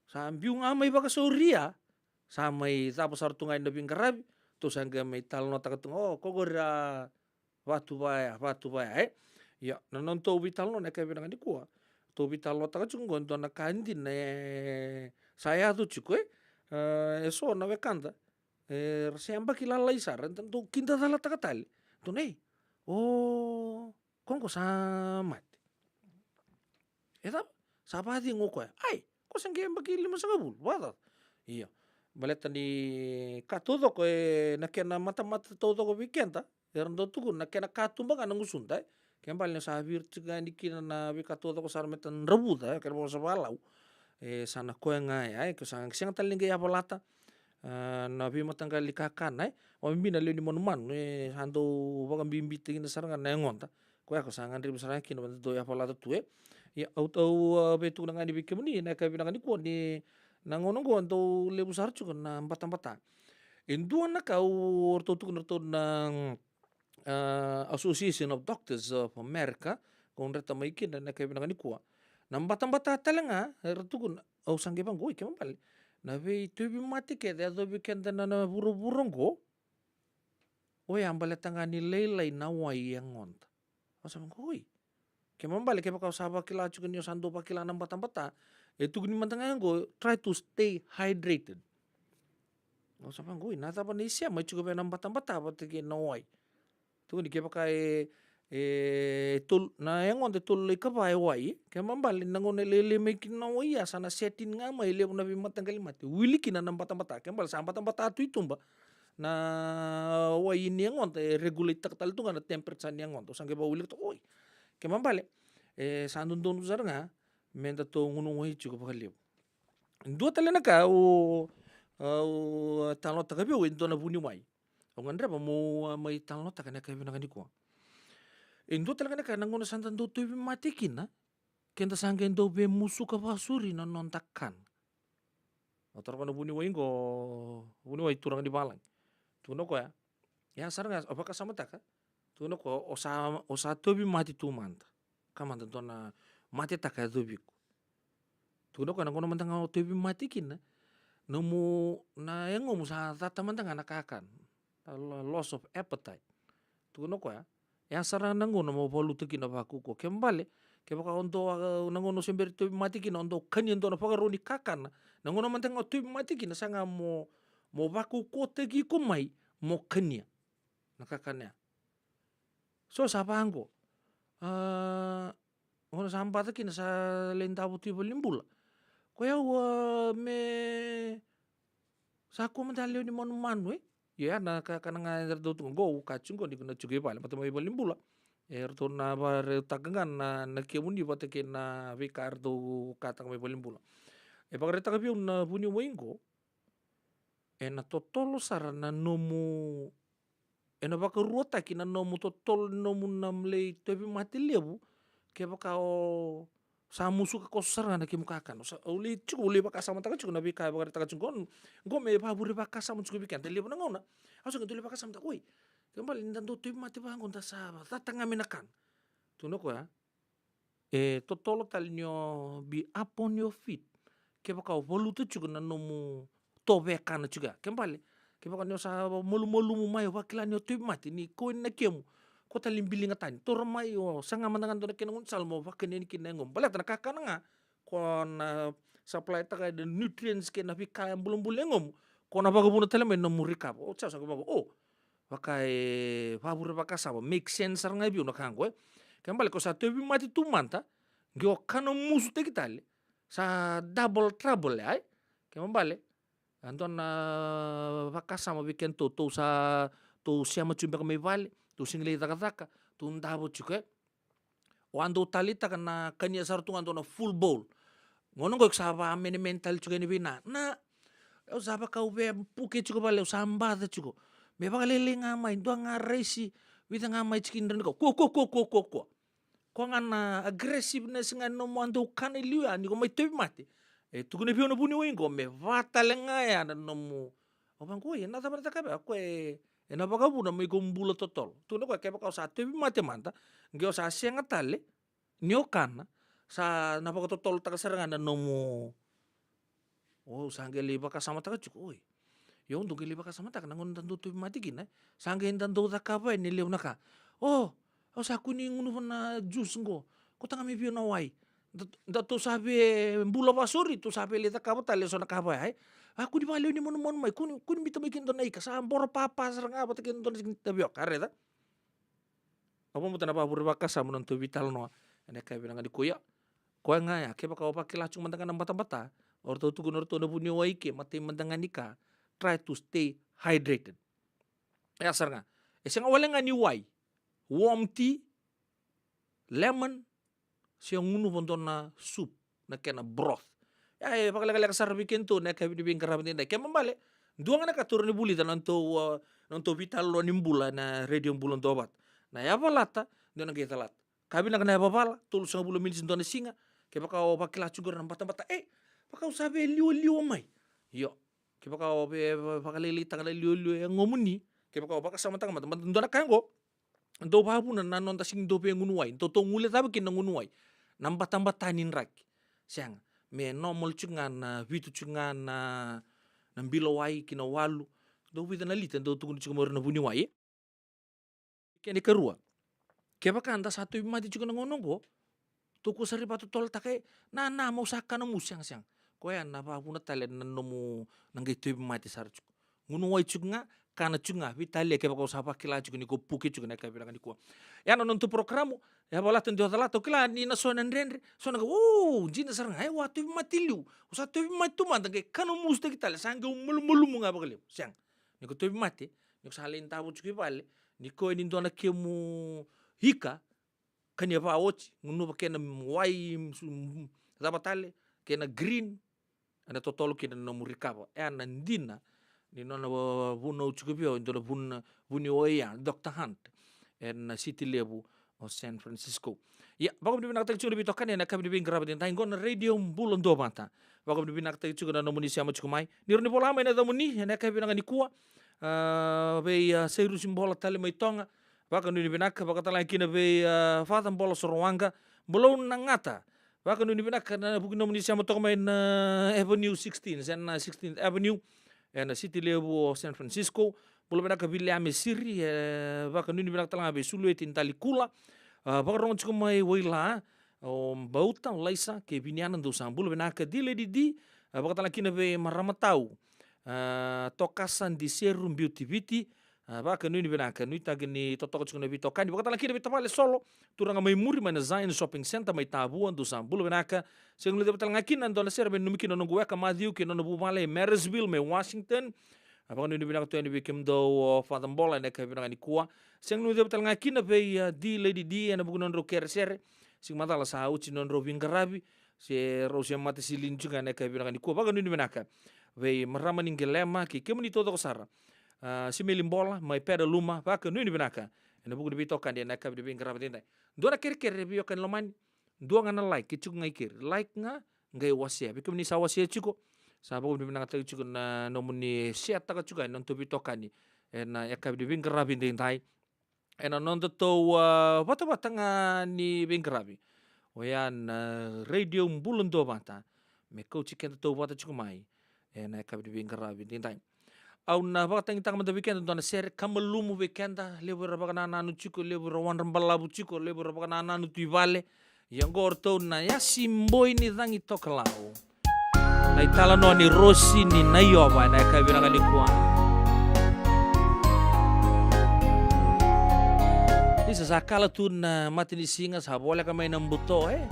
sa biu ga mai vakasauri ya, sa mai cava sara tu ga ina veiqaravi, tou sa qai mai talanoataka tu ga, o, ko qori a vatu vaya, vatu vaya, e. Ia, na nodatou veitalanoa na ka vinaka nikua, tou veitalanoataka tiko qo e dua na ka dina e sa yaco tiko, e. E, e so na wekada, e, ra se yabaki lalai sara, da dau kidacalataka tale. Dou nei, o, ko qo sa mate. E cava? Sa vakacegu o koya? Ai, ko sa qai yabaki limasagavulu, vakacaca. Ia. Baleta ni ka taucoko, e, na kena matamata taucoko vei keda, era dau tukuna na kena katuba ga na gusuda, e. Kena ibalebale ni sa viri tiko ga yani kina na veika taucoko sara me ta dravuca, e, kena vosa vakalau. E, sa na koya ga ya, e, ke sa sega tale ni qai yavalata, a, na veimataqali kakana, e. Vakabibi na lewe ni manumanu, e, sa dau vakabibitaki kina sara ga na yagoda. Koya ko sa gadrevi sara ga kina meda dau yavalata tu, e. Ia, au, au, a, via tukuna ga yani vei kemuni na ka vinaka nikua ni na gauna oqo dau levu sara tiko na batabata. E dua na ka au, ratou tukuna ratou na, a, Association of Doctors of America, ko dreta mai kina na ka vinaka nikua. Na batabata tale ga, era tukuna, au sa qai vaqo, oi, kena ibalebale, na veitauvimate kece e yacovi keda na, na vuravura oqo, oya baleta ga ni lailai na wai e yagoda. Au sa vaqo, oi. Kena ibalebale, kevaka o sa vakila tiko ni o sa dau vakila na batabata, e tukuni mada ga qo, try to stay hydrated. Au sa vaqo, oi, na cava na isema e tiko vei na batabata vata kei na wai? Tukuni kevaka e, e tolu, na yagoda e tolu lai ka va e wai, kena ibalebale na gauna e lailai mai kina na wai ya, sa na setting ga mai e levu na veimataqali mate, wili kina na batabata. Kena ibalebale sa batabata tu i tuba na wai ni yagoda, e regulate taka tale tu ga na temperature ni yagoda. Au sa qai vakawilika tu, oi. Kena ibalebale, e sa dodonu sara ga me datou gunu wai tiko vakalevu. Dua tale na ka au, au talanoataka vei au e dua na vuniwai. Au gadreva mo, a, mai talanoataka ena yakavi vinaka nikua. E dua tale ga na ka, na gauna sa da dau tauvimate kina, ke da sa qai dau veimusuka vakasauri na noda kana. Au taroga na vuniwai qo, vuniwai turaga ni valagi. Tukuna o koya, e a sara ga, au vakasamataka. Tukuna o koya, o sa, o sa tauvimate tu mada. Ka mada dua na matetaka e yacovi iko. Tukuna o koya, na gauna mada ga o tauvimate kina, nomu, na yagomu sa cata mada ga na kakana. A lo-, loss of appetite. Tukuna o koya, e a sara na gauna mo valuta kina vakaukauwa. Ke bale, kevaka o dau, a, na gauna o se bera ni tauvimate kina, o dau kania dua na vakarau ni kakana, na gauna mada ga o tauvimate kina, sa ga mo, mo vakaukauwataki iko mai mo kania na kakana ya. So sa vaqo. A, gauna sa baca kina sa lai davo tu i valenibula. Ko yau, a, me sa kua mada lewe ni manumanu, e? Ia, na ka, ka na ga e ratou tu qo, au kaya tiko qo, ni ko na tiko i vale, baleta mai valenibula, e ratou na vakarautaka ga na, na kemuni vata kei na veika e ratou kataka mai valenibula. E vakaraitaka vei au na vuniwai qo, ena totolo sara na nomu, ena vakaruataki na nomu totolo, nomu na lai tauvimate levu, kevaka o sa musuka koso sara ga na kemu kakana. Sa, au lai tiko, au lai vakasamataka tiko na veika e vakaraitaka tiko qo, qo me vavure vakasama tiko vei keda levu na gauna. Au sa qai dau lai vakasamataka, oi, ke bale ni da dau tauvimate vaqo, da sa cata ga mai na kana. Tukuna o koya, e totolo tale ni o be up on your feet. Kevaka o valuta tiko na nomu tovekana tiko ya. Ke bale, kevaka ni o sa malumalumu mai, o vakila ni o tauvimate, ni kua na kemu, ko tale ni biliga tani. Taura mai, o saga mada ga dua na kena gaunisala mo vakania kina na yagomu. Baleta na kakana ga, ko na supply-taka na nutrients kei na veika e bulabula na yagomu, ko na vakavuna tale mai na nomu recover. O sa, sa, o, vaka e vavure vakasama, make sense sara ga vei au na ka qo, e. Ke bale ko sa tauvimate tu mada, qai o kana musutaki tale, sa double trouble, ai. Ke bale, a dua na vakasama vei kedatou, tou sa, tou sema tiko beka mai vale, tou sega ni lai cakacaka, tou davo tiko, e. O a dau taleitaka na kania sara tu ga dua na full bowl. Gauna qo iko sa vakamenemene tale tiko yani vei na, na, au sa vaka au via puke tiko vale, au sa baca tiko. Me vakalailai ga mai, dua ga raisi, vica ga mai tikina, drau ni kau. Kua, kua, kua, kua, kua, kua. Koya ga na aggressiveness ga ni nomu a dau kana i liu ya, ni ko mai tauvimate. E tukuna vei au na vuniwai qo, me va tale ga ya na nomu. Au vaqo, oi, ena cava na cakava ya? Koya e, ena vakavuna me iko bula totolo. Tukuna o koya, kevaka o sa tauvimate mada, qai o sa sega tale ni o kana, sa na vakatotolotaka sara ga na nomu. O, au sa qai lai vakasamataka tiko, oi. Io, au dau qai lai vakasamataka na gauna da dau tauvimate kina, e. Sa qai da dau cakava yani e levu na ka. O, au sa kua ni gunuva na juice qo. Kauta ga mai vei au na wai. Da, da tou sa via bula vakasauri, tou sa via lai cakava tale eso na ka vaya, e. A kua ni vakalewe ni manumanu mai, kua ni, kua ni biuta mai kina dua na ika, sa boro papa sara ga vata kei na dua na tavioka, a raica. Au vakabauta na vakavure vakasama na nodatou veitalanoa ena yakavi vinaka nikua. Koya ga ya, kevaka o vakila tiko mada ga na batabata, o ratou tukuna o ratou na vuniwai ke, matai mada ga ni ka, try to stay hydrated. E a sara ga. E sega wale ga ni wai, warm tea, lemon, se gunuva dua na soup, na kena broth. Ya e vakalekaleka sara vei kedatou na yakavi ni veiqaravi edaidai. Kena ibalebale, dua ga na ka tou rawa ni vulica na nodatou, a, na nodatou veitalanoa ni bula ena Radio Bula Duavata. Na yavalata, dua na qai calata. Ka vinaka na yavavala, tolusagavulu minisi dua na siga, kevaka o vakila tiko qori na batabata, e, vaka au sa via liwaliwa mai. Io, kevaka o via vakalailaitaka na liwaliwa e yagomuni, kevaka o vakasamataka mada, mada dua na ka qo, dau vakavuna na noda sega ni dau via gunu wai, dau tou guilecava kina na gunu wai. Na batabata ni draki. Sega. Me normal tiko ga na vitu tiko ga na, na bilo wai ki na walu. Dau vica na lita, dau tukuni tiko mai o ira na vuniwai. Kena ikarua. Kevaka da sa tauvimate tiko na gauna oqo, tou kua sara ni vakatotolotaka, e, na, na, meu sa kana musu, sega, sega. Koya na vakavuna tale na nomu na qai tauvimate sara tiko. Gunu wai tiko ga, kana tiko ga, veitalia kevaka o sa vakila tiko ni ko puke tiko na yakavi vinaka nikua. Ya na nodatou porokaramu, yavalata Duavata, au kila ni na so na dredre, so na ka, o, dina sara ga, e, au a tauvimate liu, au sa tauvimate tu mada, qai kana musutaki tale, sa qai au malumalumu ga vakalevu, sega. Ni ko tauvimate, ni ko sa lai davo tiko i vale, ni ko e ni dua na kemu ika, kania vakaoti, gunuva kena wai, su-, cava tale, kena green, ena totolo kina na nomu rikava. E a na dina ni nona vunau tiko vei au e dua na vuniwai ya, Doctor Hunt, ena siti levu o San Francisco. Ia, vakavinavinakataki tiko na veitokani ena yakavi ni veiqaravi edaidai qo na Radio Bula Duavata. Vakavinavinakataki tiko na nomuni sema tiko mai. Ni rawa ni vola mai na yacamuni ena yakavi vinaka nikua. A, vei, a, Sairusi Bola tale mai Toga. Vakanuinui vinaka, vakatalega kina vei, a, Father Bola Sorowaqa. Bulou Nagata. Vakanuinui vinaka ena vuku ni nomuni sema toka mai na Avenue sixteen, se na sixteenth Avenue, ena siti levu o San Francisco. Bula vinaka Viliame Siri, e, vakanuinui vinaka talega vei Sulueti Dalikula. A, vakarorogo tiko mai Waila, o Bauta, o Laisa, kei Viniana, dou sa bula vinaka. D Lady D, a, vakatalega kina vei marama tau. A, Tokasa Diseru Beauty Viti, a, vakanuinui vinaka, nuitaki ni totoka tiko na veitokani. Vakatalega kina vei tavale Solo, turaga mai muri mai na Zion Shopping Centre mai Tavua, dou sa bula vinaka. Sega ni guilecava talega kina e dua na sere me nanumi kina na noqu weka Matthew kei na nona vuvale e Marysville mai Washington. A, vakanuinui vinaka tu yani vei kemudou o Father Bola ena yakavi vinaka nikua. Sega ni guilecava talega kina vei, a, D Lady D ena vuku ni nodrau kerekere. Siga Macala sa oti na nodrau veiqaravi, se rau se mata silini tiko ga ena yakavi vinaka nikua. Vakanuinui vinaka vei marama ni Qelema kei kemuni taucoko sara. A, Simeli Bola mai Pedaluma, vakanuinui vinaka ena vuku ni veitokani ena yakavi ni veiqaravi edaidai. Dua na kerekere vei wekani lomani, dua ga na like, e tiko ga i keri. Like ga, qai wasea. Vei kemuni sa wasea tiko, sa vakavinavinakataki tiko na nomuni share-taka tiko ga ena nodatou veitokani ena yakavi ni veiqaravi edaidai. Ena nodatou, a, vatavata ga ni veiqaravi. Oya na Radio Bula Duavata, me kauti keda tauvata tiko mai ena yakavi ni veiqaravi edaidai. Au na vakatagitaka mada vei keda e dua na sere ka malumu vei keda, levu era vakanananu tiko, levu era wadra balavu tiko, levu era vakanananu tu i vale. Ia oqo o ratou na Yasi Boi ni Cagi Tokalau. Na italanoa ni Rosi ni Naiova ena yakavi vinaka nikua. Isa, sa kala tu na matanisiga, sa voleka mai na buto, e.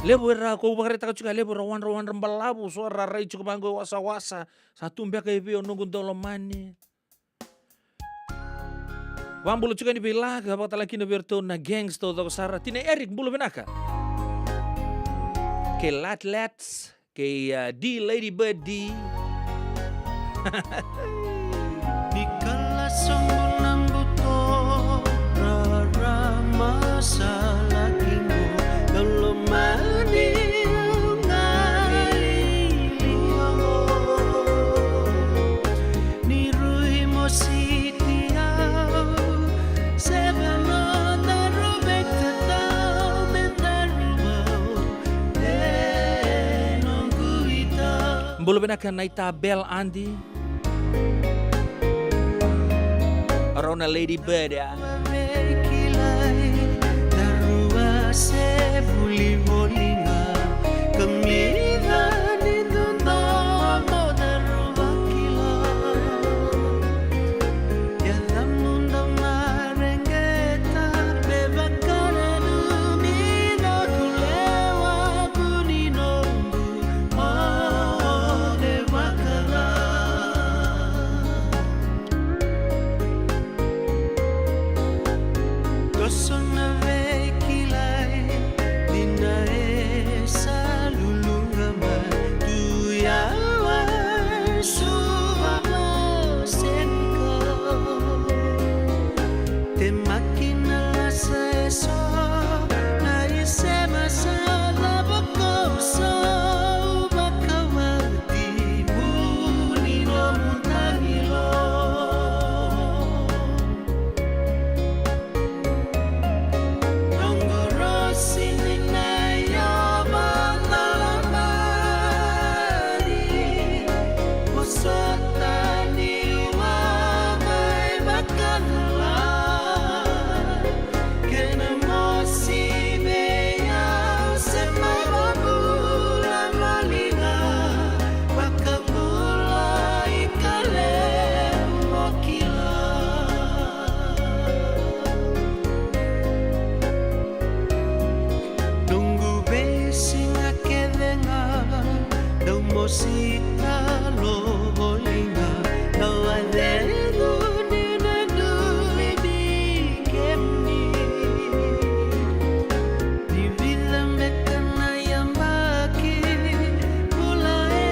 Levu era, ko vakaraitaka tiko, levu era wadra, wadra balavu, so era rai tiko vaqo e wasawasa. Sa tu beka i vei o noqu daulomani. Vabula tiko yani vei La, ka vakatalega kina vei iratou na Gangs taucoko sara. Tina Eric, bula vinaka. Kei Lat Lats, kei, a, D Lady Bird D. Ni kala sobu na buto, rarama sa laki mo, daulomani. Ni rui mo siti au, se vano daru veitatau me daru vau e noqu itau. Bula vinaka na ita Bel Adi. Rau na Lady Bird, a. Kilai, daruva se vuli voli ga, kamica ni dodonu mo daruva kila. Yacamu dau mareqeta, me vakananumi na kulewa vuni noqu moce vakala. Toso na veikilai, ni na e sa luluqa mai, tu yawa e suva mo senikau. Temaki na lasa e so, na isema sa cava ko sa vakawati vuni nomu tagilo. Noqu Rosi ni Naiova, daulomani, vosota niu a mai vakacala. Kena mosi vei au se mai vakabula voli ga, vakabula i ka levu mo kila. Noqu veisiga kece ga, dau mosi talo voli ga, dau a cegu ni na dui ni kemuni. Ni vica beka na yabaki, bula e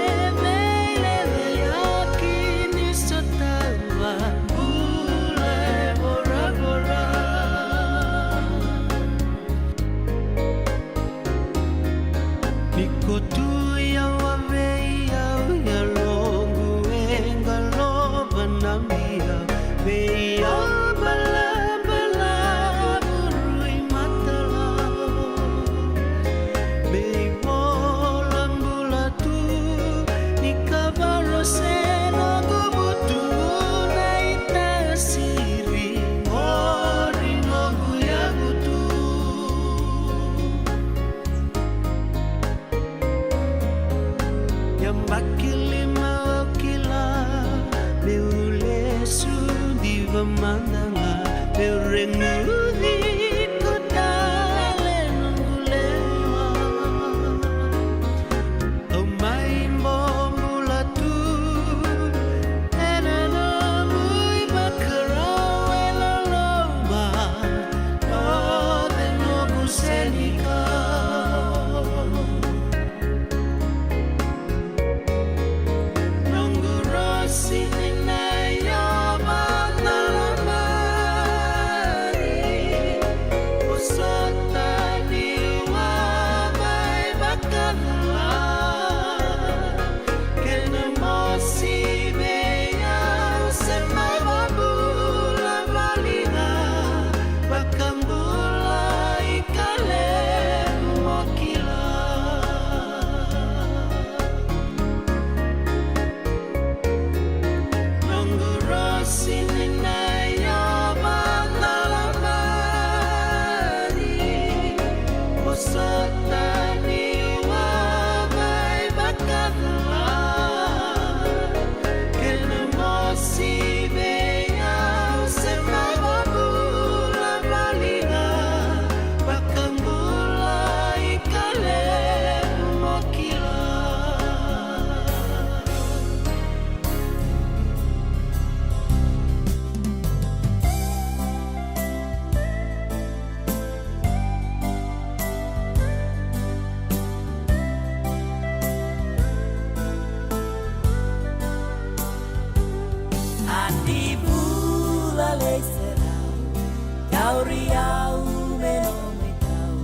Au me nomu itau,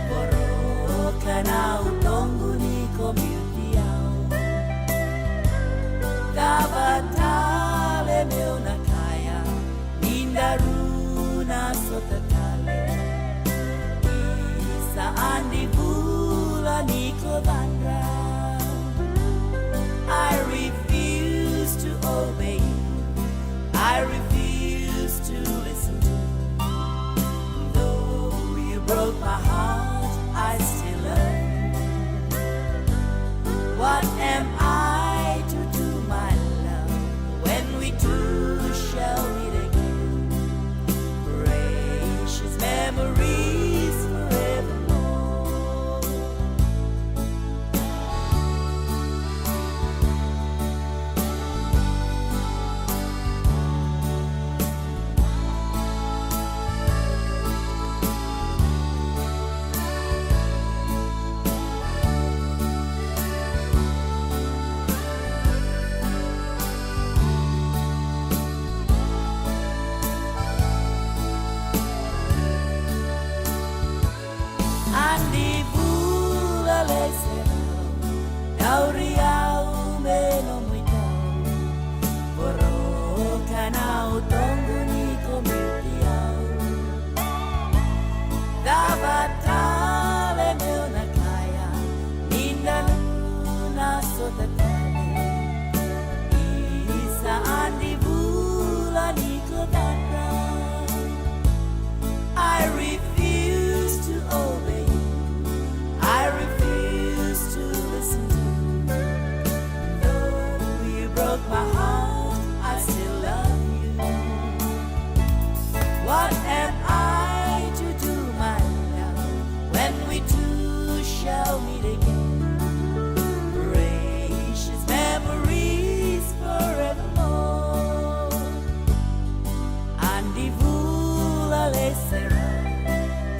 voroka na utoqu ni ko biuti au. Cava tale meu na kaya, ni daru na sota tale. Isa, Adi Vula ni ko cadra. I refuse to obey you. I refuse to listen to you. Though you broke my heart, I still love you. What am I to do, my love, when we two shall meet again? Precious memories forevermore. Adi Vula, lesu mai, tauri au me nomu itau. Voroka na utoqu ni ko biuti au. Cava tale meu na kaya, ni daru na sota tale. Isa, Adi Vula ni ko cadra. I refuse to obey you. I refuse to listen to you. Though you broke my heart, I still love you. What am I to do, my love, when we two shall meet again? Precious memories forevermore. Adi Vula, lesu mai,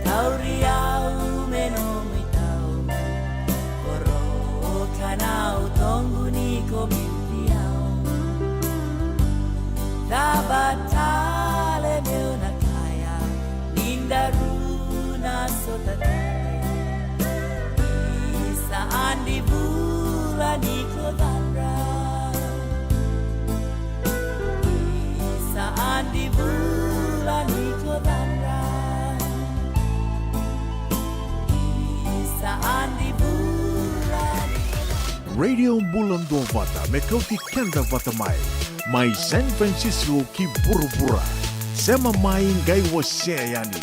tauri au me nomu itau. Voroka na utoqu ni ko biuti au. Cava tale meu na kaya, ni daru na sota tale. Isa, Adi Vula ni ko cadra. Isa, Adi Vula ni ko cadra. Isa, Adi Vula ni ko cadra. Radio Bula Duavata, me kauti keda vata mai. Mai San Francisco ki vuravura. Sema mai, qai wasea yani.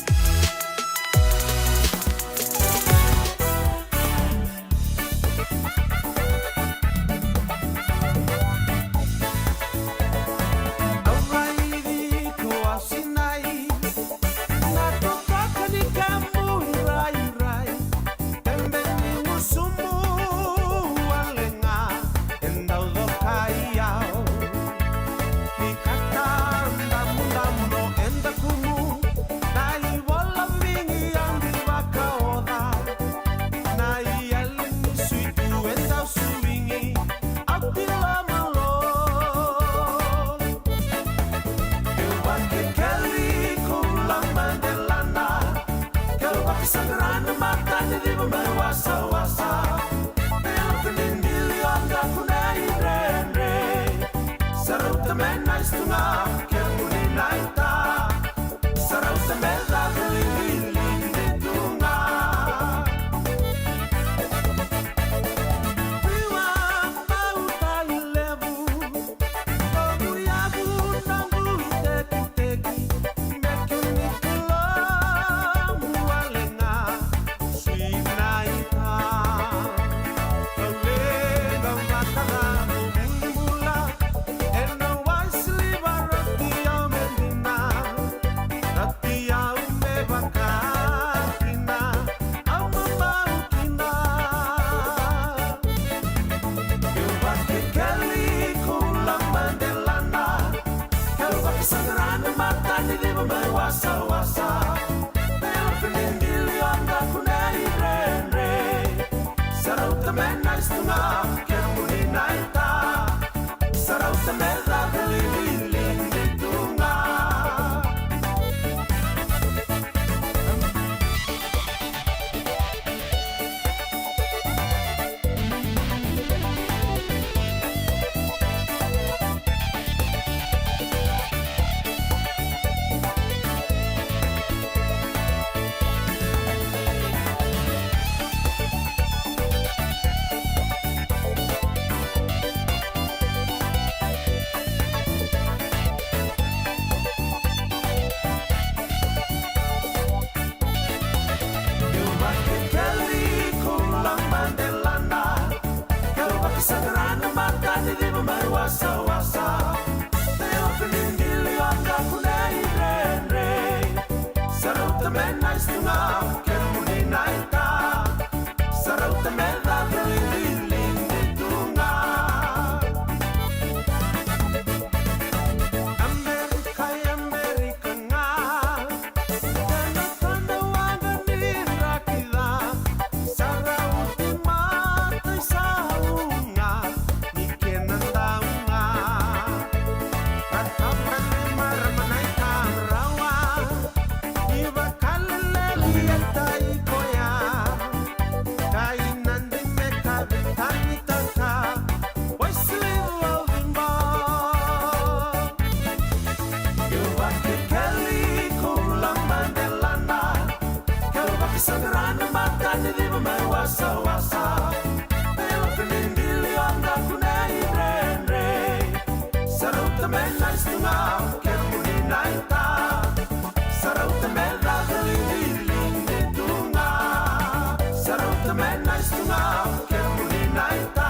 Sa qara na mata ni civa mai wasawasa. Na yaloka ni qili o daku nei dredre. Sa rauta me nice tu ga kemuni naita. Sa rauta me caka lilili tu ga. Amerika, Amerika ga. Tana tana waqa ni raki ca. Sa rauti matai sa uga ni kena dau ga. Ka tavani marama naita rawa. Ni vakaleleli e tai koya. Ka ina dime ka veitanitaka. Waisili vavimba. Keu vakekeli ko ula madelana. Keu vakasaqara na mata ni civa mai wasawasa. Na yaloka ni qili o daku nei dredre. Sa rauta me nice tu ga kemuni naita. Sa rauta me caka lilili tu ga. Sa rauta me nice tu ga kemuni naita.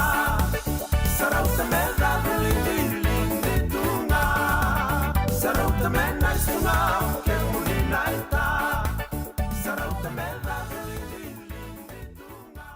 Sa rauta me caka lilili tu ga. Sa rauta me nice tu ga kemuni naita. Sa rauta me caka lilili tu ga.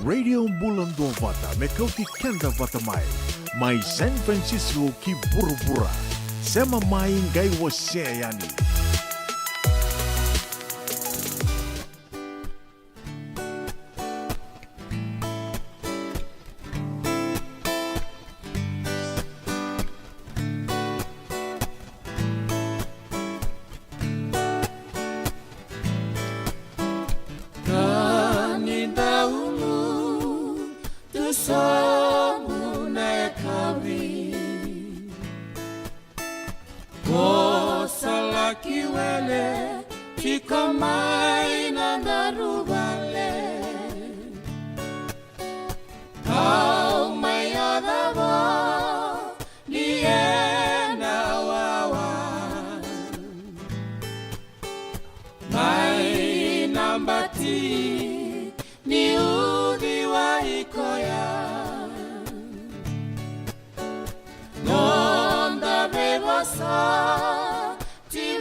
Radio Bula Duavata me kauti keda vata mai. Mai San Francisco ki vuravura. Sema mai qai wasea yani. Ka ni daulu tu sobu na yakavi. Ko sa laki wele tiko mai na daru vale. Kau mai yaco vo ni ena wawa. Mai na bati ni uciwai koya. Noda veivosoti,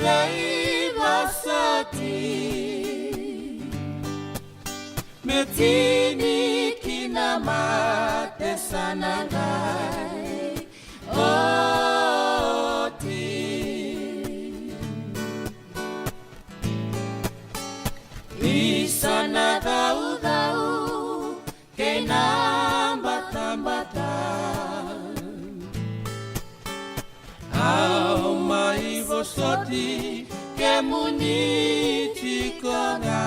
veivosoti. Me tini kina mate sa na qai oti. Isa na caucau kei na batabata. Au mai vosoti kemuni tiko ga.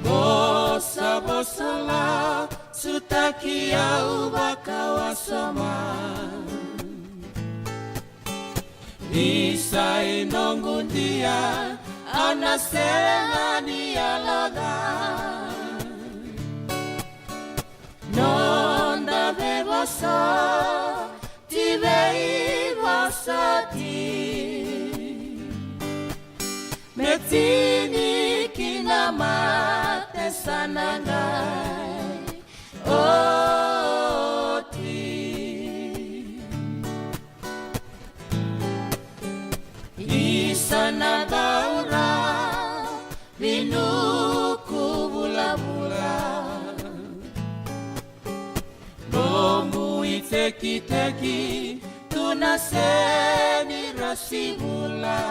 Vosa, vosa lasutaki au vakawasoma. Isa i noqu dia, au na sega ni yaloca. Noda veivosoti, veivosoti. Me tini kina mate sa na qai oti. Isa na daura vinuku vulavula. Nomu itekiteki tu na seni rasi vula.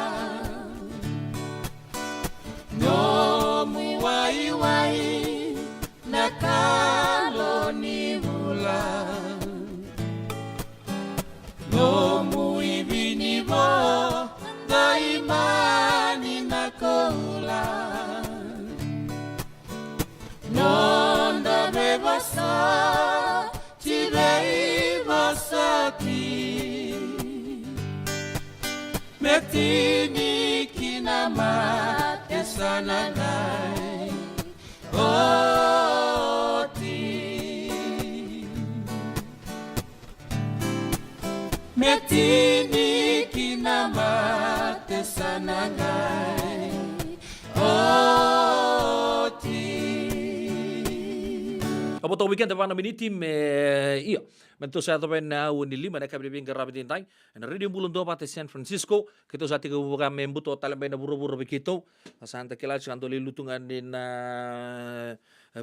Nomu waiwai na kalo ni vula. Nomu ivinivo na imani na koula. Noda veivosoti, veivosoti. Me tini kina mate sa na qai oti. Me tini kina mate sa na qai oti. A vo toka vei keda va na miniti me, io, me tou sa yacova ena aua ni lima ena yakavi ni veiqaravi edaidai ena Radio Bula Duavata e San Francisco. Keitou sa tekivu vaka me buto tale mai na vuravura vei keitou. Sa da kila tiko, sa dau lai lutu ga ni na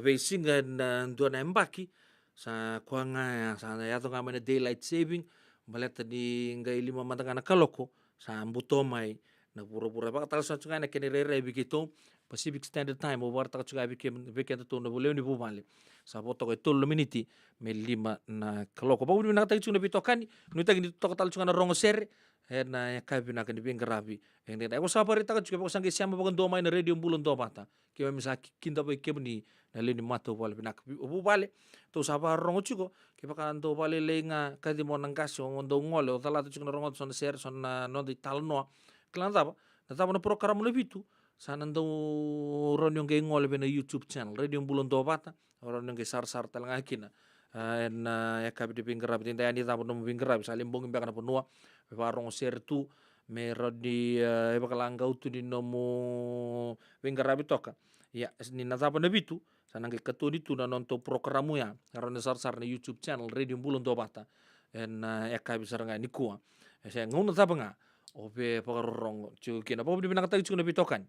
veisiga ena dua na yabaki. Sa koya ga ya, sa yaco ga mai na daylight saving, baleta ni qai lima mada ga na kaloko sa buto mai na vuravura. Vakatale sara tiko ga na kena irairai vei keitou, Pacific Standard Time, au vakaraitaka tiko ga vei ke-, vei kedatou na lewe ni vuvale. Sa vo toka e tolu na miniti me lima na kaloko. Vakavinavinakataki tiko na veitokani, nuitaki ni toka tale tiko ga na rogo sere ena yakavi vinaka ni veiqaravi. E, e, e, au sa vakaraitaka tiko, kevaka sa qai sema vakadua mai na Radio Bula Duavata, keimami sa ki-, kidavaki kemuni na lewe ni matavuvale vinaka. Vi-, vuvale, tou sa vakarorogo tiko, kevaka dou vakalailai ga, kaci mo na qase, o dou gole, o calata tiko na rogoca so na sere, so na noda italanoa. Kila na cava, na cava na porokaramu na vitu, sa na dau rawa ni o qai gole vei na YouTube channel, Radio Bula Duavata, o rawa ni o qai sarasara tale ga kina. A, ena, a, yakavi ni veiqaravi, edaidai ni cava nomu veiqaravi, sa lai bogi beka na vanua, me vakarorogo sere tu, me rawa ni, e, e vakalagau tu ni nomu veiqaravi toka. Ia, ni na cava na vitu, sa na qai katoni tu na nodatou porokaramu ya. E rawa ni sarasara na YouTube channel, Radio Bula Duavata. Ena, e, yakavi sara ga nikua. E se gauna cava ga o via vakarorogo tiko kina. Vakavinavinakataki tiko na veitokani.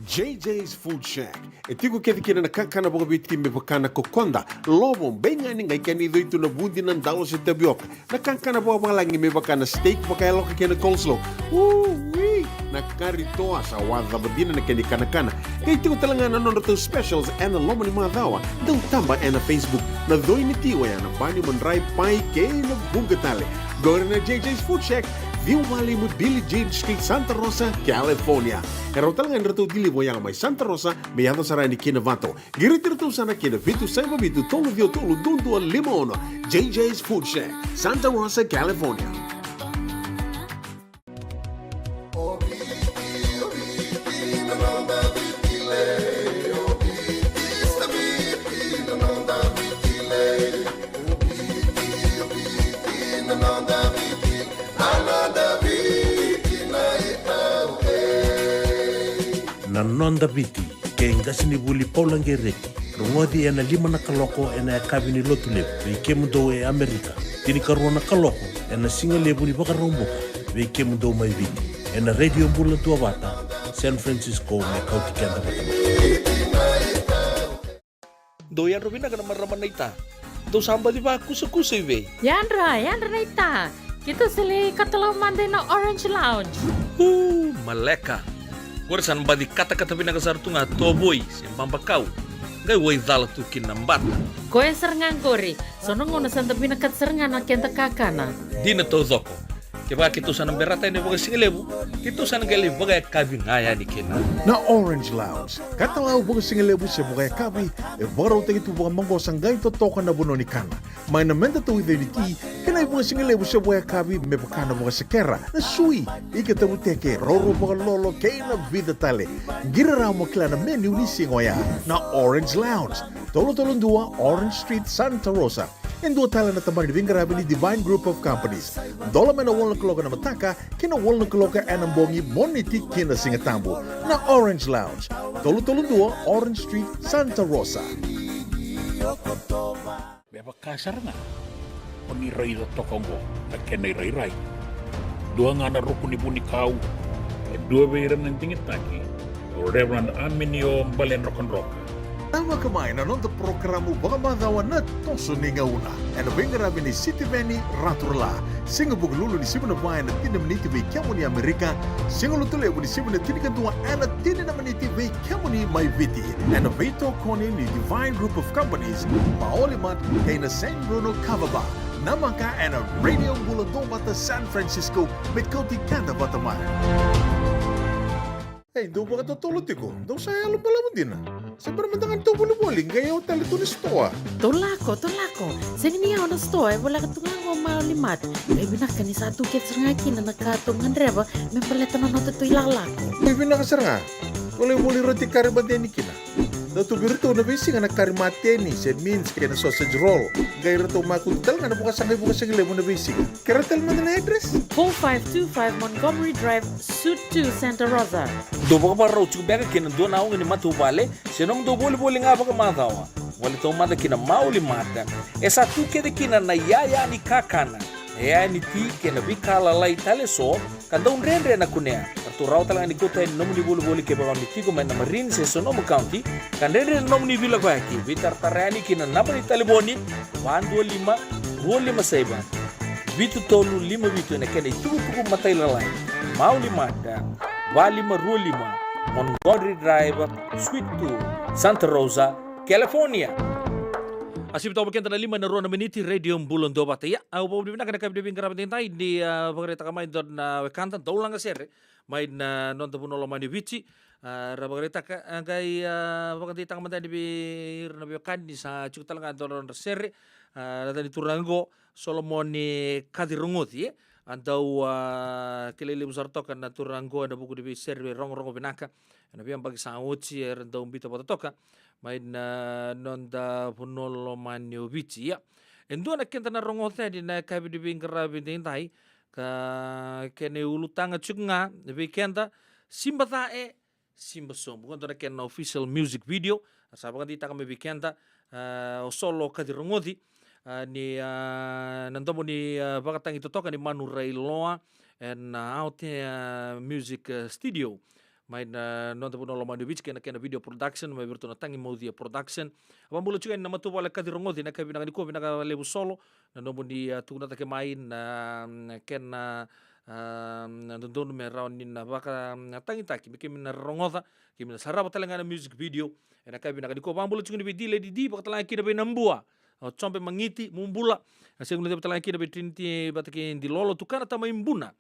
J J's Food Shack. E tiko kece kina na kakana vakaviti me vaka na kokoda, lovo, beigani, qai kena icoi tu na vudi, na dalo se tavioka. Na kakana vakavalagi me vaka na steak vakayaloka kei na coleslaw. Ui! Na kari toa sa wacava dina na kena ikanakana. Qai tiko tale ga na nodratou specials ena loma ni macawa. Dau taba ena Facebook. Na coi ni ti oya na bani, madrai, pai kei na vuqa tale. Qori na J J's Food Shack, ciwa walu lima Billie Jean Street, Santa Rosa, California. E rawa tale ga ni ratou deliver yaga mai Santa Rosa me yaco sara yani ki Novato. Qiriti iratou sara ki na vitu saiva vitu tolu ciwa tolu dua dua lima ono. J J's Food Shack, Santa Rosa, California. Na Noda Viti, kei qasenivuli Paula Qereti. Rogoci ena lima na kaloko ena yakavi ni Lotulevu vei kemudou e Amerika. Tinikarua na kaloko ena sigalevu ni Vakaraubuka vei kemudou mai Viti, ena Radio Bula Duavata, San Francisco, me kauti keda vata mai. Dou yadra vinaka na marama naita. Dou sa baci vakusakusa i vei? Yadra, yadra naita. Keitou sa lai katalau mada ina Orange Lounge. Uu, maleka. Qori sa na baci katakata vinaka sara tu ga tovoi se babakau, qai waicala tu kina na bata. Koya sara ga qori. So na gauna sa da vinakata sara ga na keda kakana. Dina taucoko. Kevaka keitou sa na berata yani vakasigalevu, keitou sa na qai lai vakayakavi ga yani kina. Na Orange Lounge, katalau vakasigalevu se vakayakavi, e vakarautaki tu vakamaqosa, qai totoka na vanua ni kana. Mai na meda tauica ni ti, kei na ivakasigalevu se vakayakavi me vaka na vakasekera, na sui, ika tavuteke, roro vakalolo kei na vica tale. Qiri rawa mo kila na menu ni siga oya. Na Orange Lounge, tolu tolu dua Orange Street, Santa Rosa. E dua tale na tabana ni veiqaravi ni Divine Group of Companies. Dola mai na walu na kaloko ena mataka ki na walu na kaloko ena bogi, Moniti ki na Sigatabu. Na Orange Lounge, tolu tolu dua Orange Street, Santa Rosa. Me vaka sara ga o ni raica toka oqo na kena irairai. Dua ga na ruku ni vunikau, e dua vei ira na digitaki, o Reverend Aminio Baledrokadroka. Tavaka mai na noda porokaramu vakamacawa Na Toso ni Gauna, ena veiqaravi ni Sitiveni Raturala. Siga Vukelulu ni sivi na va ena tini na miniti vei kemuni Amerika. Siga Lotulevu ni sivi na tinikadua ena tini na miniti vei kemuni mai Viti, ena veitokoni ni Divine Group of Companies, Maoli Mart kei na San Bruno Kava Bar. Namaka ena Radio Bula Duavata San Francisco, me kauti keda vata mai. Ei, dou vakatotolo tiko, dou sa yalo balavu dina. Se bera mada ga ni tou volivoli, qai yawa tale tu ni sitoa. Tou lako, tou lako. Sega ni yawa na sitoa, e voleka tu ga qo Maoli Mart. Qai vinaka ni sa tu kece sara ga kina na ka tou gadreva me baleta na noda tou ilakolako. Qai vinaka sara ga. Tou lai voli roti kari mateni kina. Dau tu vei iratou na veisiga na kari mateni, se mince kei na sausage roll. Qai ratou makutu tale ga na vakasaqai vakasigalevu na veisiga. Kerea tale mada na address? Four five two five Montgomery Drive, Suite two, Santa Rosa. Dou vakavakarau tiko beka kei na dua na oga ni matavuvale se nomudou volivoli ga vakamacawa? Gole taumada ki na Maoli Mart. E sa tu kece kina na iyaya ni kakana, na iyaya ni ti kei na veika lalai tale eso ka dau dredre na kunea. Ratou rawa tale ga ni kauta yani na nomuni volivoli kevaka o ni tiko mai na Marin se Sonoma County, ka dredre na nomuni veilakoyaki. Veitaratara yani ki na naba ni talevoni, va dua lima, rua lima saiva, vitu tolu lima vitu, ena kena itukutuku matailalai. Maoli Mart, va lima rua lima Montgomery Drive, Suite two, Santa Rosa, California. A sivi toka vei keda na lima ena rua na miniti, Radio Bula Duavata. Ia, au vakavinavinaka ena yakavi ni veiqaravi edaidai ni, a, vakaraitaka mai e dua na wekada, dau lagasere mai na noda vanua lomani o Viti. A, ra vakaraitaka, a, qai, a, vakadeitaka mada yani vei ira na veiwekani ni sa tiko tale ga e dua na nodra sere, a, na yaca ni turaga qo, Solomoni Kacirogoci, e. A dau, a, kilai levu sara toka na turaga qo ena vuku ni veisere, veirogorogo vinaka ena veiyabaki sa oti era dau biuta vata toka mai na noda vanua lomani o Viti. Ia, e dua na keda na rogoca yani ena yakavi ni veiqaravi edaidai, ka kena iulutaga tiko ga vei keda, Siba Ca E, Siba Sobu. Qo dua na kena official music video, a sa vakadeitaka mai vei keda, a, o Solo Kacirogoci, a, ni, a, na domo ni, a, vakatagi totoka ni Manu Railoa, ena, a, Aotea, a, Music, a, Studio. mai na noda vanua lomani o Viti kei na kena video production mai vei iratou na Tagi Maucia Production. Vakabula tiko yani na matavuvale Kaci Rogoci ena yakavi vinaka nikua, vinaka levu Solo na nomuni, a, tukuna cake mai na, mm, kena, a, na dodonu me rawa ni na vaka, mm, tagitaki me kemuni na rogoca, kemuni na sarava tale ga na music video ena yakavi vinaka nikua. Vakabula tiko yani vei D Lady D, vakatalega kina vei Nabua, o Jobe Magiti, mu bula. A, sega ni cava tale ga kina vei Trinity vata kei Dilolo, tukana tamai Buna.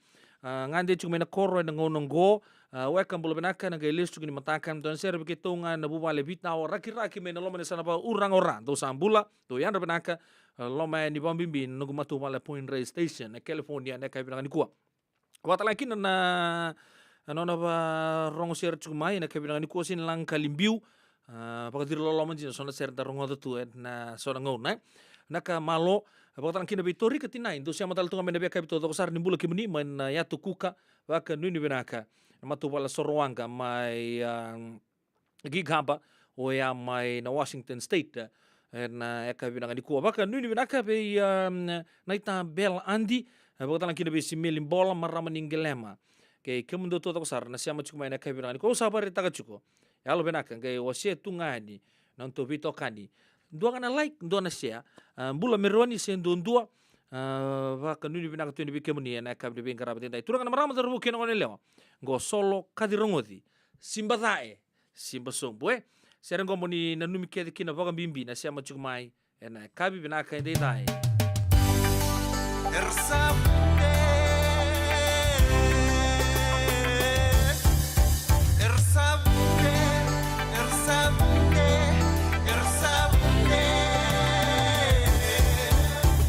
A, gade tiko mai na koro ena gauna oqo. A, weka, bula vinaka, na qai lesu tiko ni mataka. Dua na sere vei keitou ga na vuvale Vitawa Rakiraki mai na loma ni yasana vakauraga o Ra. Dou sa bula, dou yadra vinaka. A, loma yani vakabibi na noqu matavuvale Point Rail Station e California ena yakavi vinaka nikua. Vakatalega kina na, na nona varogo sere tiko mai ena yakavi vinaka nikua, Sinilagakali Biu. A, vakaciri loloma dina, so na sere da rogoca tu ena so na gauna, e. Vinaka, malo. Vakatalega kina vei Torika Tinai, dou sema tale tu ga mai na veiyakavi taucoko sara, ni bula kemuni mai na Yatu Kuka, vakanuinui vinaka. Na matavuvale Sorowaqa mai, a, Gig Harbor, oya mai na Washington State, e, ena yakavi vinaka nikua. Vakanuinui vinaka vei, a, Naita Bel Adi, e, vakatalega kina vei Simeli Bola, marama ni Qelema. Kei kemudou taucoko sara na sema tiko mai ena yakavi vinaka nikua. Au sa vakaraitaka tiko, yalo vinaka, qai wasea tu ga yani na nodatou veitokani. Dua ga na like, dua na share. A, bula Meroni se duadua. A, vakanuinui vinaka tu yani vei kemuni ena yakavi ni veiqaravi edaidai. Turaga na marama, cauravou kei na goneyalewa. Qo Solo Kaci Rogoci, Siba Cae, Siba Sobu, e. Sere qo mo ni nanumi kece kina vakabibi na sema tiko mai ena yakavi vinaka edaidai. Era sa vude, era sa vude, era sa vude, era sa vude.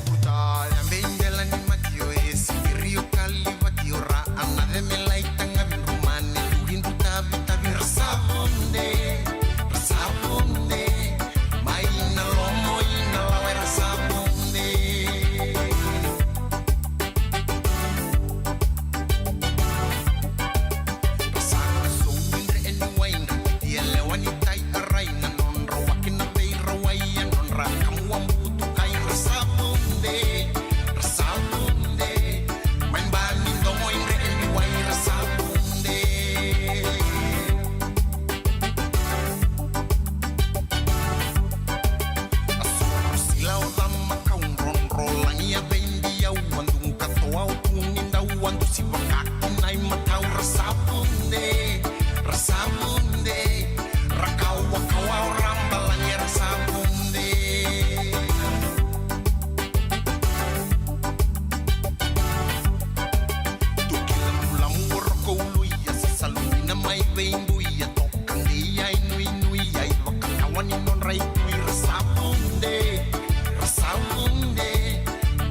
Puta ya me indela ni matio e sikirio kali vatio ra ana de me lai tanga vindu mane vindu tavi tavi ra sa vude, ra sa vude. Mai na lomo i na lawa era sa vude. Ra sa ka sou indre eni waindre, ia lewa ni tai arai na nodra wake na vei ra wai a nodra kamu a butu kai ra sa vude, ra sa vude. Mai ba ni domo indre eni wai ra sa vude. A soro sila o cama kau drodro lagi a veibi au a dugu katoa o kuni dau a dusi vakaki nai matau ra sa vude, ra sa vude. Ra kawa kawa o raba lagi ra sa vude. Tukila mulamu o roko ulu ia sa salumina mai veibuia toka dei ai nuinui ai vakatawa ni nodra itui ra sa vude, ra sa vude.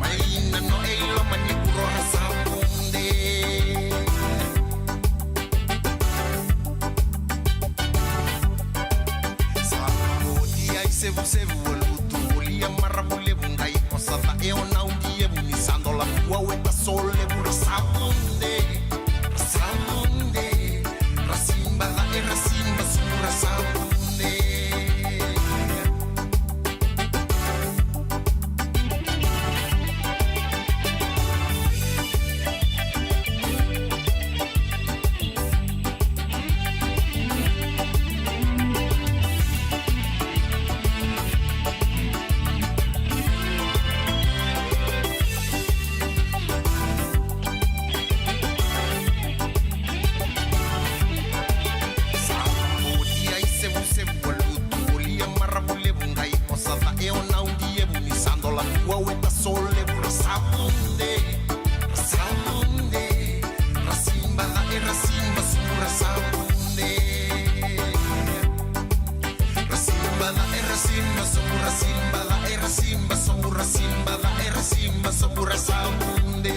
Mai na no e iloma ni kuro ra sa vude. Sa oti ai sevusevu a lutu olia maravu levu dai posa ca e ona uki evu ni sa dola kua weta so levu ra sa vude, ra sa vude. Ra siba ca e ra siba su ra sa vude. Sa oti ai sevusevu a lutu olia maravu levu dai posa ca e ona uki evu ni sa dola kua weta so levu ra sa vude, ra sa vude. Ra siba ca e ra siba su ra sa vude. Ra siba ca e ra siba su ra siba ca e ra siba su ra siba ca e ra siba su ra sa vude.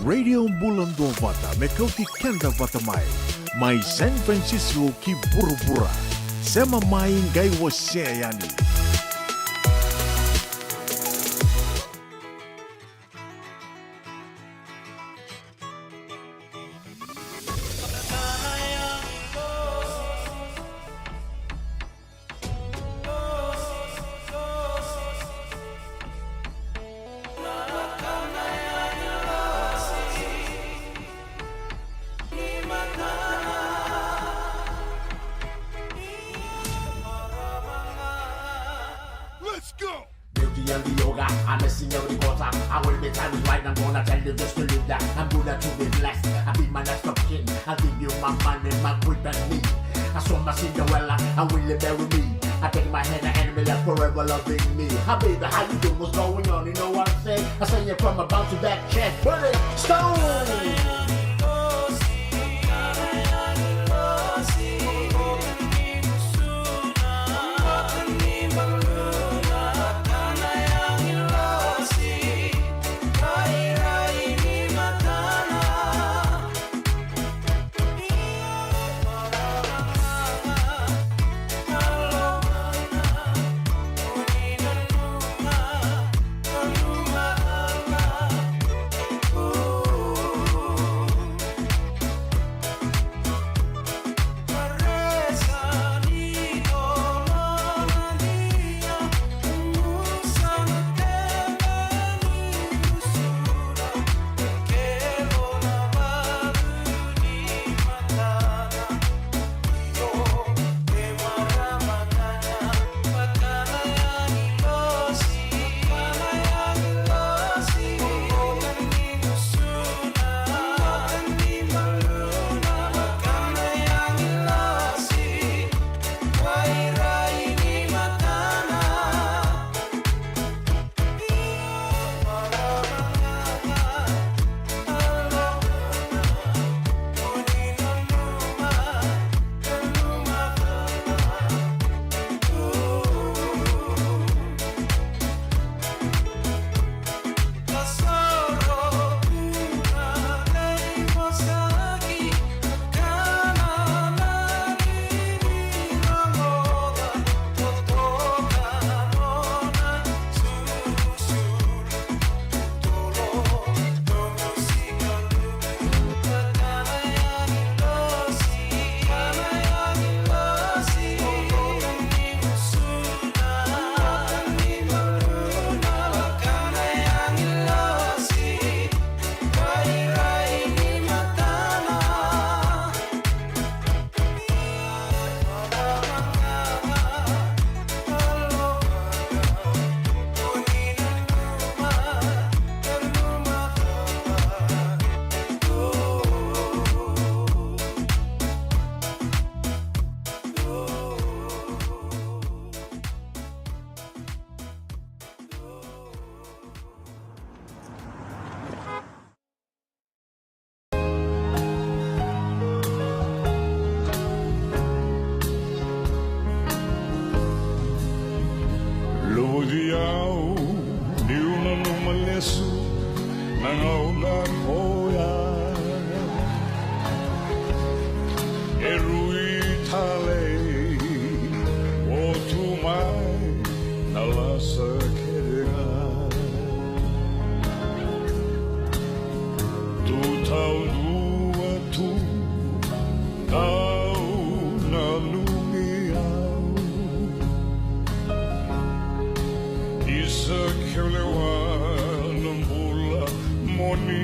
Radio Bula Duavata, me kauti keda vata mai. Mai San Francisco ki vuravura. Sema mai, qai wasea yani. Let's go! Beauty and the yoga, I'm a singer with the quarter. I will be time is right, I'm gonna tell you just to leave that. I'm good at to be blessed. I be my next of kin. I'll give you my money, my queen and me. I saw my Cinderella, I will you marry me. I take my hand, the enemy left forever loving me. Hi baby, how you doing? What's going on? You know what I'm saying? I say you from a bounce back check. Burning stone.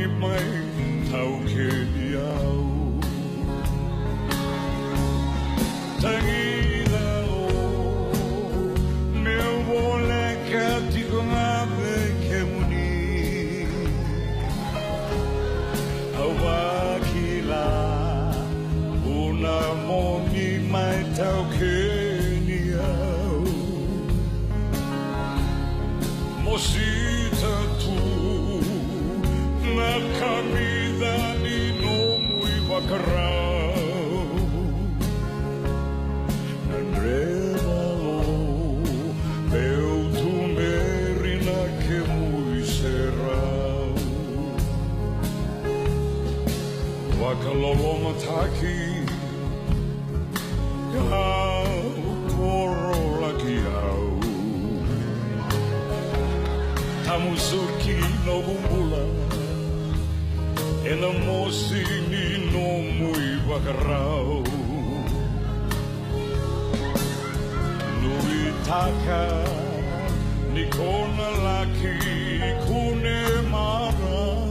mai taukeni au. Tagina o meu voleka tiko ga vei kemuni. Au vakila vuna moni mai taukeni au. Mosita tu na kamica ni nomu ivakarau. Gadreva lo meu tuberi na kemu iserau. Vakalolomataki kau korolaki au. Tamusuki noqu bula ena mosi ni nomu ivakarau. Nuitaka ni ko na laki kune marau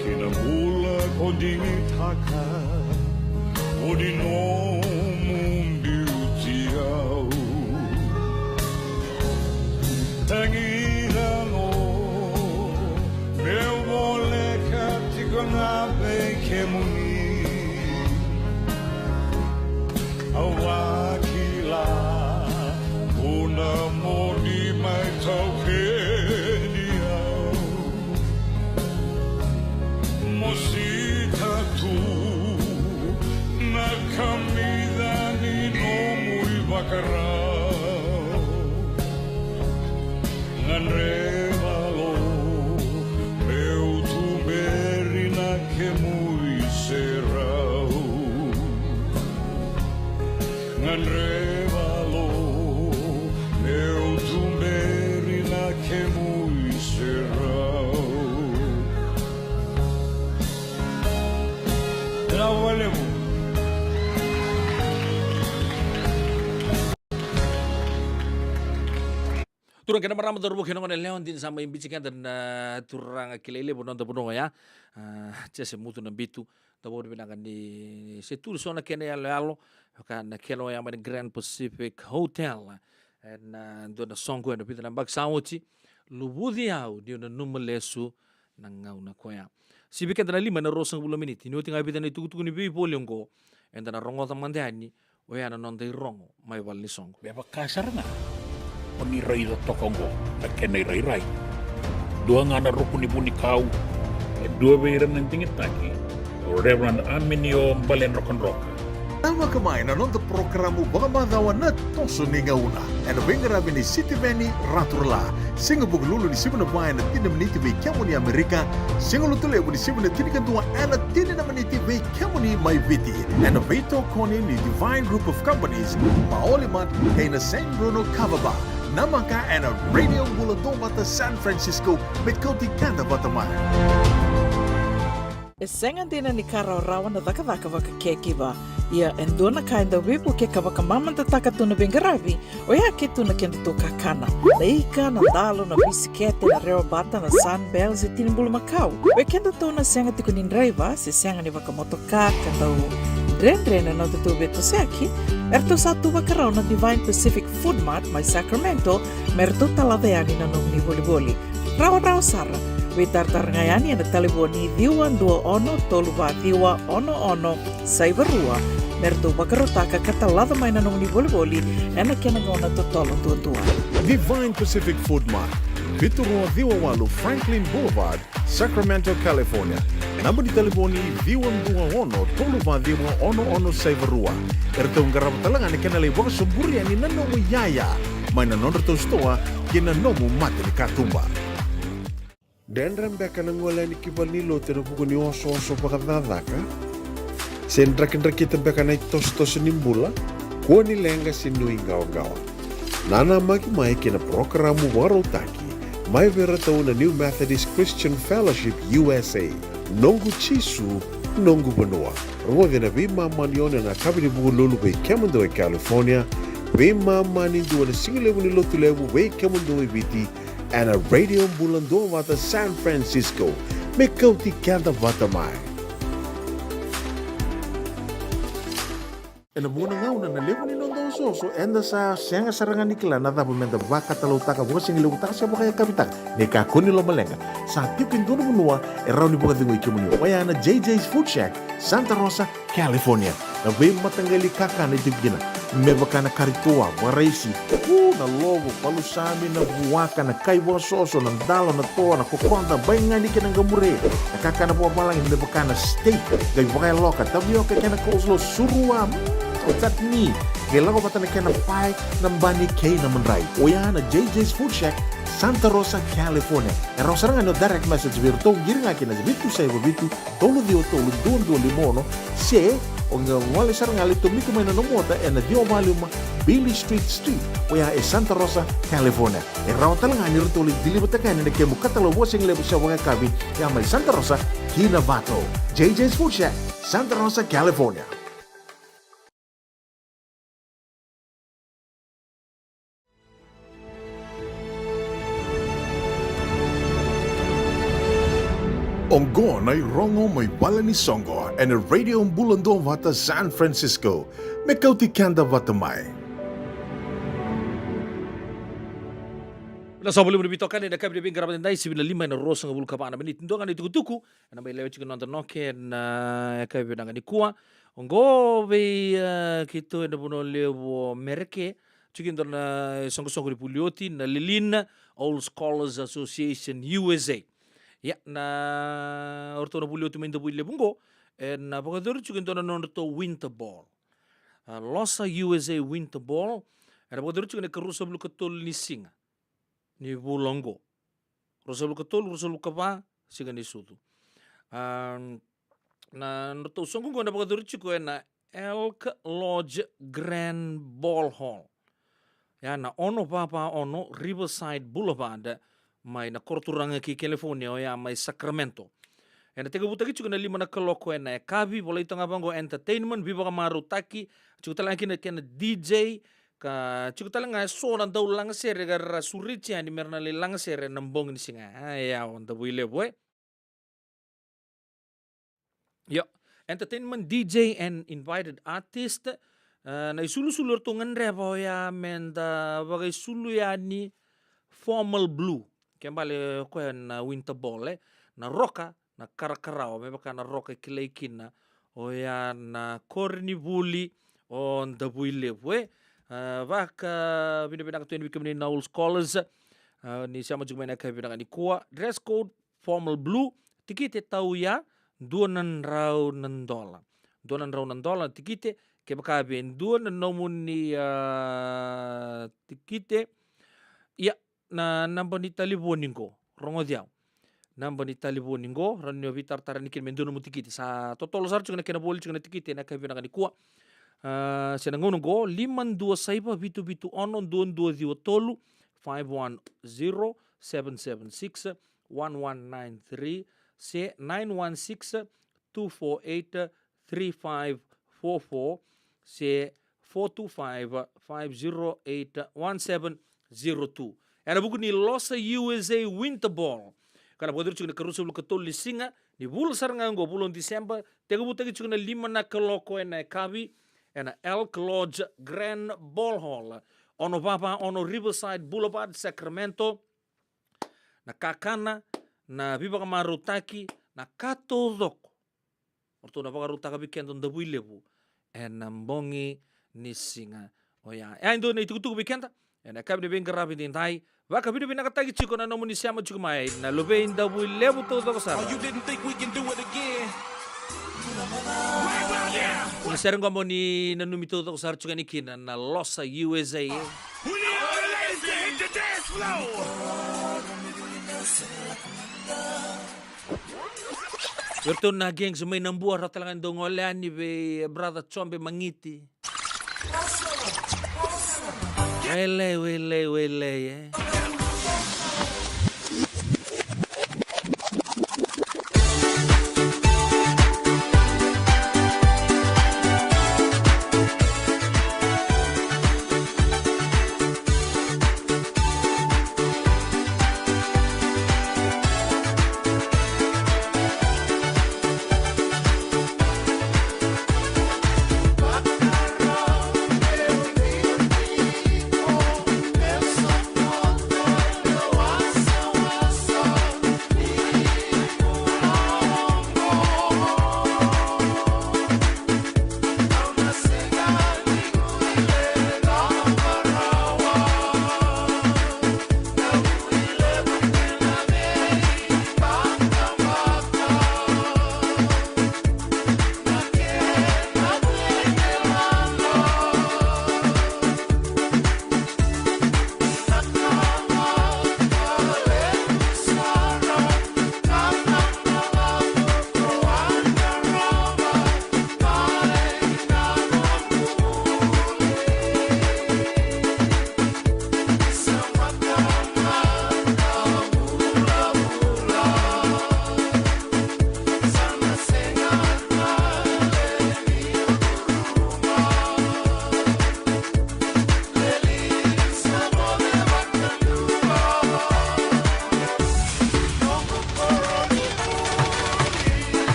ki na bula ko digitaka. Vuni nomu biuti au. Tagina o meu voleka tiko ga vei kemuni. Au vakila vuna moni mai taukeni au. Mosita tu na kamica ni nomu ivakarau. Gadreva lo meu tuberi na kemu iserau. Gadreva lo meu tuberi na kemu iserau. Vinaka vakalevu. Turaga kei na marama, cauravou kei na goneyalewa, dina sa mai biuti keda na turaga kilai levu na noda vanua oya. A, Jese Mutunabitu, da vakavinavinaka ni se tu so na kena iyaloyalo, vaka na kena oya mai na Grand Pacific Hotel. Ena dua na soqo ena vica na yabaki sa oti, Luvuci Au Niu Nanuma Lesu na Gauna Koya. Sivi keda na lima ena ruasagavulu na miniti ni oti ga e vica na itukutuku ni veivoli oqo, eda na rogoca mada yani oya na noda irogo mai vale ni soqo. Me vaka sara ga o ni raica toka oqo na kena irairai. Dua ga na ruku ni vunikau, e dua vei ira na digitaki, o Reverend Aminio Baledrokadroka. Tavaka mai na noda porokaramu vakamacawa Na Toso ni Gauna, ena veiqaravi nei Sitiveni Raturala. Siga Vukelulu ni sivi na va ena tini na miniti vei kemuni Amerika. Siga Lotulevu ni sivi na tinikadua ena tini na miniti vei kemuni mai Viti. Ena veitokoni ni Divine Group of Companies, Maoli Mart kei na San Bruno Kava Bar. Namaka ena Radio Bula Duavata San Francisco, me kauti keda vata mai. E sega dina ni ka rawarawa na cakacaka vaka caregiver. Ia e dua na ka e dau veivuke ka vakamamadataka tu na veiqaravi, oya ke tu na kedatou kakana. Na ika, na dalo, na bisikete, na rewabata, na Sunbell se tini bulumakau. Vei kedatou na sega tiko ni draiva se sega ni vakamotoka ka dau dredre na nodatou veitosoyaki, eratou sa tu vakarau na Divine Pacific Food Mart mai Sacramento me ratou talaca yani na nomuni volivoli. Rawarawa sara, veitaratara ga yani ena talevoni ciwa dua ono tolu va ciwa ono ono saiva rua me ratou vakarautaka ka talaca mai na nomuni volivoli ena kena gauna totolo duadua. Divine Pacific Food Mart, vitu rua ciwa walu Franklin Boulevard, Sacramento, California. Naba ni talevoni ciwa dua ono tolu va ciwa ono ono saiva rua. Eratou qarava tale ga na kena lai vakasoburi yani na nomu iyaya mai na nodratou sitoa ki na nomu mata ni katuba. Dredre beka na gole yani ki valenilotu ena vuku ni osooso vakacakacaka? Se drakidrakita beka na itosotoso ni bula? Kua ni leqa se nuiqawaqawa. Nanamaki mai ki na parokaramu vakarautaki mai vei iratou na New Methodist Christian Fellowship U S A, Noqu Jisu, Noqu Vanua. Rogoci ena veimama ni ono ena yakavi ni Vukelulu vei kemudou e California, veimama ni dua ena sigalevu ni Lotulevu vei kemudou e Viti, ena Radio Bula Duavata San Francisco. Me kauti keda vata mai. Ena vuqa na gauna na levu ni noda osooso, eda sa sega sara ga ni kila na cava meda vakatalautaka, vakasigalevu taka se vakayakavi taka. Ni kakua ni lomaleqa, sa tiko e dua na vanua e rawa ni vakacegui kemuni. Oya na J J's Food Shack, Santa Rosa, California. Na veimataqali kakana e tiko kina, me vaka na kari toa, vakaraisi, u, na lovo, palusami, na vuaka, na kai vakasoso, na dalo, na toa, na kokoda, baigani kei na qamure, na kakana vakavalagi, me vaka na steak, qai vakayaloka, tavioka kei na coleslaw, surua, mm, chutney, qai lako vata na kena pae, na bani kei na madrai. Oya na J J's Food Shack, Santa Rosa, California. E rawa sara ga ni o direct message vei iratou, qiri ga kina vitu saiva vitu, tolu ciwa tolu, dua dua lima ono, se o qai gole sara ga, lai tomika mai na nomu ota ena ciwa va lima Beale Street Suite, oya e Santa Rosa, California. E rawa tale ga ni ratou lai deliver-taka yani na kemu katalau vakasigalevu se vakayakavi, ya mai Santa Rosa ki Novato. J J's Food Shack, Santa Rosa, California. Oqo na irogo mai vale ni soqo ena Radio Bula Duavata San Francisco. Me kauti keda vata mai. Na sobu levu ni veitokani ena yakavi ni veiqaravi edaidai, sivi na lima ena ruasagavulu ka va na miniti. Dua ga na itukutuku ena mai lewe tiko na noda noke ena yakavi vinaka nikua. Oqo vei, e, keitou ena vanua levu o Mereke, tiko e dua na, e, soqosoqo ni vuli oti, na Lelean Old Scholars Association U S A. Ia, na, o ratou na vuli oti mai Davuilevu oqo, ena vakayacori tiko e dua na nodratou Winter Ball. A, Losa U S A Winter Ball, ena vakayacori tiko ena ikaruasagavulu ka tolu ni siga ni vula oqo. Ruasagavulu ka tolu, ruasagavulu ka va, siga ni sucu. A, na nodratou soqo oqo ena vakayacori tiko ena Elk Lodge Grand Ball Hall. Ya na ono va va ono Riverside Boulevard, mai na koroturaga kei California, oya mai Sacramento. Ena tekivutaki tiko ena lima na kaloko ena yakavi, volai toka ga vaqo entertainment, veivakamarautaki, tiko tale ga kina kena D J, ka tiko tale ga eso na dau lagasere ka ra sureti yani mera na lai lagasere ena bogi ni siga. A, ya o Davuilevu, e. Io, entertainment, D J and invited artist. E, na isulusulu eratou gadreva oya meda vakaisulu yani Formal Blue. Ke bale o koya na Winter Ball, e. Na roka, na karakarawa, me vaka na roka e kilai kina oya na koronivuli o Davuilevu, e. E, vakavinavinaka tu yani vei kemuni na Old Scholars, e, ni sema tiko mai ena yakavi vinaka nikua. Dress code, Formal Blue, tikite tauya, dua na drau na dola. Dua na drau na dola na tikite, kevaka vei dua na nomuni, a, tikite. Ia, na naba ni talevoni qo, rogoci au. Naba ni talevoni qo, rawa ni o veitaratara yani kina me dua na nomu tikite. Sa totolo sara tiko na kena voli tiko na tikite ena yakavi vinaka nikua. A, se na gauna qo, lima dua saiva vitu vitu ono dua dua ciwa tolu, five one zero, seven seven six, one one nine three, se nine one six, two four eight, three five four four, se four two five, five zero eight, one seven zero two. Ena vuku ni Losa U S A Winter Ball, ka na vakayacori tiko ena ikaruasagavulu ka tolu ni siga ni vula sara ga oqo, vula o December, tekivutaki tiko ena lima na kaloko ena yakavi, ena Elk Lodge Grand Ball Hall, ono va va ono Riverside Boulevard, Sacramento. Na kakana, na veivakamarautaki, na ka taucoko o ratou na vakarautaka vei keda o Davuilevu ena bogi ni siga oya. E a dua na itukutuku vei keda ena yakavi ni veiqaravi edaidai. Vakavinavinakataki tiko na nomuni sema tiko mai, na luvei Davuilevu taucoko sara. Oh, you didn't think we can do it again? Well, well, yeah. Ni sere qo mo ni nanumi taucoko sara tiko yani kina na Losa U S A, e. We need all the ladies to hit the dance floor. Eratou na Gangs mai Nabua, ratou tale ga dau gole yani vei brother Jobe Magiti. Wailei, wailei, wailei, e.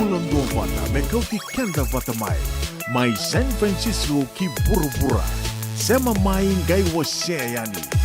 Duavata me kauti keda vata mai, mai San Francisco ki vuravura. Sema mai, qai wasea yani.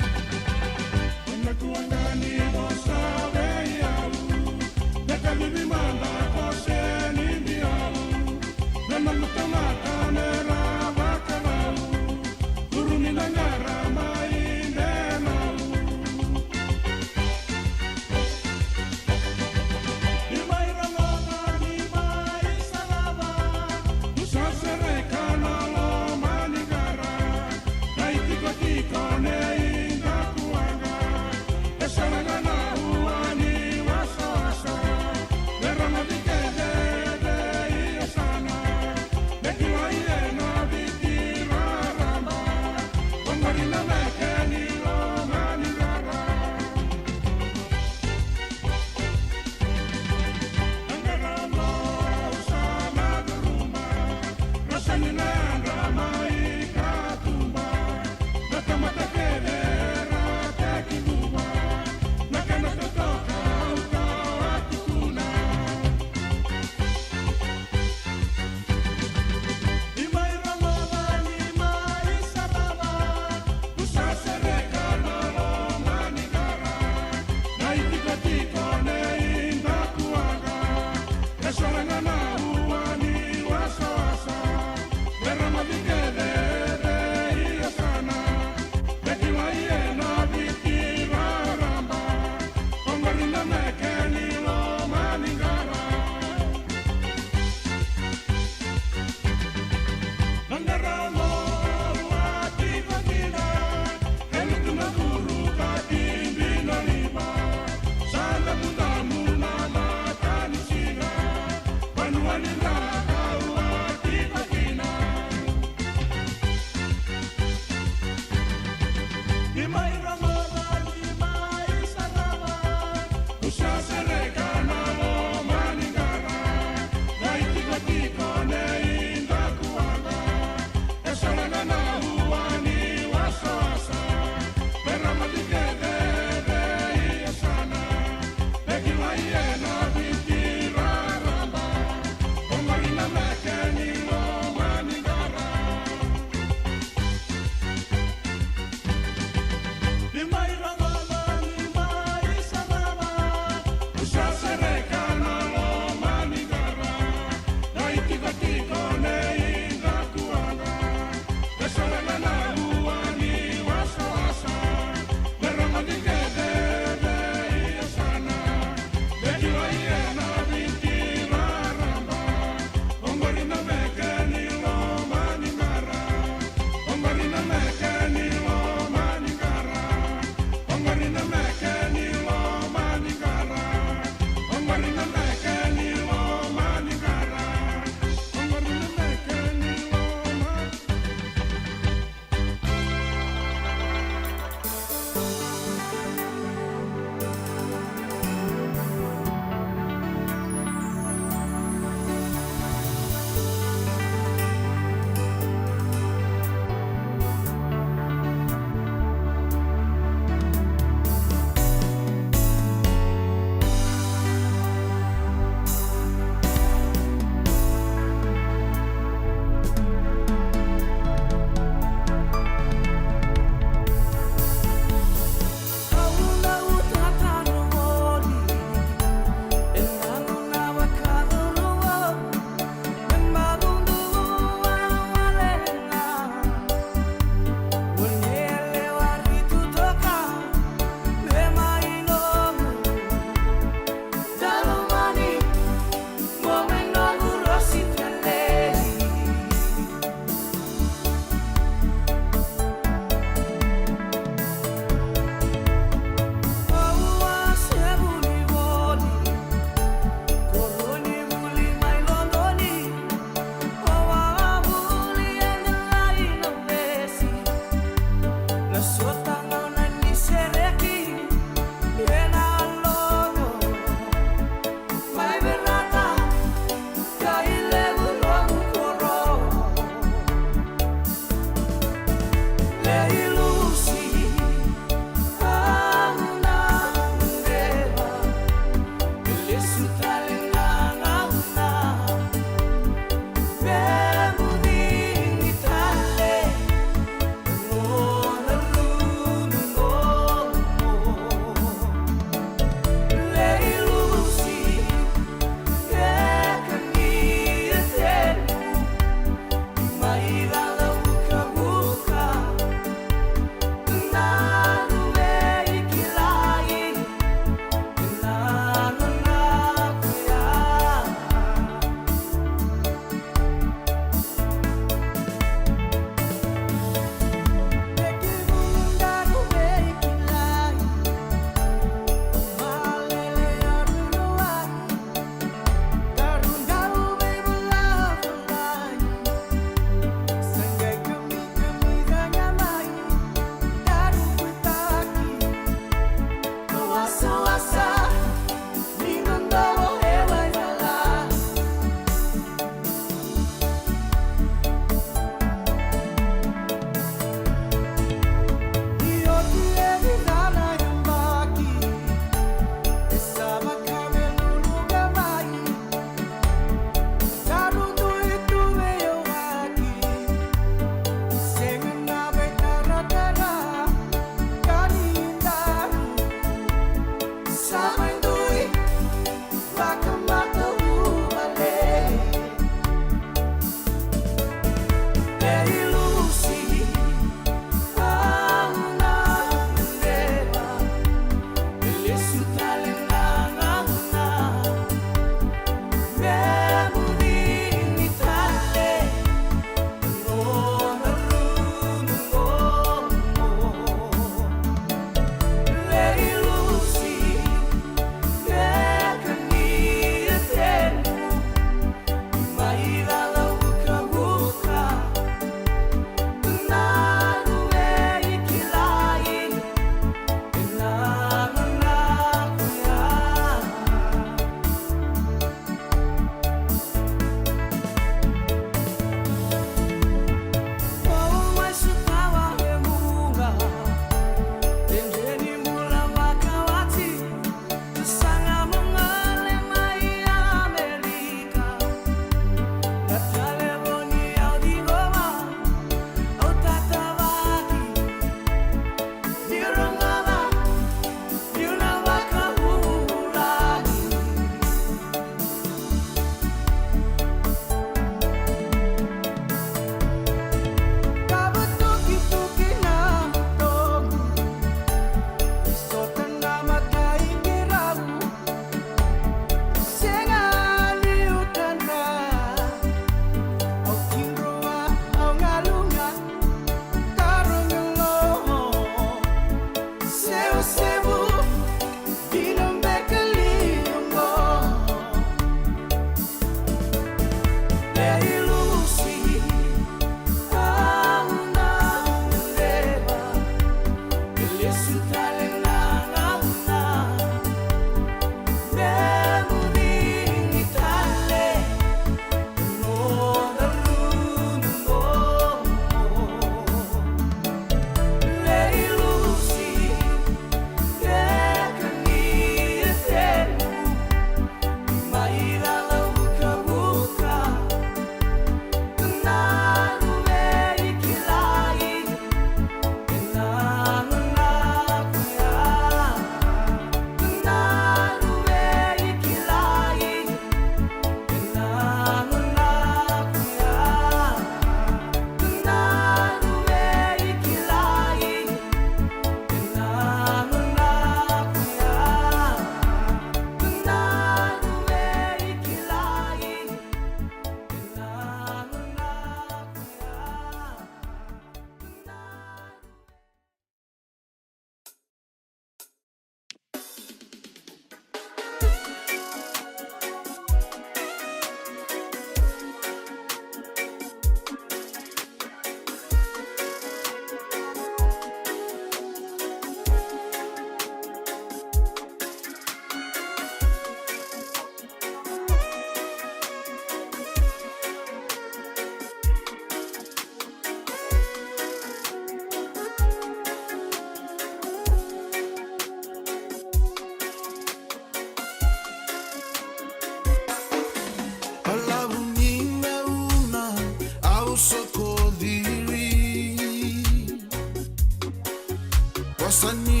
Sa ni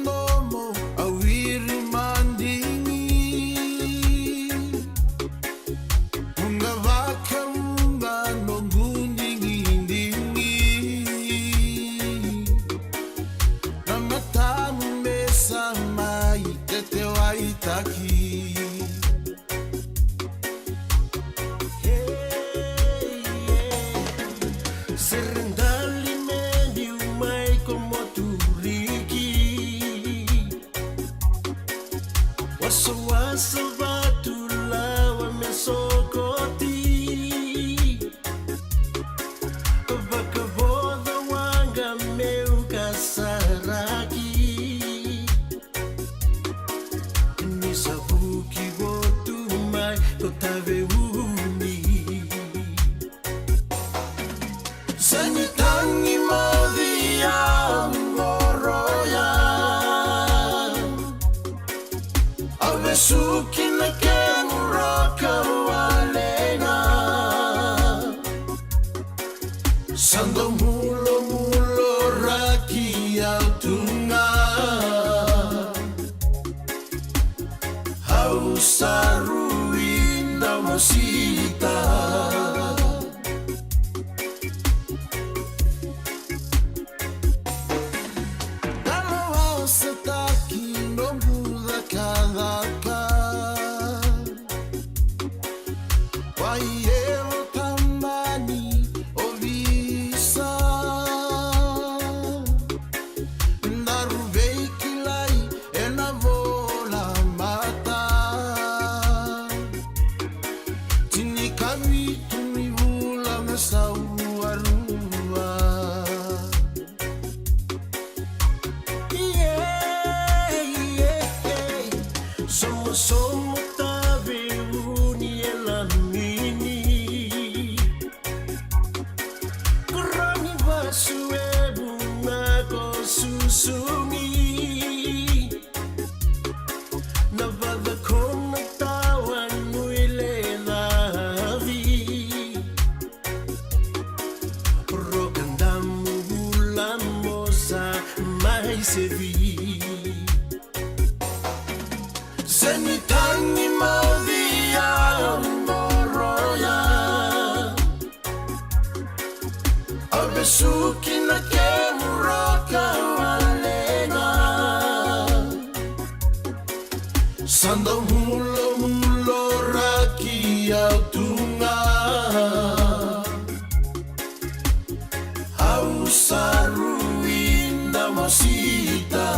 domo a wiri madigi. Vuqa vakavuqa noqu digidigi. Na matamu me sa mai tetewaitaki. Hey, yeah. Sere dali me biu mai ko Moturiki. Wasawasa vatu lawa me sokoti. Vakavoca waqa meu kasaraki. Ni sa vuki votu mai ko Taveuni. Sa ni tagi moci a qoroya. A vesuki na kemu roka wale ga. Sa dau mulomulo raki au tu ga. Au sa rui da mosita. Dalo au sa taki noqu cakacaka. Wai evo tamani o visa. Daru veikilai ena vola mata. Tinikavitu ni vula me sau a rua. Yeah, yeah, yeah. Somosomo Taveuni e lamini. Koroni vasu e vuna ko susugi. Na vaca ko na tawa nui le lavi. Roka damu vula mo sa mai sevi. Se ni tagi moci au qoroya. Au vesuki na kemu roka wale ga. Sa dau mulomulo raki au tu ga. Au sa rui da mosita.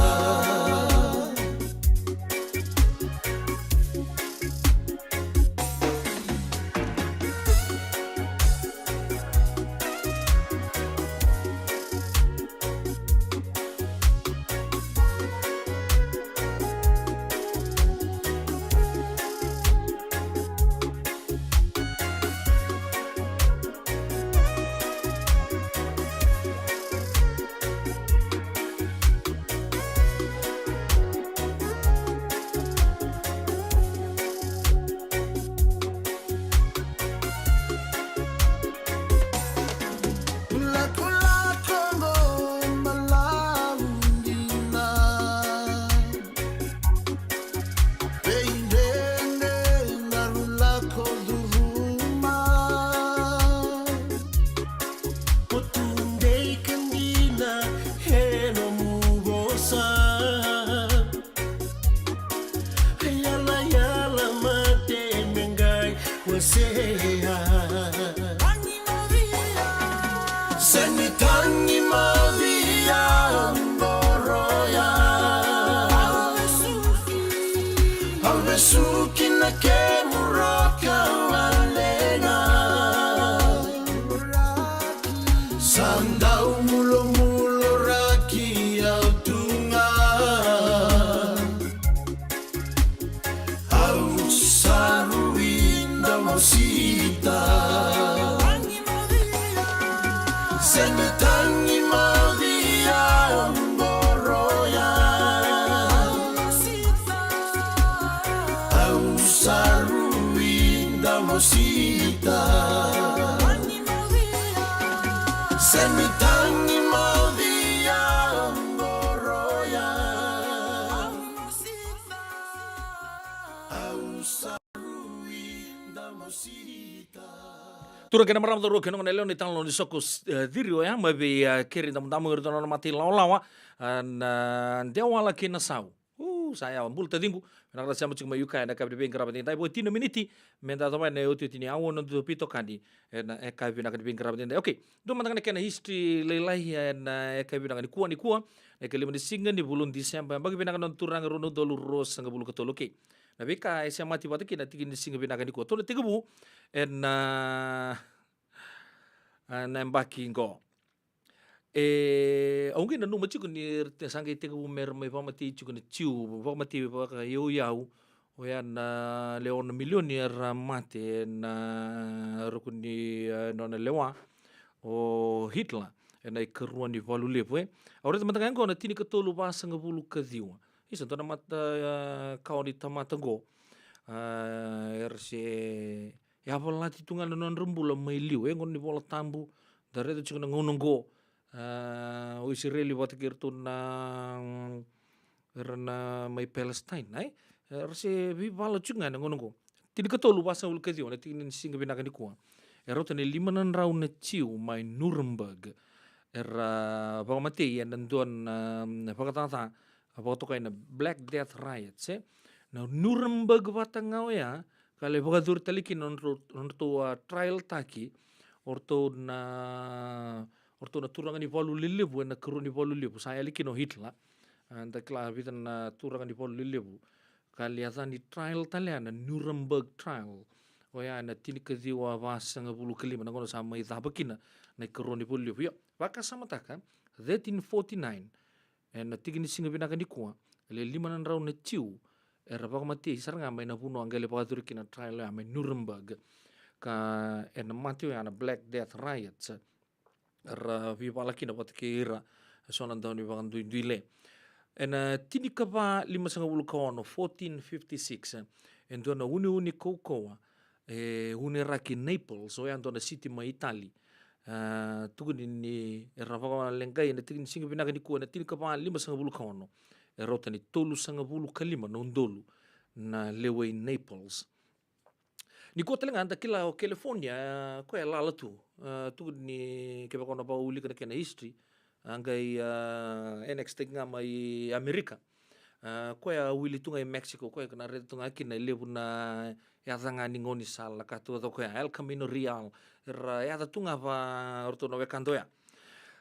Lakolako qo malavu dina. Veidredre daru lako curuma. Ko tu dei ka dina e nomu vosa. Yalayala mate me qai wasea. Se ni tagi moci au qoroya. Au vesuki na kemu roka wale ga. Sa dau mulomulo raki au tu ga. Au sa rui da mosita. Se ni tagi moci au qoroya. Au sa rui da mosita. Se ni tagi moci au qoroya. Turaga kei na marama, cauravou kei na gone yalewa, na italanoa ni Soko, e, Ciri oya mai vei, e, Keri Damudamu, iratou na nona mata ilawalawa, e, na Dewala kei Nasau. U, sa yawa, bula taciqu. Vinaka na sema tiko mai Uka ena yakavi ni veiqaravi edaidai. Vo tini na miniti meda yacova na iotioti ni aua na noda veitokani ena yakavi vinaka ni veiqaravi edaidai. Okay, dua mada ga na kena history lailai ena yakavi vinaka nikua, nikua na ikalima ni siga ni vula o December, yabaki vinaka na noda Turaga, rua na udolu ruasagavulu ka tolu. Okay. Na veika e semati vata kina na tiki ni siga vinaka nikua. Tou na tekivu ena, a, na yabaki qo. E, au qai nanuma tiko ni ra te, sa qai tekivu me ra mai vakamatei tiko na Jiu, vakamatei vakayauyau, oya na lewe ono na milioni era mate ena ruku ni, e, nona lewa o Hitler ena ikarua ni valu levu, e. Au raica mada ga qo na tinikatolu vasagavulu ka ciwa. Isa, dua na mata, e, kawa ni tamata qo, a, era se yavalati tu ga na nodra bula mai liu, e, gauna ni Vola Tabu, da raica tiko na gauna qo, a, o Isireli vata kei iratou na, mm, era na mai Palestine, ai? Era se veivala tiko ga na gauna qo. Tinikatolu vasagavulu ka ciwa na tiki ni siga vinaka nikua. E rauta ni lima na drau na Jiu mai Nuremberg era vakamatei ena dua na, mm, vakacaca a vakatokai na Black Death Riots, e. Na Nuremberg vata ga oya ka lai vakacuri tale kina na nodratou, nodratou, a, trial taki o ratou na, o ratou na turaga ni valu lelevu ena ikarua ni valu levu, sa yali kina o Hitler. A, da kila vica na turaga ni valu lelevu ka lai yaca ni trial tale ya na Nuremberg trial. Oya ena tinikaciwa vasagavulu ka lima na gauna sa mai cava kina na ikarua ni valu levu. Io, vakasamataka, thirteen forty-nine, ena tiki ni siga vinaka nikua, e le lima na drau na Jiu era vakamatei sara ga mai na vanua a qai lai vakacuri kina na trial ya mai Nuremberg. Ka ena mate oya na Black Death Riots, era veivala kina vata kei ira eso na daunivakaduiduile. Ena tinikava limasagavulu ka ono, fourteen fifty-six, e dua na uneune kaukauwa e uneraki Naples, oya dua na siti mai Itali. A, tukuni ni era vakaleqai ena tiki ni siga vinaka nikua ena tinikava limasagavulu ka ono, e rauta ni tolusagavulu ka lima na udolu na lewe i Naples. Nikua tale ga da kila o California, a, koya e lala tu. A, tukuni ni kevaka o na vakaulika na kena history, a qai, a, annex taki ga mai Amerika. A, koya a wili tu ga i Mexico, koya ka na raica tu ga kina e levu na yaca ga ni gaunisala ka tu, yaca koya El Camino Real, era yaca tu ga va o ratou na wekada oya.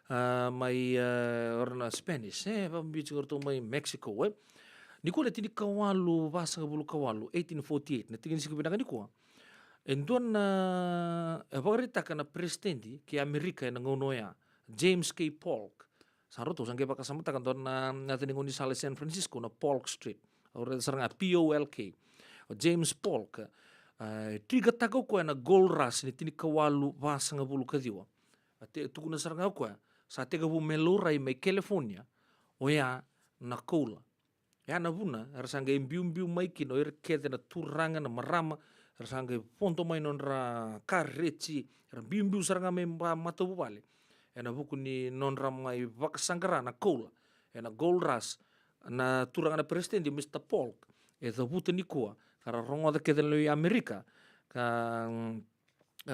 A, mai, a, o ira na Spanish, e, vakabibi tiko o ratou mai Mexico, e. Nikua na tinikawalu vasagavulu ka walu, eighteen forty-eight, na tiki ni siga vinaka nikua, e dua na, e vakaraitaka na peresitedi kei Amerika ena gauna oya, James K. Polk. Sa ratou sa qai vakasamataka dua na, na yaca ni gaunisala e San Francisco, na Polk Street. Au raica sara ga P O L K. O James Polk, a, e trigger-taka o koya na gold rush ni tinikawalu vasagavulu ka ciwa. A te, tukuna sara ga o koya, sa tekivu me laurai mai California oya na koula. Ya na vuna era sa qai biubiu mai kina o ira kece na turaga, na marama, era sa qai vodo mai nodra kareti, era biubiu sara ga mai ba matavuvale ena vuku ni nodra mai vakasaqara na koula ena gold rush. Na turaga na peresitedi, Mister Polk, e cavuta nikua ka ra rogoca kece na lewe i Amerika, ka, mm, e,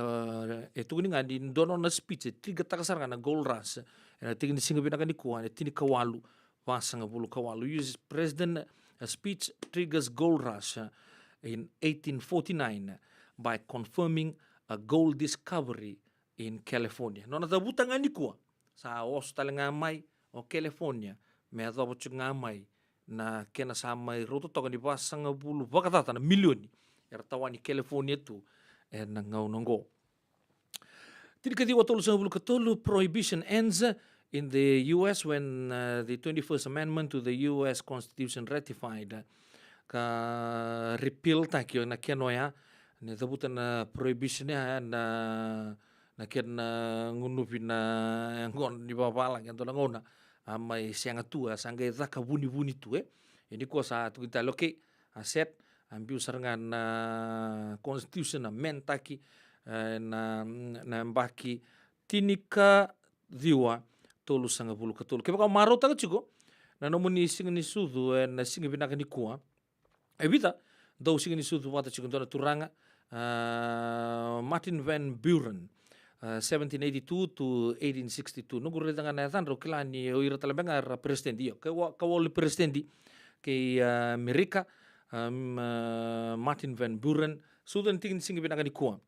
e tukuni ga ni dua na nona speech e trigger-taka sara ga na gold rush ena tiki ni siga vinaka nikua, ena tinikawalu vasagavulu ka walu. U S President, a speech triggers gold rush, uh, in eighteen forty-nine by confirming a gold discovery in California. Nona cavuta ga nikua, sa oso tale ga mai o California me yacova tiko ga mai na kena sa mai rauta toka ni vasagavulu vakacaca na milioni era tawani California tu ena gauna oqo. Tinikaciwa tolusagavulu ka tolu, Prohibition ends in the U S when, uh, the twenty-first Amendment to the U S Constitution ratified. Ka repeal-taki na kena oya, ni cavuta na Prohibition ya, na, na kena gunuvi na yaqona ni vavalagi, e dua na gauna a mai sega tu, a sa qai caka vunivuni tu, e. Ia nikua sa tukuni tale, okay, a set, a biu sara ga na Constitution, a amend-taki, e, na, na yabaki tinikaciwa tolusagavulu ka tolu. Kevaka o marautaka tiko na nomuni siga ni sucu ena siga vinaka nikua, e vica dau siga ni sucu vata tiko, dua na turaga, a, Martin Van Buren, a, seventeen eighty-two to eighteen sixty-two. Noqu raica ga na yacadra, au kila ni o ira tale beka ga era peresitedi, io, ka wa-, ka wali peresitedi kei, a, Amerika, a, m-, a, Martin Van Buren. Sucu ena tiki ni siga vinaka nikua.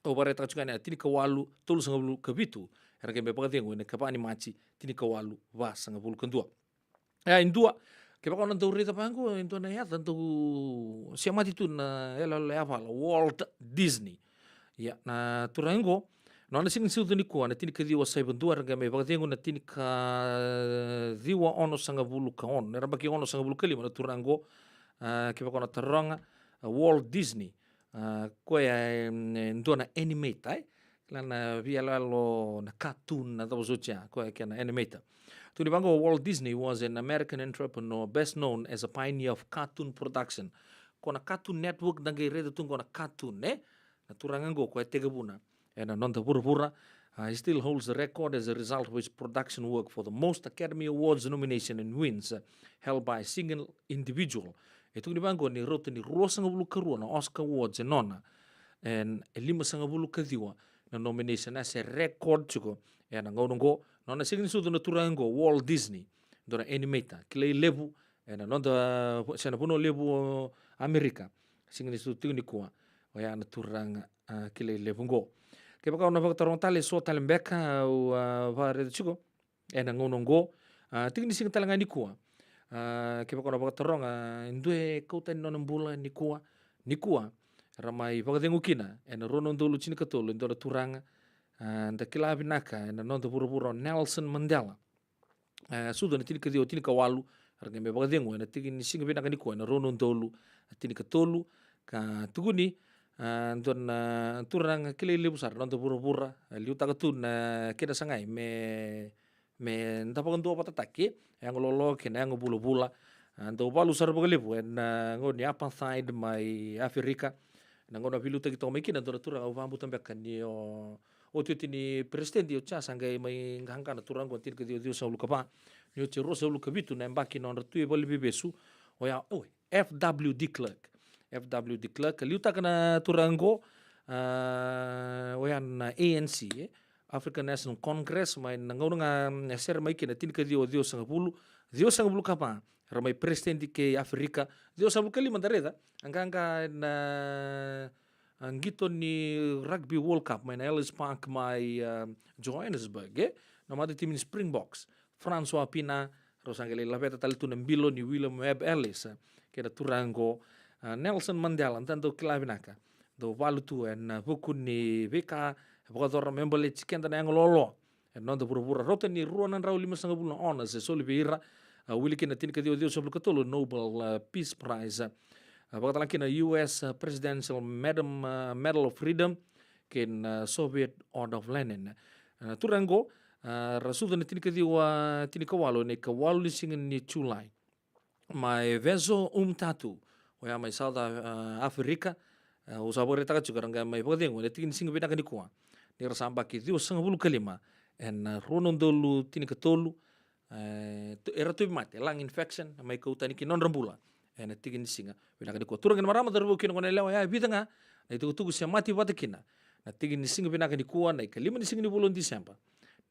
Au vakaraitaka tiko yani, a, tinikawalu tolusagavulu ka vitu, era qai mai vakacegu ena ikava ni Maji, tinikawalu vasagavulu ka dua. E, e dua, kevaka o na dau raica vaqo, e dua na yaca dau semati tu na iyaloyalo yavala, Walt Disney. Ia, na turaga qo, nona siga ni sucu nikua na tinikaciwa saiva dua, era qai mai vakacegu na tinikaciwa onosagavulu ka ono, era yabaki onosagavulu ka lima na turaga qo. A, kevaka o na taroga, a, Walt Disney, a, koya e, e dua na animator, e? Kila na veiyaloyalo, na cartoon, na cava soti ya, koya kena animator. Tukuni vaqo, Walt Disney was an American entrepreneur best known as a pioneer of cartoon production. Ko na Cartoon Network, da qai raica tu qo na cartoon, e? Na turaga qo, koya e tekivuna ena noda vuravura. Uh, he still holds the record as a result of his production work for the most Academy Awards nomination and wins, uh, held by a single individual. E tukuni vaqo ni rauta ni ruasagavulu ka rua na Oscar Awards e nona, e limasagavulu ka ciwa na nomination, a se record tiko ena gauna qo. Nona siga ni sucu na turaga qo, Walt Disney, dua na animator kilai levu ena noda, se na vanua levu o Amerika. Siga ni sucu tiko nikua, oya na turaga, a, kilai levu qo. Kevaka o na vakataroga tale eso tale beka, au, a, vakaraica tiko ena gauna qo, a, tiki ni siga tale ga nikua. A, kevaka o na vakataroga, e dua e kau tani nona bula nikua, nikua, ra mai vakacegu kina ena rua na udolu tinikatolu, e dua na turaga, a, da kila vinaka ena noda vuravura, o Nelson Mandela. E, sucu ena tinikaciwa tinikawalu, ra qai mai vakacegu ena tiki ni siga vinaka nikua ena rua na udolu tinikatolu, ka tukuni, a, dua na turaga kilai levu sara ena noda vuravura, a, liutaka tu na kena sagai me, me da vakaduavatataki, e, yago lolo kei na yago vulavula. A, dau valu sara vakalevu ena, a, gauna ni apartheid mai Aferika. Na gauna a veiliutaki toka mai kina, dua na turaga au vakabauta beka ni o, otioti ni peresitedi o Chas a qai mai qaqa na turaga qo, tinikaciwa ciwasagavulu ka va. Ni oti e ruasagavulu ka vitu na yabaki na nodra tu e valeniveivesu, oya, o, F W de Klerk. F W de Klerk, liutaka na turaga qo, a, oya na A N C, e? African National Congress, mai na gauna ga, mm, e sere mai kina, tinikaciwa ciwasagavulu, ciwasagavulu ka va, ra mai peresitedi kei Aferika. Ciwasagavulu ka lima da raica, a qaqa na, a, qito ni Rugby World Cup mai na Ellis Park mai, a, Johannesburg, e? Na mata timi ni Springboks, Francois Pienaar, rau sa qai lai laveta tale tu na bilo ni William Webb Ellis, e, kei na turaga qo, a, Nelson Mandela, da dau kila vinaka. Dau valu tu ena vuku ni veika e vakayacora me baleti keda na yago lolo ena noda vuravura. Rauta ni rua na drau limasagavulu na honours e soli vei ira, a, wili kina tinikaciwa ciwasagavulu ka tolu Nobel, a, Peace Prize, a, vakatalega kina U S, a, Presidential Madam, a, Medal of Freedom, kei na Soviet Order of Lenin. A, turaga qo, a, ra sucu ena tinikaciwa tinikawalu ena ikawalu ni siga ni Julai mai Vezo Umtatu, oya mai South, a, Africa. A, au sa vakaraitaka tiko, ra qai mai vakacegu ena tiki ni siga vinaka nikua, ni ra sa yabaki ciwasagavulu ka lima ena, a, rua na udolu tinikatolu. E, tu-, era tauvimate, lung infection, mai kau tani ki na nodra bula ena tiki ni siga vinaka nikua. Turaga kei na marama, cauravou kei na goneyalewa, oya e vica ga na itukutuku semati vata kina na tiki ni siga vinaka nikua, na ikalima ni siga ni vula o Diseba,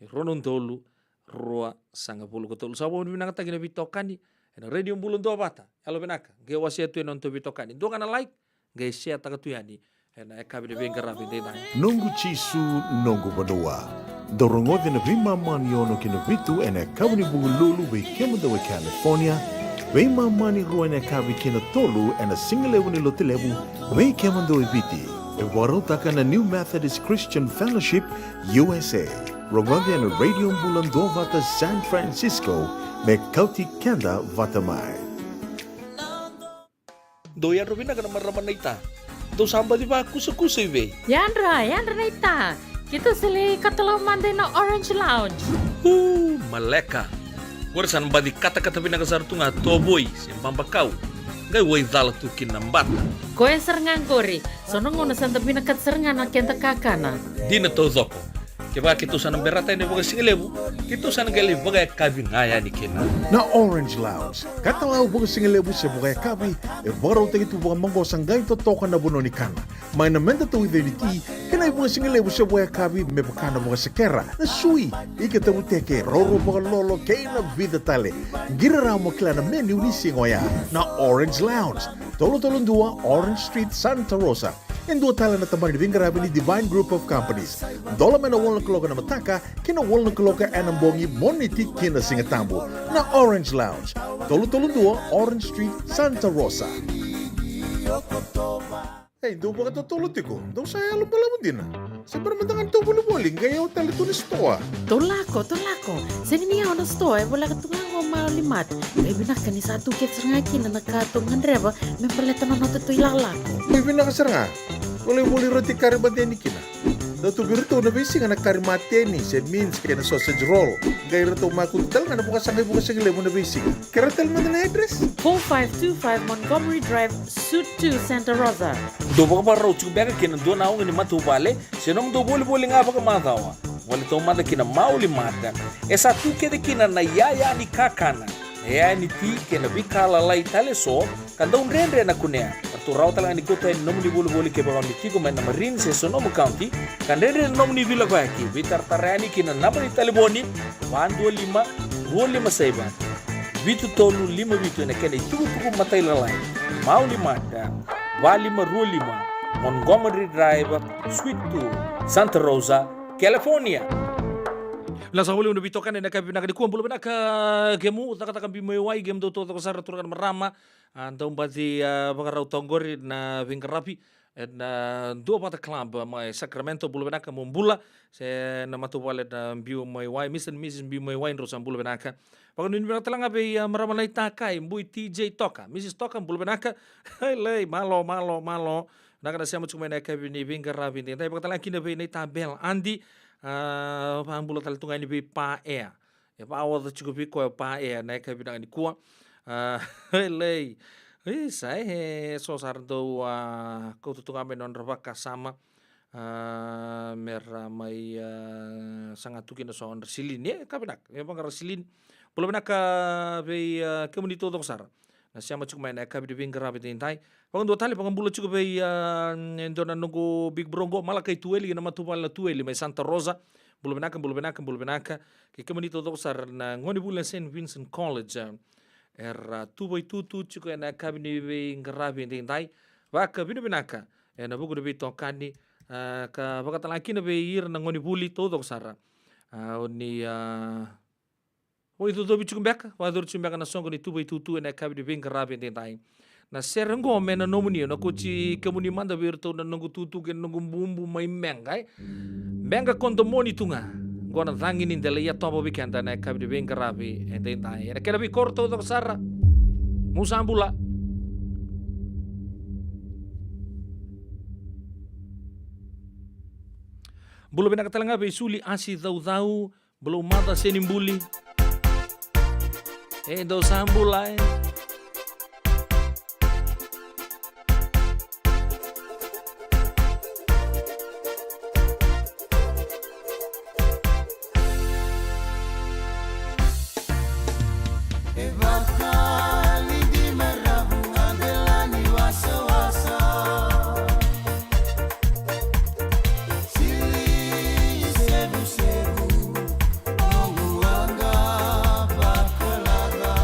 ni rua na udolu ruasagavulu ka tolu. Sa vakavinavinakataki na veitokani ena Radio Bula Duavata. Yalovinaka, qai wasea tu yani na nodatou veitokani. Dua ga na like, qai share-taka tu yani ena yakavi ni veiqaravi edaidai. Noqu Jisu, noqu vanua. Dou rogoci na veimama ni ono ki na vitu ena yakavi ni Vukelulu vei kemudou e California, veimama ni rua ena yakavi ki na tolu ena sigalevu ni Lotulevu vei kemudou e Viti. E vakarautaka na New Methodist Christian Fellowship U S A. Rogoci ena Radio Bula Duavata San Francisco, me kauti keda vata mai. Dou yadra vinaka na marama naita. Dou sa baci vakusakusa i vei? Yadra, yadra naita. Keitou sa lai katalau mada ina Orange Lounge. Uu, maleka. Qori sa na baci katakata vinaka sara tu ga, tovoi se babakau, qai waicala tu kina na bata. Koya sara ga qori. So na gauna sa da vinakata sara ga na keda kakana. Dina taucoko. Kevaka keitou sa na berata yani vakasigalevu, keitou sa na qai lai vakayakavi ga yani kina. Na Orange Lounge, katalau vakasigalevu se vakayakavi, e vakarautaki tu vakamaqosa, qai totoka na vanua ni kana. mai na meda tauica ni ti, kei na ivuga sigalevu se vakayakavi me vaka na vakasekera, na sui, ika tavuteke, rourou vakalolo kei na vica tale. Qiri rawa mo kila na menu ni siga oya. Na Orange Lounge, tolu tolu dua Orange Street, Santa Rosa. E dua tale na tabana ni veiqaravi ni Divine Group of Companies. Dola mai na walu na kaloko ena mataka ki na walu na kaloko ena bogi, Moniti ki na Sigatabu. Na Orange Lounge, tolu tolu dua Orange Street, Santa Rosa. Ei, dou vakatotolo tiko, dou sa yalo balavu dina. Se bera mada ga ni tou volivoli, qai yawa tale tu na sitoa. Tou lako, tou lako. Se ni yawa na sitoa, e voleka tu ga qo Maoli Mart. E vinaka ni sa tu kece sara ga kina na ka tou gadreva me baleta na noda tou ilakolako. E vinaka sara ga. Volivoli roti kari mateni kina. Dau tu vei iratou na veisiga na kari mateni, se mince kei na sausage roll. Qai ratou makutu tale ga na vakasaqa ivuga sigalevu na veisiga. Kerea tale mada na address. Four five two five Montgomery Drive, Suite two, Santa Rosa. Dou vakavakarau tiko beka kina dua na oga ni matavuvale, se nomudou volivoli ga vakamacawa. Voli taumada kina Maoli Mart. E sa tu kece kina na yaya ni kakana, na yaya ni ti kei na veika lalai tale eso, ka dau dredre na kunea. Ratou rawa tale ga ni kauta yani nomuni volivoli kevaka o ni tiko mai na Marin se Sonoma County, ka dredre na nomuni veilakoyaki, veitaratara yani kina naba ni talevoni, va dua lima, rua lima saiva, vitu tolu lima vitu ena kena itukutuku matailalai. Maoli Mart, va lima rua lima, Montgomery Drive, Suite two, Santa Rosa, California. Vinaka saka vakalevu na veitokani ena yakavi vinaka nikua. Bula vinaka kemu cakacaka biu mai wai, kemudou taucoko sara, turaga na marama. A, dau baci, a, vakarau toka qori na veiqaravi ena Duavata Club mai Sacramento. Bula vinaka mo bula, se na matavuvale na biu mai wai, Mister and Missus biu mai wai, drau sa bula vinaka. Vakanuinui vinaka tale ga vei, a, marama na itakai, Bui T J Toka, Missus Toka, bula vinaka. Lei, malo, malo, malo. Vinaka na sema tiko mai na yakavi ni veiqaravi edaidai. Vakatale ga kina vei na itabela Adi, a, vakabula tale tu ga yani vei Pa Ea. E vakaoca tiko vei koya o Pa Ea na yakavi vinaka nikua. A, lei. Isa, e so sara dau, a, kauta tu ga mai na nodra vakasama. A, mera mai, a, saga tu kina so nodra silini. E ka vinaka, e vaqara silini. Bula vinaka vei, a, kemuni taucoko sara na sema tiko mai na yakavi ni veiqaravi edaidai. Vakadua tale, vakabula tiko vei, a, e dua na noqu big bro qo, Malakai Tueli, kei na matavuvale na Tueli mai Santa Rosa. Bula vinaka, bula vinaka, bula vinaka. Kei kemuni taucoko sara na gonevuli na Saint Vincent College, a, era, a, tuvaitutu tiko ena yakavi ni veiqaravi edaidai. Vakavinavinaka ena vuku ni veitokani, a, ka vakatale ga kina vei ira na gonevuli taucoko sara. A, o ni, a, vakaicocovi tiko beka, vakayacori tiko beka na soqo ni tuvaitutu ena yakavi ni veiqaravi edaidai. Na sere qo me na nomuni, au na kauti kemuni mada vei iratou na noqu tutu kei na noqu bubu mai Meqa, e. Meqa Kodomoni tu ga. Qo na cagi ni dela i yatovo vei keda ena yakavi ni veiqaravi edaidai. Ena kena veikoro taucoko sara. Mu sa bula. Bula vinaka tale ga vei Suli Asi Caucau, Bula u maca se ni buli. E dou sa bula, e. E vakalidi mai Ravu, a dela ni wasawasa. Sili sevusevu, noqu waqa vakalaca.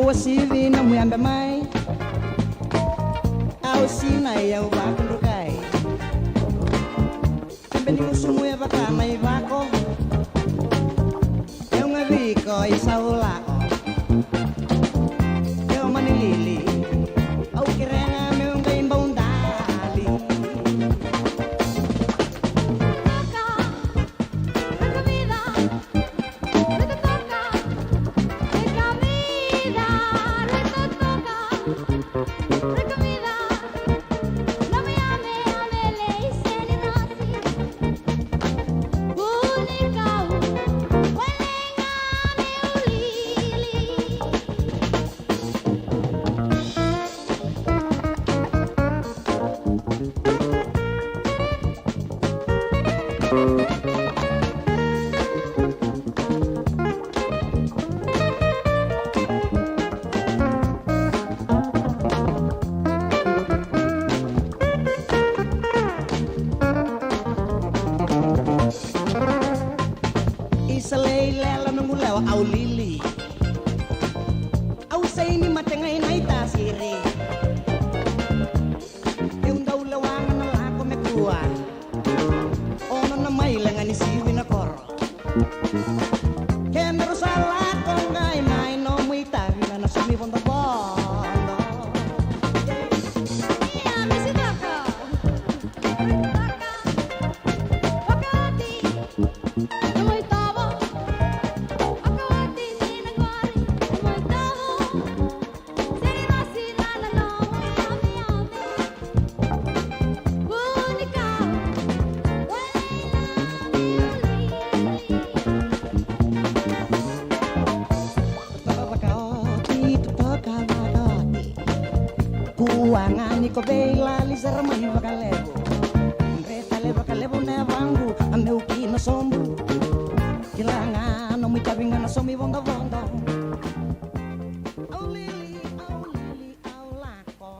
Ua sivi na muyabe mai, au sinai au vakudrukai. Beni usumu e vaka na ivako, eu ga viko i saulako. Eu mani lili, au kerega meu qai baudali. Isa lei lela noqu lewa au lili. Au sai ni mate gai na itasiri. Eu dau lewa ga na lako me kua. Ono na maile ga ni sivi na koro. Kedaru sa lako qai mai nomu itavi na somi vodovodo. Ia, misi toka. Toka. Toka oti. Nomu itovo. Toka oti ni na qori. Nomu itovo. Kua ga ni ko vei lali sara mai vakalevu. Dre tale vakalevu na yavaqu a meu kina sobu. Kila ga nomu itavi ga na somi vodovodo. Au lili, au lili, au lako.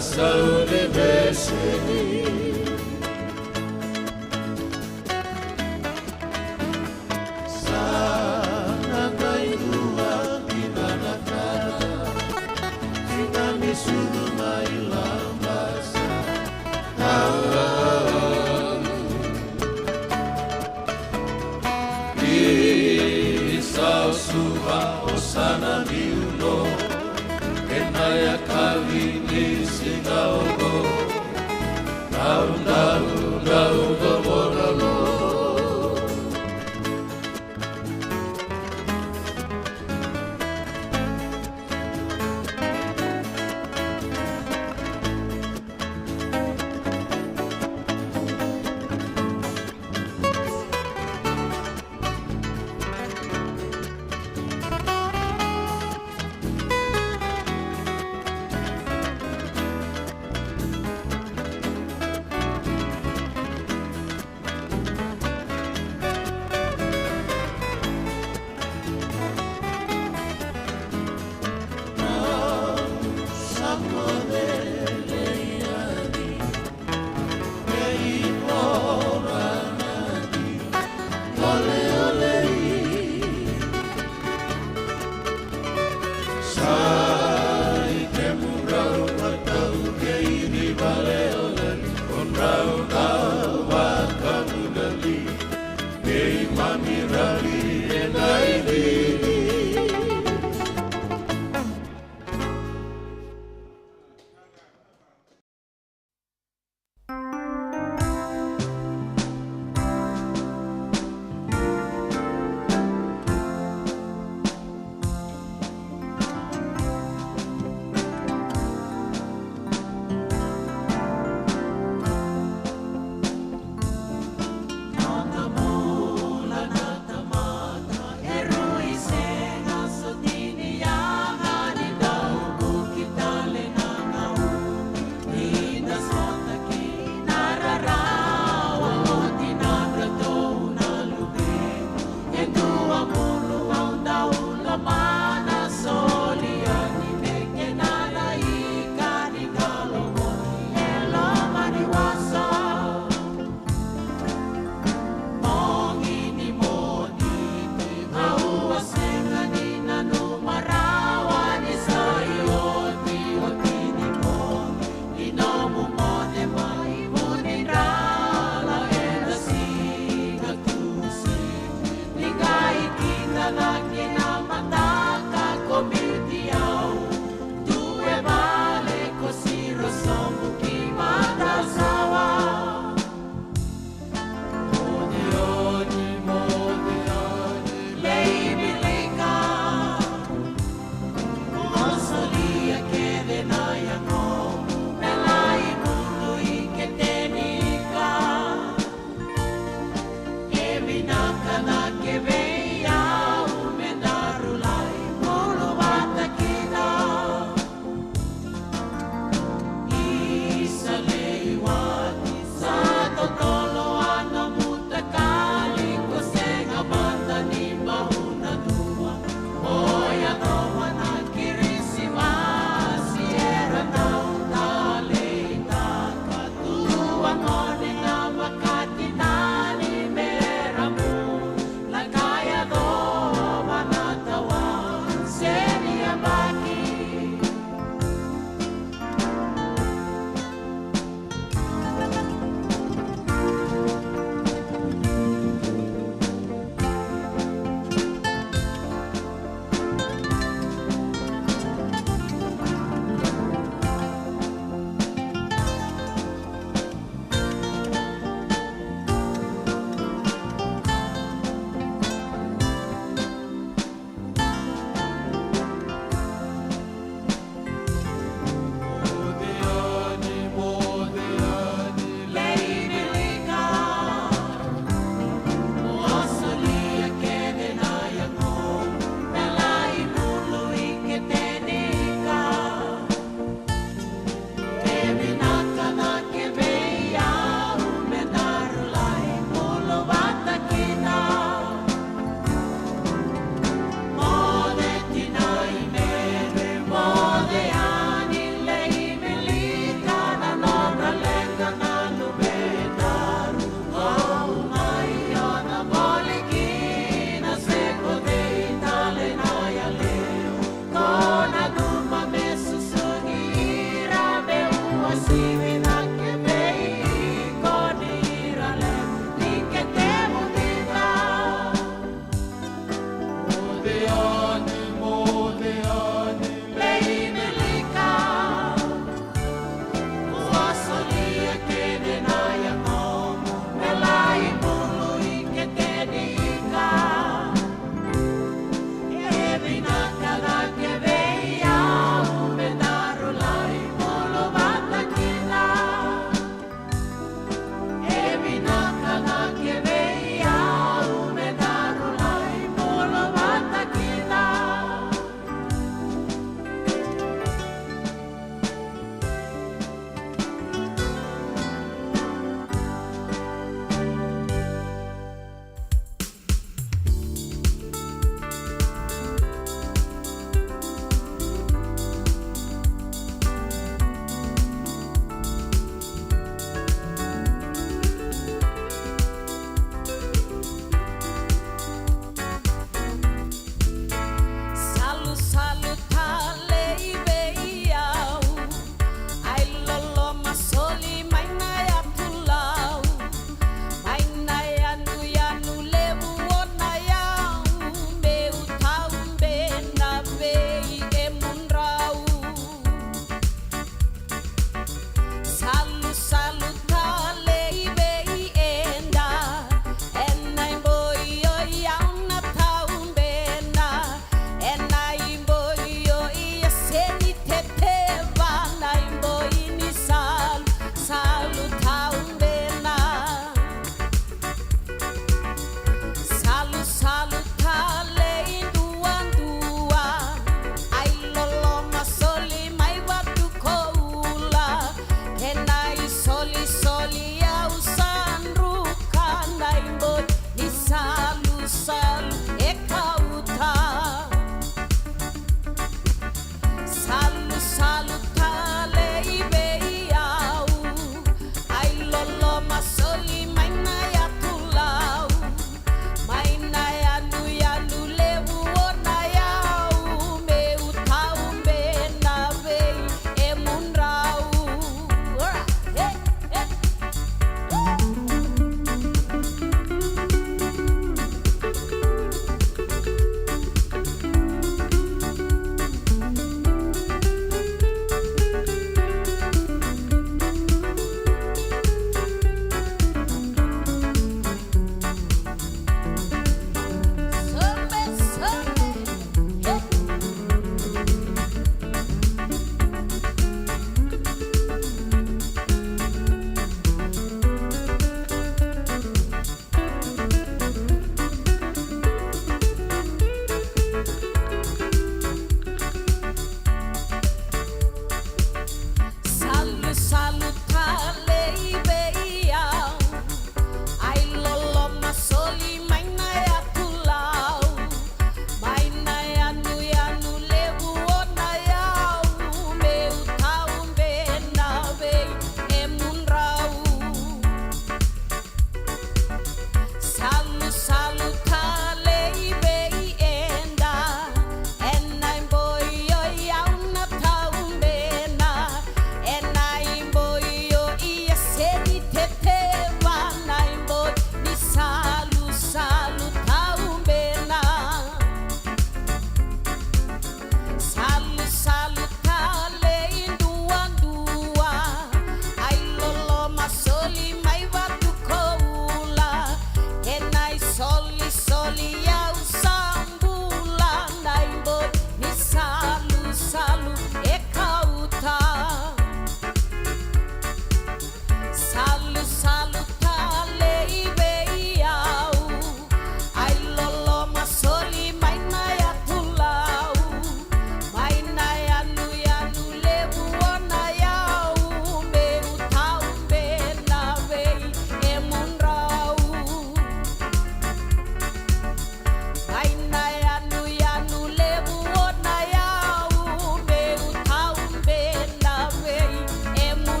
Sa uni veisei. Sa na qai dua ki na nakara. Ki na ni sucu mai Labasa. Ni sa suva o sana ni ulo, ena yakavi ni siga oqo, dau, dau, dau, dau, dau, dau. Sivi cake vei iko ni ra levu ni ke tevu dina. Moce yani, moce yani, veivilika. Ua solia kece na yagomu me lai bulu i kete ni ika. E vinaka cake vei au me daru lai bulu vata kina.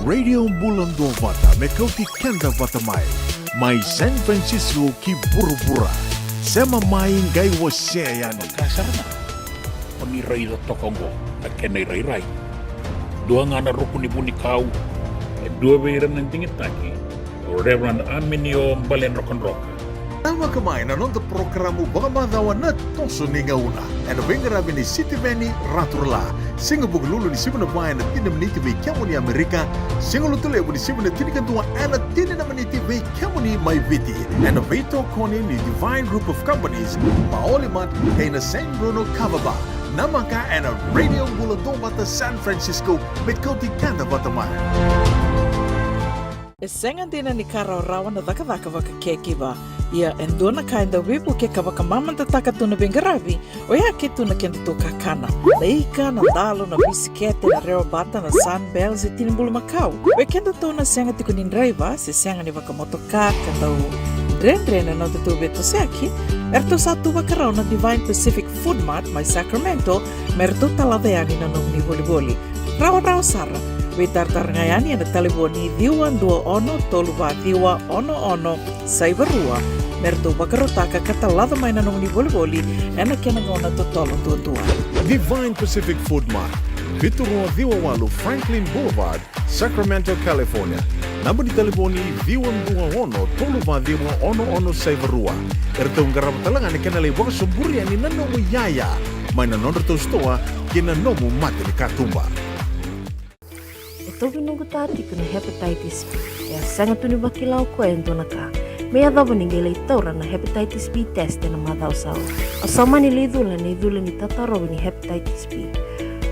Radio Bula Duavata me kauti keda vata mai. Mai San Francisco ki vuravura. Sema mai, qai wasea yani. Ka sara ga. O ni raica toka oqo na kena irairai. Dua ga na ruku ni vunikau, e dua vei ira na digitaki, o Reverend Aminio Baledrokadroka. Namaka mai na noda porokaramu vakamacawa na Toso ni Gauna, ena veiqaravi ni Sitiveni Raturala. Siga Vukelulu ni siga Vakarauwai ena tini na miniti vei kemuni Amerika. Siga Lotulevu ni siga Tinikadua ena tini na miniti vei kemuni mai Viti, ena veitokoni ni Divine Group of Companies, Maoli Mart kei na San Bruno Kava Bar. Namaka ena Radio Bula Duavata San Francisco, me kauti keda vata mai. E sega dina ni ka rawarawa na cakacaka vaka caregiver. Ia, e dua na ka e dau veivuke ka vakamamadataka tu na veiqaravi, oya ke tu na kedatou kakana. Na ika, na dalo, na bisikete, na rewabata, na Sunbell se tini bulumakau. Vei kedatou na sega tiko ni draiva se sega ni vakamotoka ka dau dredre na nodatou veitosoyaki, eratou sa tu vakarau na Divine Pacific Food Mart mai Sacramento, me ratou talaca yani na nomuni volivoli. Rawarawa sara. Veitaratara ga yani ena talevoni ciwa dua ono tolu va ciwa ono ono saiva rua, me ratou vakarautaka ka talaca mai na nomuni volivoli ena kena gauna totolo duadua. Divine Pacific Food Mart, vitu rua ciwa walu Franklin Boulevard, Sacramento, California. Naba ni talevoni ciwa dua ono tolu va ciwa ono ono saiva rua. Eratou qarava tale ga na kena lai vakasoburi yani na nomu iyaya mai na nodratou sitoa kei na nomu mata ni katuba. E tauvi noqu ta tiko na hepatitis B. E a sega tu ni vakila o koya e dua na ka me yacova ni qai lai taura na hepatitis B test ena macawa sa oti. Au sa mani lai cula na icula ni tatarovi ni hepatitis B,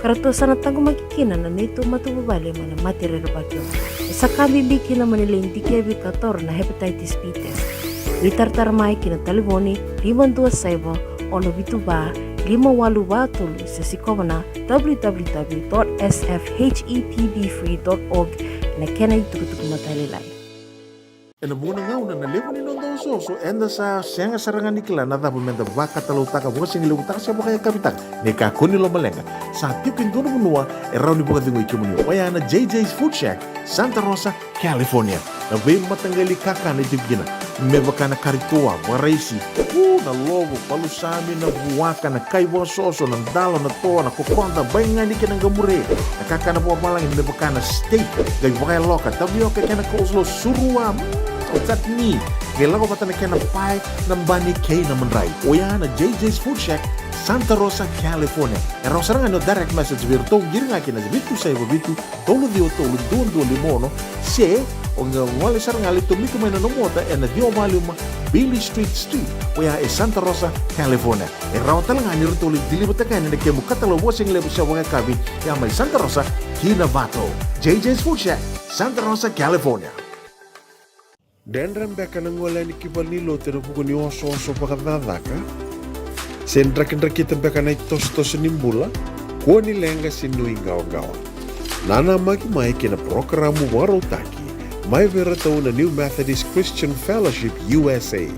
ka ratou sa na taqomaki kina na neitou matavuvale mai na mate rerevaki oqo. E sa ka bibi kina mo ni lai dikevi ka taura na hepatitis B test. Veitaratara mai ki na talevoni lima dua saiva ono vitu va lima walu va tolu se sikova na w w w dot s f h e p b free dot org ena kena itukutuku matailalai. Ena vuqa na gauna na levu ni noda osooso eda sa sega sara ga ni kila na cava meda vakatalautaka, vakasigalevutaka se vakayakavitaka. Ni kakua ni lomaleqa, sa tiko e dua na vanua e rawa ni vakacegui kemuni, oya na J J's Food Shack, Santa Rosa, California. Na veimataqali kakana e tiko kina, me vaka na kari toa, vakaraisi, u, na lovo, palusami, na vuaka, na kai vakasoso, na dalo, na toa, na kokoda, baigani kei na qamure. Na kakana vakavalagi me vaka na steak, qai vakayaloka, tavioka kei na coleslaw, surua, mm, o chutney, qai lako vata na kena pae, na bani kei na madrai. Oya na J J's Food Shack, Santa Rosa, California. E rawa sara ga ni o direct message vei iratou, qiri ga kina vitu saiva vitu, tolu ciwa tolu, dua dua lima ono, se o qai gole sara ga, lai tomika mai na nomu ota ena ciwa va lima Beale Street Suite, oya e Santa Rosa, California. E rawa tale ga ni ratou lai deliver-taka yani na kemu katalau vakasigalevu se vakayakavi, ya mai Santa Rosa ki Novato. J J's Food Shack, Santa Rosa, California. Dredre beka na gole yani ki valenilotu ena vuku ni osooso vakacakacaka? Se drakidrakita beka na itosotoso ni bula? Kua ni leqa se nuiqawaqawa. Nanamaki mai ki na parokaramu vakarautaki mai vei iratou na New Methodist Christian Fellowship U S A,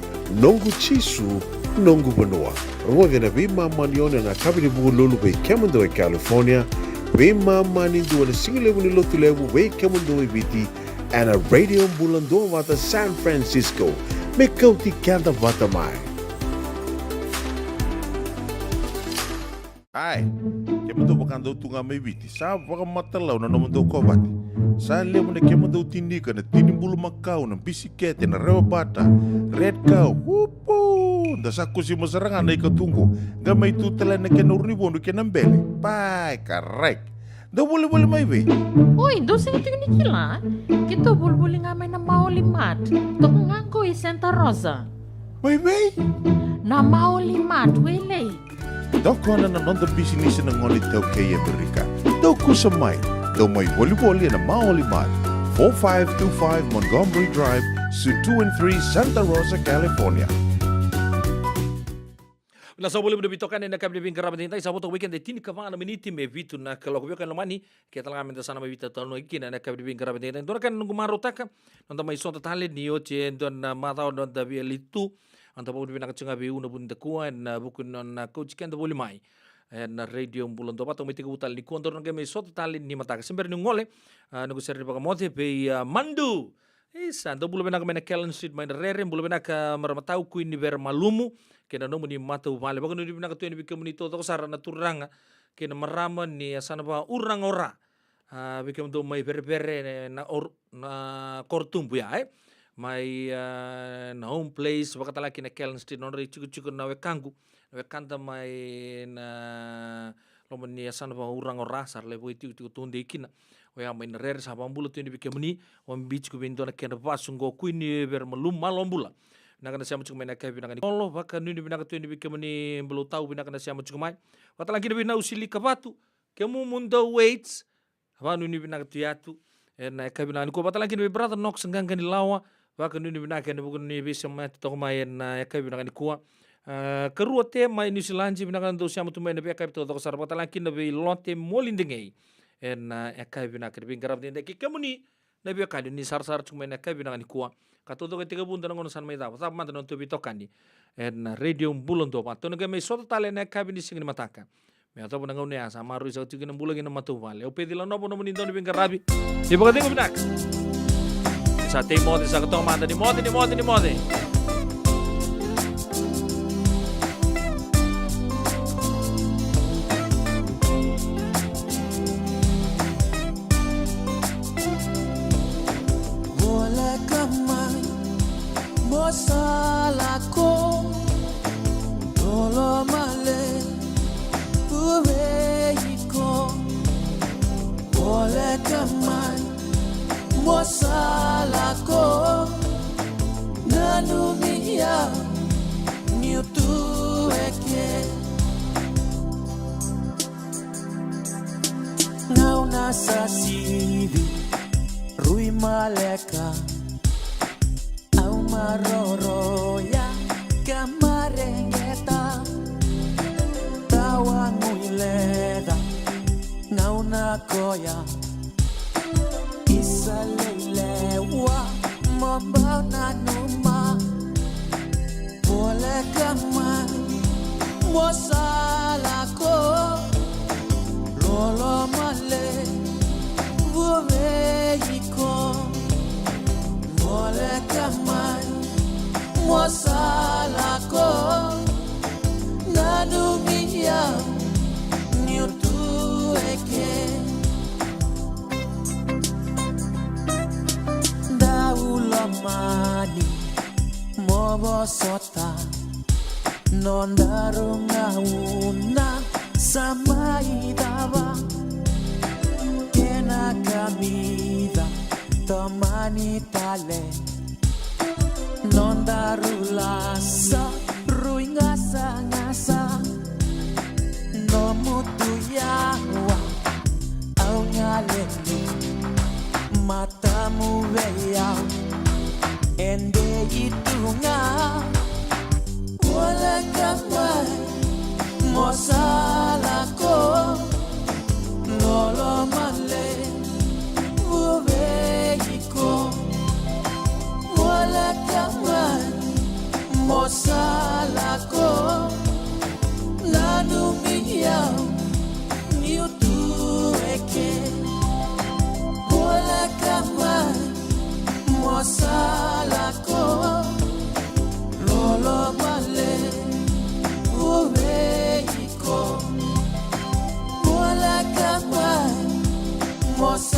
Noqu Jisu, Noqu Vanua. Rogoci ena veimama ni ono ena yakavi ni Vukelulu vei kemudou e California, veimama ni dua na sigalevu ni Lotulevu vei kemudou e Viti, ena Radio Bula Duavata San Francisco, me kauti keda vata mai. Ai, kemudou vakadau tu ga mai Viti, sa vakamatalau na nomudou kovate. Sa levu na kemudou tinika, na tini bulumakau, na bisikete, na rewabata, red cow, upu! Da sa kusima sara ga na ika tu qo, qai mai tu tale na kena urunivodu kei na bele. Pai, karai. Dou volivoli mai vei? Oi, dou sega tiko ni kila? Keitou volivoli ga mai na Maoli Mart. Toka ga qo i Santa Rosa. Mai vei? Na Maoli Mart, Wailei. Tokona na noda bisinisi na gone iTaukei e Amerika. Dou kusa mai. Dou mai volivoli ena Maoli Mart, four five two five Montgomery Drive, Suite two and three, Santa Rosa, California. Na sa voli na veitokani ena yakavi ni veiqaravi edaidai, sa vota wekada e tinikava na miniti me vitu na kaloko. Vei kemuni na lomani, ke tale ga meda sa na mai veitalanoa kina ena yakavi ni veiqaravi edaidai. Dua na ka na noqu marautaka, noda mai soda tale ni oti e dua na macawa noda via litu. Noda vakavinavinaka tiko ga vei Una Vunidakua ena vuku ni nona kauti keda voli mai. E na Radio Bula Dua Vata, mai tekivu tale nikua, dou na qai mai sota tale ni mataka. Se bera niu gole, a, noqu sere ni vakamoce vei, a, Mandu. Isa, dou bula vinaka mai na Callan Street mai na Rere, bula vinaka marama tau Kui ni Vera Malumu, kei na nomuni matavuvale. Vakanuinui vinaka tu yani vei kemuni taucoko sara na turaga kei na marama ni yasana va Uraga Ora. A, vei kemudou mai Verevere, e, na or-, na Korotubu ya, e? Mai, a, na Home Place, vakatalega kina Callan Street, nodra itikotiko na wekaqu, na wekada mai na loma ni yasana va Uraga Ora, sa ra lai vakaitikotiko tudei kina. Oya mai na Rere, sa vakabula tu yani vei kemuni, vakabibi tiko vei dua na kedra vasu qo, Kui ni Vera Malumu, malo bula. Vinaka na sema tiko mai na yakavi vinaka nikua. Olo, vakanuinui vinaka tu yani vei kemuni, Balautau, vinaka na sema tiko mai. Vakatalega kina vei Nau Silika Vatu, kemudou wait, vakanuinui vinaka tu ya tu. E na yakavi vinaka nikua, vakatalega kina vei brother Knox Qaqanilawa, vakanuinui vinaka ena vuku ni veisema toka mai ena yakavi vinaka nikua. A, Karua Te mai Niusiladi, vinaka na dou sema tu mai na veiyakavi taucoko sara, vakatalega kina vei Lote Molidegei. E na yakavi vinaka ni veiqaravi edaidai kei kemuni na veiwekani ni sarasara tiko mai na yakavi vinaka nikua. Ka taucoko e tekivu dua na gauna sa na mai cava. Cava mada na nodatou veitokani ena Radio Bula Dua Vata. Tou na qai mai sota tale ena yakavi ni siga ni mataka. Me yacova na gauna ya sa maroroi saka tiko kina, bula kina na matavuvale. Au Peci Lanova, nomuni dau ni veiqaravi. Ni vakacegu vinaka. Sa tei moce saka toka mada, ni moce, ni moce, ni moce. Voleka mai, mo sa lako, loloma levu vei iko. Voleka mai, mo sa lako, nanumi au niu tu eke. Gauna sa sivi, rui maleka, au maroroya ka mareqeta. Tawa guileca gauna koya, isa lei lewa mo bau nanuma. Voleka mai, mo sa lako, loloma levu vei iko. Voleka mai, mo sa lako, nanumi au niu tu eke. Dau lomani mo vosota, nodaru gauna sa mai cava. Kena kamica tomani tale, nodaru lasa rui gasagasa. Nomu tu yawa au galeni, matamu vei au e dei tu ga. Voleka mai, mo sa lako, loloma levu vei iko. Voleka mai, mo sa lako, nanumi au niu tu eke. Voleka mai, mo sa lako, loloma levu vei iko. Voleka mai, mo sa